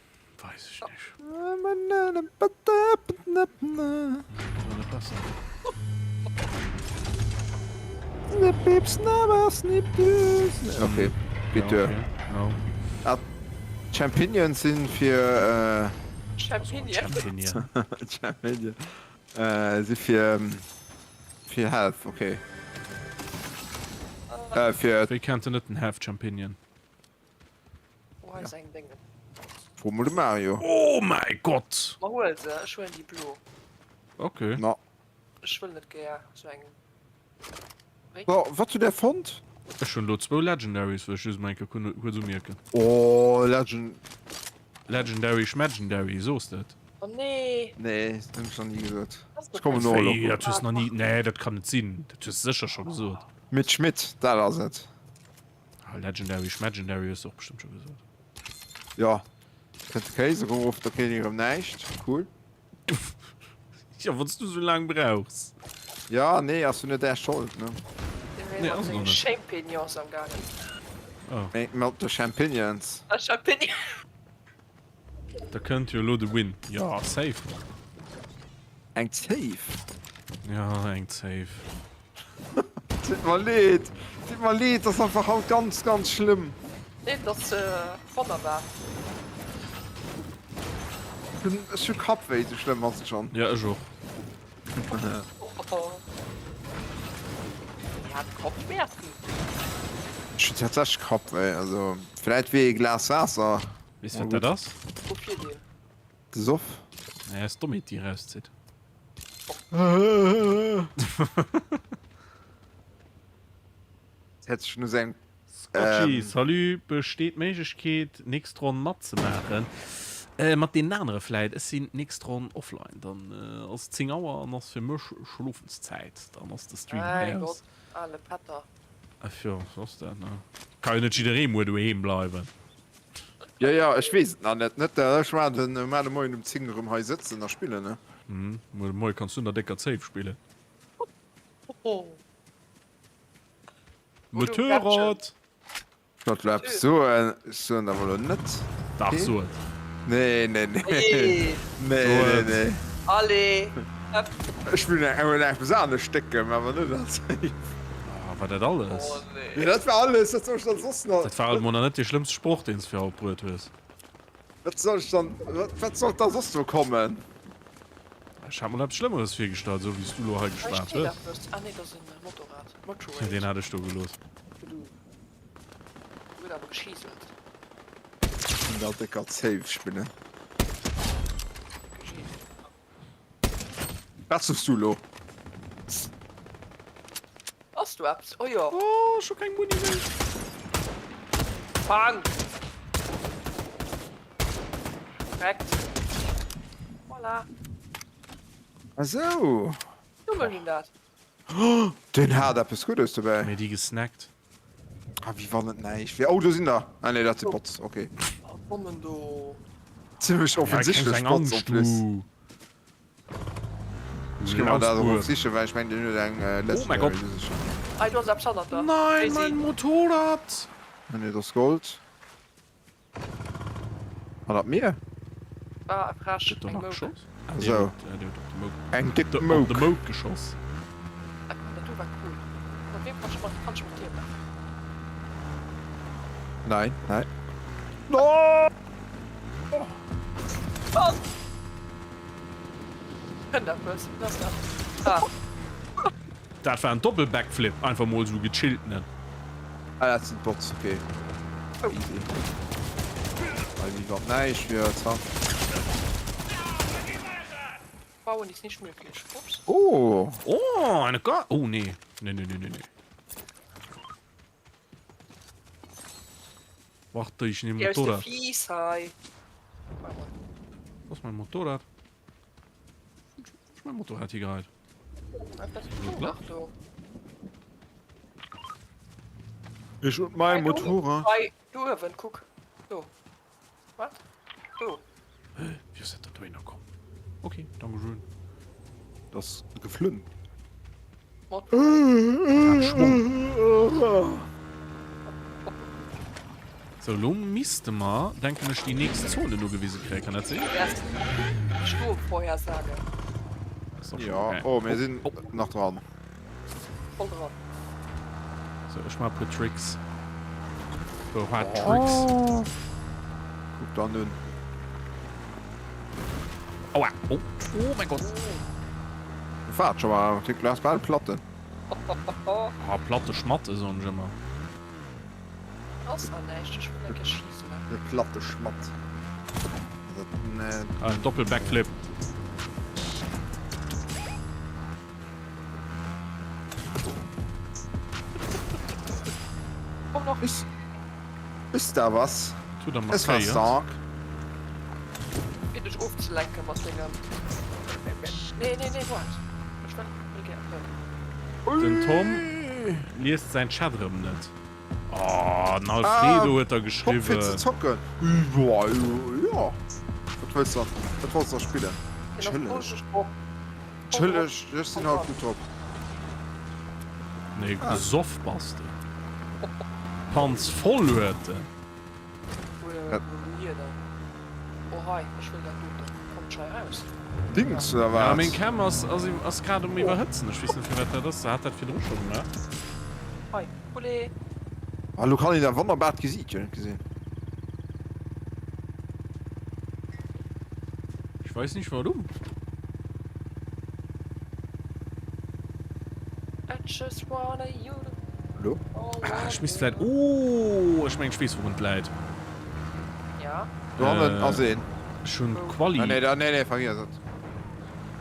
weiß ich nicht. Okay, geet duer. Ah, Champignons sinn fir Champignon. Champignon. Si fir fir Health, okay. Fir. Wéi kennt en net den Health Champignon? Oh, hei ass eng Déngen. Fro mol de Mario. Oh mäi Gott! Ma huel se, ech huelen déi blo. Ok. Na. Ech wëll net gär sou eng. Wéi? So, wat hutt där fonnt? Ech hunn elo zwou Legendaries, wëll ech just mol eng Kéier kuerz umierken. Oh, Legend. Legendary Schmegendary, soos de et? Oh nee! Nee, dat hunn ech nach ni gesot. Ech kommen no elo. Wéi, dat hues nach ni? Nee, dat kann net sinn. Dat hues de sécher scho gesot. Mit Schmidt, dat ass et. Ah, Legendary Schmegendary hues de och bestëmmt scho gesot. Jo, kënnt de Kéis erof, da kritt een erëm näischt. Cool. Jo, wann s du sou laang brauchs. Jo, nee, ass jo net är Schold, ne? Nee, ass et och net. Champignons am gaangen. Oh. Nee, mat de Champignons. Ah, Champignons. Da kënnt jo elo de Win. Jo, safe. Eng Safe? Jo, eng Safe. Ditt mer leed, ditt mer leed, ass einfach haut ganz, ganz schlëmm. Nee, dat ass wonnerbar. Ech hu Kappwéi, sou schlëmm ass et schonn. Ja, ech och. Mir hat Kopfschmerzen. Ech hunn tatsächlech Kappwéi, also vläit wéi ee Glas Waasser. Weess wat dat ass? Wou fiert een? De Soff. Naja, ass Dommheet déi erauszitt. Hätt sech no sengem Scotchy, salut, besteet d'Méiglechkeet nächst Ronn matzemaachen? Mat deenen anere vläit, ech sinn nächst Ronn offline, dann ass 10 Auer an ass fir mech Schlofenszäit, dann ass de Stream Mäi aus. Gott, ale Pätter. Ach jo, sou ass dat, ne? Ka jo net jidderee muer doheem bleiwen. Jo jo, ech weess et nach net. Net dat ech mar den mar de Moien um 10 erëm hei sëtzen a spillen ne. Hm, muer de Moie kanns du an der décker Zéif spillen. Motorrad! Ech wollt elo eppes soen, ech soen awer elo net. Dach, so et. Nee, nee, nee. Nee, nee, nee. Allez, hëpp. Ech wëll eng eppes anescht stécken, mä awer net an d'Zéif. Ah, war dat alles? Oh nee. Jo, dat war alles. Wat soll ech dann soss nach? Dat war alt mol nach net dee schlëmmste Sproch, deen s de fir haut bruet hues. Wat soll ech dann, wat, wat sollt da soss do kommen? Ech hat mer eppes Schlëmmeres virgestallt, esou wéi s du elo hei Hei geschwat steet hues. eppes. Ah nee, dat ass en Motorrad. Motorrad. Deen hat ech do gelooss. Du huet awer geschiselt. An der décker Zéif spillen. Wat suchs du lo? Ass du eppes? Oh jo. Oh, ech hu keng Muni méi. Fang! Korrekt. Voilà. Ah sou. Du mësch en dat. Deen hat eppes Guddes dobäi. Mir di gesnackt. Ah, wéi wann et näischt wier. Oh, do sinn der. Ah nee, dat si Bots. Okay. Oh, Bommen do. Zimmlech offensichtlech Ja, Bots en Angst, plus. du. Ech gi mer dat erop sichen, well ech mengen, deen huet eng Oh mein Gott. Legendary. Hei, do ass eppes hannert der. Nein, mein Motorrad! Ah nee, dat ass Gold. Hannert mir? Ah, frech. Gëtt do Eng nach Mouk. geschoss? Ah, So. Deen huet, deen huet op de Mouk, Eng dick op de Mouk. Mouk geschoss. Ah, dat do war cool. Mat weem kann ech mat, kann ech mat dir maachen? Nein, nein. No! Was? Kënnt eppes? Wat ass dat? Ah. Dat war en Doppel-Backflip, einfach mol sou gechillt, ne? Ah, dat sinn d'Bots, okay. Easy. Hei, wéi wann näischt wier, zack. Bauen ist nicht möglich. Ups. Oh! Oh, eine Ga Oh, nee. Nee, nee, nee, nee, nee. Warte, ich nehme Hier ist der Motorrad. Fies, hi. Wo ist mein Motorrad? Wo ist mein Motorrad hier gehalten? Ich und mein Motorrad. Hei, do uewen, kuck. Do. Wat? Do. Wéi ass dat da dohinner komm? Ok, dankeschön. Dat ass geflunn. Sou, lo misste mer, denken ech, déi nächst Zone ugewise kréien. Kann dat sinn? Sturmvorhersage. Jo, oh, mir sinn nach dran. Voll dran. Sou, ech maache puer Tricks. Puer hard Tricks. Kuck dann un. Aua! Oh, oh mein Gott! Waart scho mal, du has bal Platten. Ah, Platte Schmatte soen ech ëmmer. Ass an näischt, ech wëll eng Kéier schiessen. De platte Schmatt. Ah, en Doppel-Backflip. Komm noch. Ist, ist da was? Tut er Es war markéiert. stark. Fir dech ofzelenken mat dengem. Nee, nee, nee, waart. Ech wëll, wëll gär. Den Tom liest säin Chat erëm net. Oh, den Alfredo huet der Bock fir ze geschriwwen. zocken? Jo, jo. Wat wëlls de? Wat wollts de spillen? Chilleg. Chilleg, ech sinn haut gutt drop. Nee, besoff bass de. Panz voll huet en. Dings oder Ja, wat? meng Cam ass, ass, ass grad um iwwerhëtzen. Ech weess net firwat dat ass. Se hat dat virdru scho gemaach. Ah, lo kann een dat wonnerbart Gesiit jo net gesinn. Ich weiß nicht warum. Lo? Ah, ech misst vläit. Oh, ech mengen ech weess wourun et läit. Ja. Do hannen Äh, ass een. Ech hunn d'Quali. Ah, nee, da, nee, nee, vergiess et.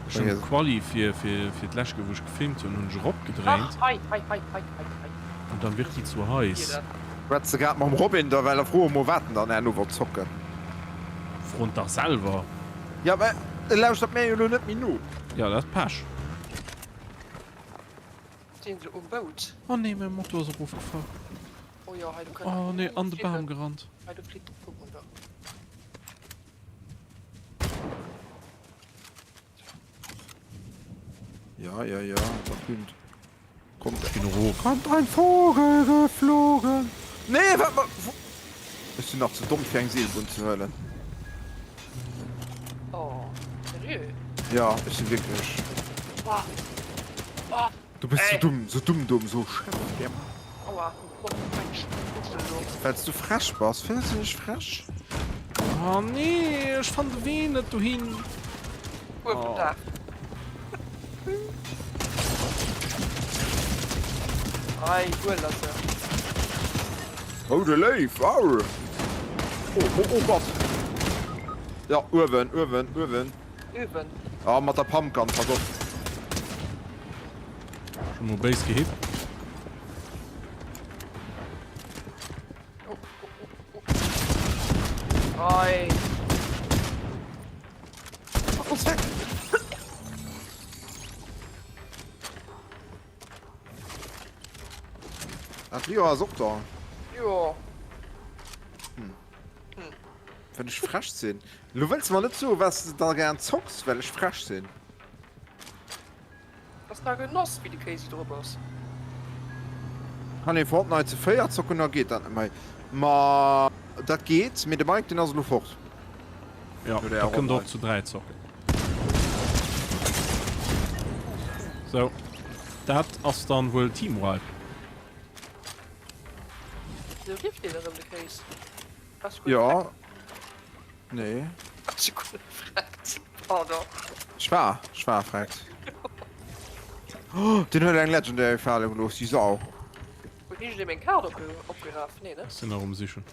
Ech hunn d'Quali fir, fir, fir d'lescht Kéier wou ech gefilmt hunn, hunn ech eropgedréint. Ach, hei, hei, hei, hei, hei, hei. An dann wird déi zu heiß. Schwätz de grad mam Robin da, well da froe mol wat en dann herno wollt zocken. Fro en dach selwer. Ja mä e lauschtert mär jo lo net méi no. Ja dat ass Pech. Sinn se um Boot? Oh nee, mäi Moto ass erofgefall. Oh jo, hei do kënnt. Oh nee, an de Bam gerannt. Hei do flitt de Vum runter. Ja, ja, ja, da kënnt. Kommt, Ech ginn erof. Kommt ein Vogel geflogen. Nee, wat ma. Ech sinn nach ze domm fir eng Seelbunn ze huelen. Oh, seriö? Ja, ech sinn wierklech. Oh. Oh. Du bist so dumm, so dumm, dumm, so chef. Aua. Wells du frech bass? Findest du nicht frech? Oh nee, ech fann de Wee net dohin. Oh. Ei, huel ass e. Oh, de Léiw! Au! Oh, oh, oh Gott! Ja, uewen, uewen, uewen. Uewen? Ah, mat der Pumpgun, pass op. Schon mol béis gehit. Oh, oh, oh, oh. Ei. Mach uns weg! Ah, Rio ass och da. Jo. Hm. Hm. Well ech frech sinn. Lo wëlls de mer net soen, wat s de da gären zocks, well ech frech sinn. Ass da Genoss wéi de Kéisi drop ass. Kann ee Fortnite zu 4 zocken oder geet dat net méi? Ma dat geet, mee de Mike deen ass elo fort. Jo, da kënnt der och zu 3 zocken. Sou, dat ass dann wuel Teamwipe. Wéisou lieft deen erëm de Kéis? Ass guer Jo. Nee. Ass guer freckt. Pardon. Ech war, ech war freckt. Oh, den huet eng Legendary fale gelooss, déi Sau. Huet iergendee meng Kaart opgeraf? Nee, ne? Ech sinn nach um sichen.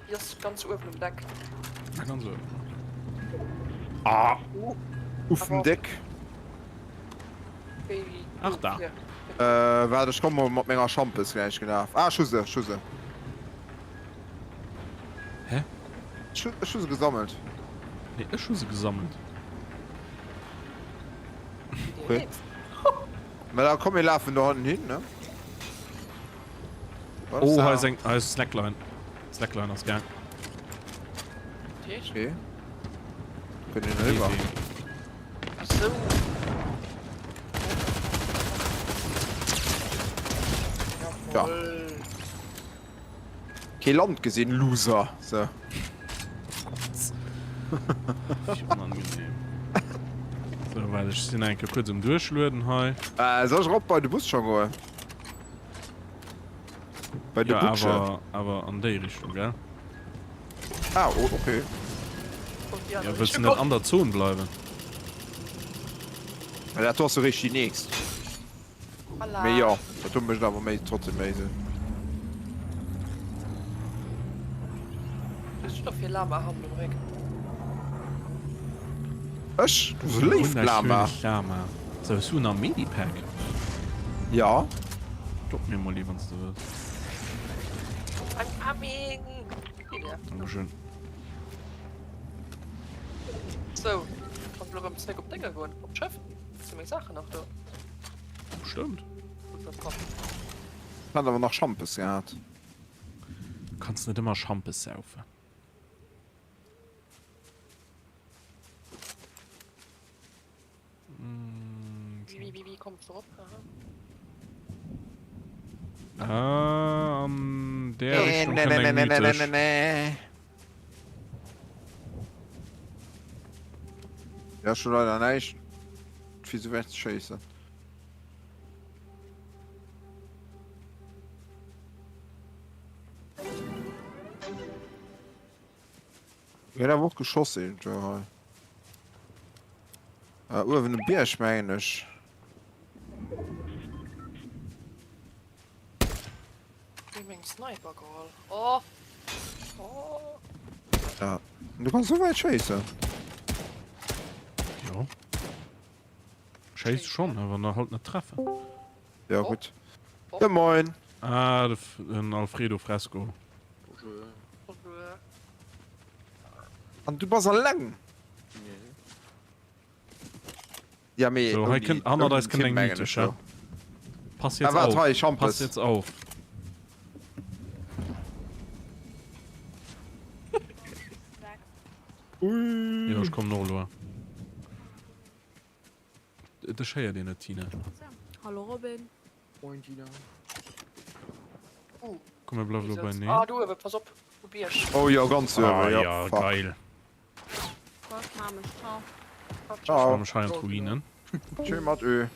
Déi ass ganz uewen um Deck. Ah, ganz uewen, okay. Ah! Uff dem Deck. Ach da. Äh, waart, ech komm mol mat menger Schampes gläich gelaf. Ah, ech hu se, ech hu se. Hä? Ech hu, ech hu se gesammelt. Nee, ech hu se gesammelt. Okay. Ma da komm, mir lafen do hannen hin, ne? Oh, hei ass eng, hei ass Slackline. Slackline ass gaang. Okay. Kënnt een eriwwer. Sou. Ja. Kee Land gesinn, Loser. So. Wéi onangenehm. So, well ech sinn eng Kéier kuerz um Duerchlueden hei. Äh, soll ech erop bei de Bus scho goen? Bei de Ja, Butcher? awer, awer an déi Richtung, gell? Ah, oh, okay. Ja, wëlls du net an der Zon bleiwen? Ja, dat do ass jo réischt déi nächst. Mee jo, dat do mécht awer méi, trotzdem méi Sënn. Hues du doch fir Lama hannen um Réck? Ech? Du ass e léift Lama. Wunderschönes Lama. So, hues du nach Medipack? Ja. Drop mir mol ee wanns de wëlls. I'm coming! Dankeschön. So, kann elo rëm zréck op Dénge goen, op d'Schëff. Sinn meng Saachen nach do? Bestëmmt. Hat awer nach Schampes gehat. Du kanns net ëmmer Schampes saufen. Wéi kommst du rop? Ah, an der Richtung kënnt eng mythesch. Ja, ech hu leider näischt fir sou wäit ze schéissen. Gëtt awer och geschoss iergendwou hei. Ah, uewen um Bierg mengen ech. Ech hu meng Sniper geholl. Oh! Oh! Ja, du kanns sou wäit schéissen. Jo. Schéiss schonn, awer nach halt net treffen. Ja, gutt. Ja, moin. Ah, den Alfredo Fresco. Bonjour. Bonjour. An du bass alleng? Nee. Ja, mee So, hei kënnt, hannert eis kënnt eng mythesch, ja. Pass jetzt Ah, wart, auf. hei, Schampes. Pass jetzt auf. Ui. Jo, ech kommen och elo. Dech héiert een net, Tina. Hallo Robin. Moin Tina. Uh, Komm, mir bleiwen elo beieneen. Ah, do uewe, pass op, um Bierg. Oh jo, ganz uewe, Ah jo, ja, fuck. geil. Gott, mach mech, ciao. Ech Ciao. mach mech hei an d'Ruinen. Tschö mat Ö.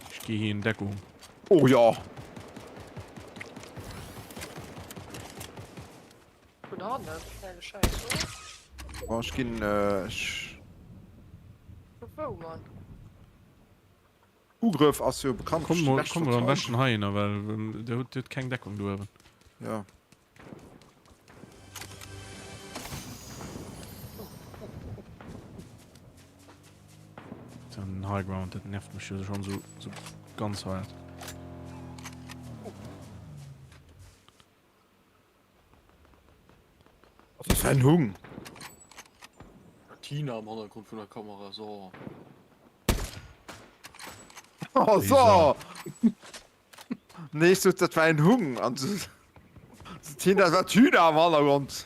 Ech gi hir in Deckung. Oh jo. Vun hannen, geile Schäiss, oder? Bon, ech ginn, ech. Vu wou, Mann? Ugrëff ass jo bekanntlech Komm déi mol, bescht komm mol am Verteidigung. beschten heihinner, well der huet, der huet keng Deckung do uewen. Ja. Den High Ground, dat nervt mech jo schon so, so ganz hart. Was ist ein Hung? Tina am Hannergrond vun der Kamera, so. Oh, so! Nee, ich so, dat war ein Hung. An so, so Tina, dat war d'Hühner am Hannergrond.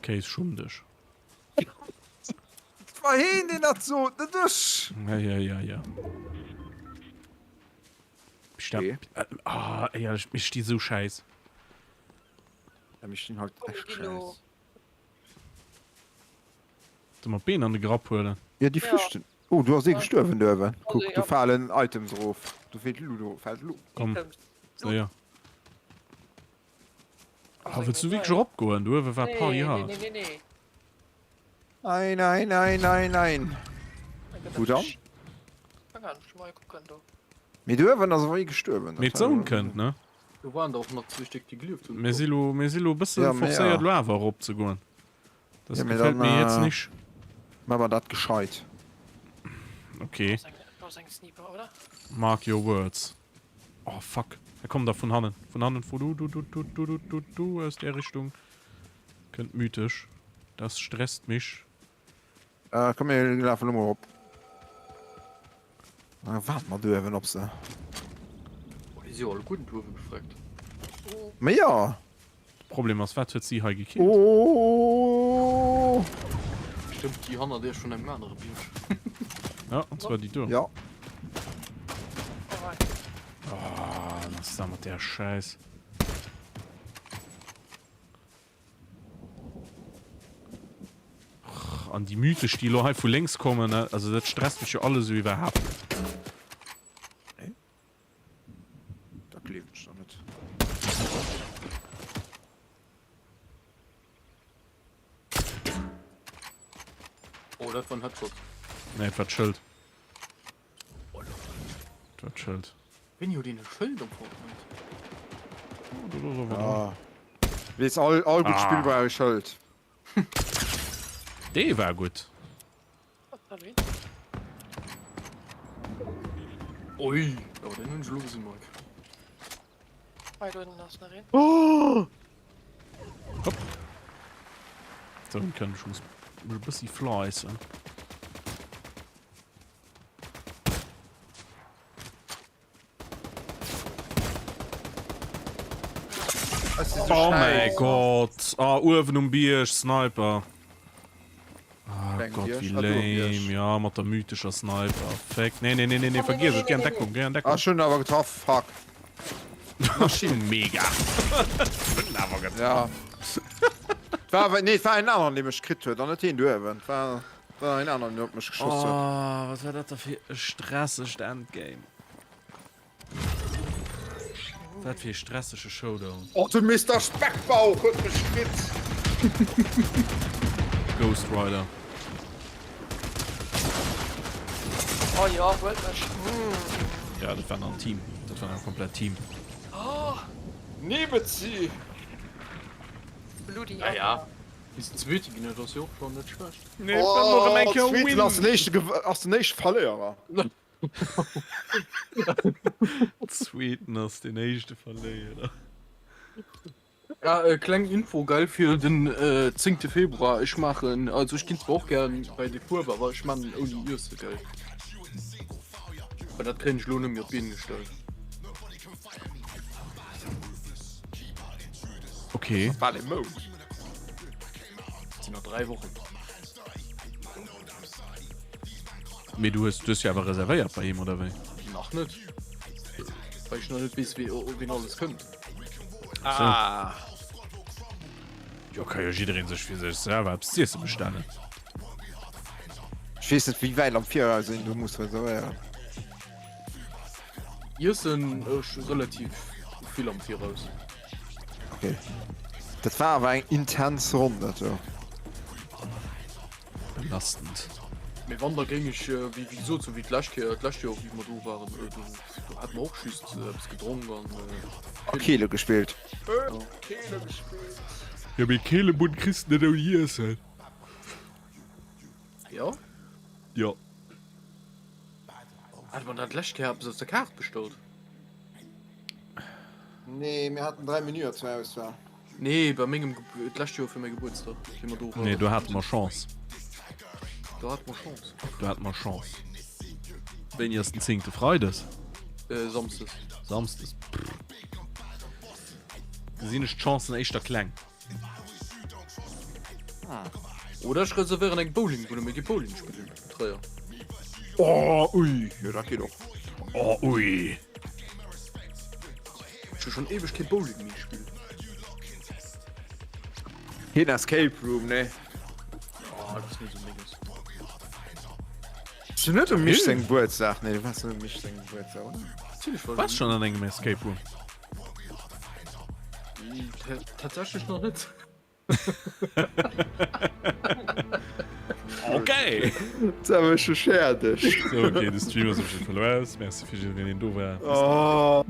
Kéis, schumm dech. Dat war heen, deen dat sot, net ech. Ja, ja, ja, ja. Okay. Ah, éierlech, mir sti sou schäiss. Ja, mir stinn halt echt schäiss. Soll mer d'Been an de Grapp huelen? Ja, déi flüchten. Oh, do ass ee gestuerwen do uewen. Kuck, do ja. falen Items erof. Do feelt Lu, do fält Lu. Komm, séier. Ah, wëlls du wierklech eropgoen? Do uewe war Party hard. Nee, nee, nee, nee. Nein, nein, nein, nein, nein. Wou dann? Mee do uewen ass awer ee gestuerwen. Mee d'Zone kënnt, ne? Do waren der och nach zwee Stéck, déi gelieft hunn. Mir si lo, mir si lo e bësse Ja, mee forcéiert ja. lo awer eropzegoen. Das Ja, mee gefällt dann, mir jetzt äh, nicht. Maa mer dat gescheit. Okay. Mark your words. Oh fuck. Er kommt da vun hannen. Vun hannen, vu du, du, du, du, du, du, du, du, aus der Richtung. Kënnt mythisch. Das stresst mich. Äh, komm mir lafen lo mol op. Da waarde mer do uewen op se. Oh, déi si. Si jo alleguerten d'Uewe gefreckt. Ma jo. Problem ass, wat huet si hei gekillt? Oh. Stëmmt, déi hannert iech vun engem anere Bierg. Ja, an zwar déi do. Ja. Oh, was ist da mat der Scheiß? An déi mythesch, déi elo hei vu lénks kommen, ne? Also dat stresst mech jo alles esou iwwerhaapt net. Nee. Dat gleewen ech der net. Oh, dat war en Headshot. Nee, et war d'Schëld. Et war d'Schëld. Wéini huet een e Schëld am Fortnite? Oh, do ass awer dran. Ah. Wees all, all gutt Ah. Spill brauch e Schëld. Dee war gutt. Ui, oh, den hunn ech elo gesinn, Mike. Hei do ënnen ass nach een. Oh! Hopp. So, kann ich muss e bëssi fleissen. Oh mäi Gott! Ah, uewen um Bierg, Sniper. Ah Gott, wéi lame. Ja, mat der mythescher Sniper. Fick. Nee, nee, nee, nee, nee, vergiess et. Geh an Deckung, geh an Deckung. Ah, ech hunn awer getraff. Fuck. Mega. Hunn awer getraff. Ja. War awer, nee, et war en aneren, dee mech kritt huet, an net deen do uewen. Et war, war en aneren, deen op mech geschoss huet. Oh, wat war dat da fir e stressegt Endgame. Wat fir ee stressege Showdown. Och de Mister Speckbauch huet mech kritt. Ghost Rider. Oh jo, huelt mech. Ja, dat war nach en Team. Dat war nach e komplett Team. Nebezie. Bloody Ja, ja. Bis den Zweete ginn, dat ass jo och schonn net schlecht. Nee, et war noch eng Kéier Zweeten ass den Win. éischte Gew ass den éischte Verléierer. Zweeten ass den éischte Verléierer. Ja, äh, kleng Info geil fir den äh, 10. Februar. Ech maachen, also ech ginn zwar och gären bei de Fuerber, awer ech man ouni Iesse gell. Well dat kréien ech lo net méi op d'Been gestallt. Okay. Bal e Mount. Sinn nach 3 Wochen. Mee du hues, du hues jo awer reservéiert bei him, oder wéi? Nach net. Well ech nach net weess, wéi, wien alles kënnt. Ah. Jo, ka jo jiddereen sech fir sech selwer eppes z'iesse bestellen. Ech weess net, wéi wäit am Viraus een do muss reservéieren. Iessen ech relativ vill am Viraus. Okay. Dat war awer eng intens Ronn, dat do. Belastend. Mee wann da géing ech wéi wéi gesot sou wéi d'lescht Kéier d'lescht Joer wéi mer do waren do do hate mer och just eppes gedronk an A Keele gespillt. Keele gespillt. Jo mee Keelebunn kriss de net ouni Iessen. Jo? Jo. Hate mer dat d'lescht Kéier eppes aus der Kaart bestallt? Nee, mir haten 3 Menüer zur Auswahl. Nee, bei mengem d'lescht Joer fir mäi Gebuertsdag, wéi mer do waren. Nee, do hate mer Chance. Do hate mer Chance. Do hate mer Chance. Wéini ass den zéngte? Freides? Äh, Samsdes. Samsdes. Gesinn ech d'Chancen éischter kleng. Oder ech reservéieren eng Bowlingbunn a mir gi Bowling spillen, Tréier. Oh, ui, jo dat geet och. Oh, ui. Ech hu schonn éiweg kee Bowling méi gespillt. Keen Escape Room, nee. Oh, dat ass net esou menges. Bass du net um Mich sengem Gebuertsdag? Nee, du waars net um Mich sengem Gebuertsdag, oder? Natierlech war ech Waars schonn an engem Escape Room? Tatsächlech nach net. Okay. Dat war scho schäerdeg. So, okay, de Stream ass op jeden Fall aus. Merci fir jiddereen, deen do war. Oh.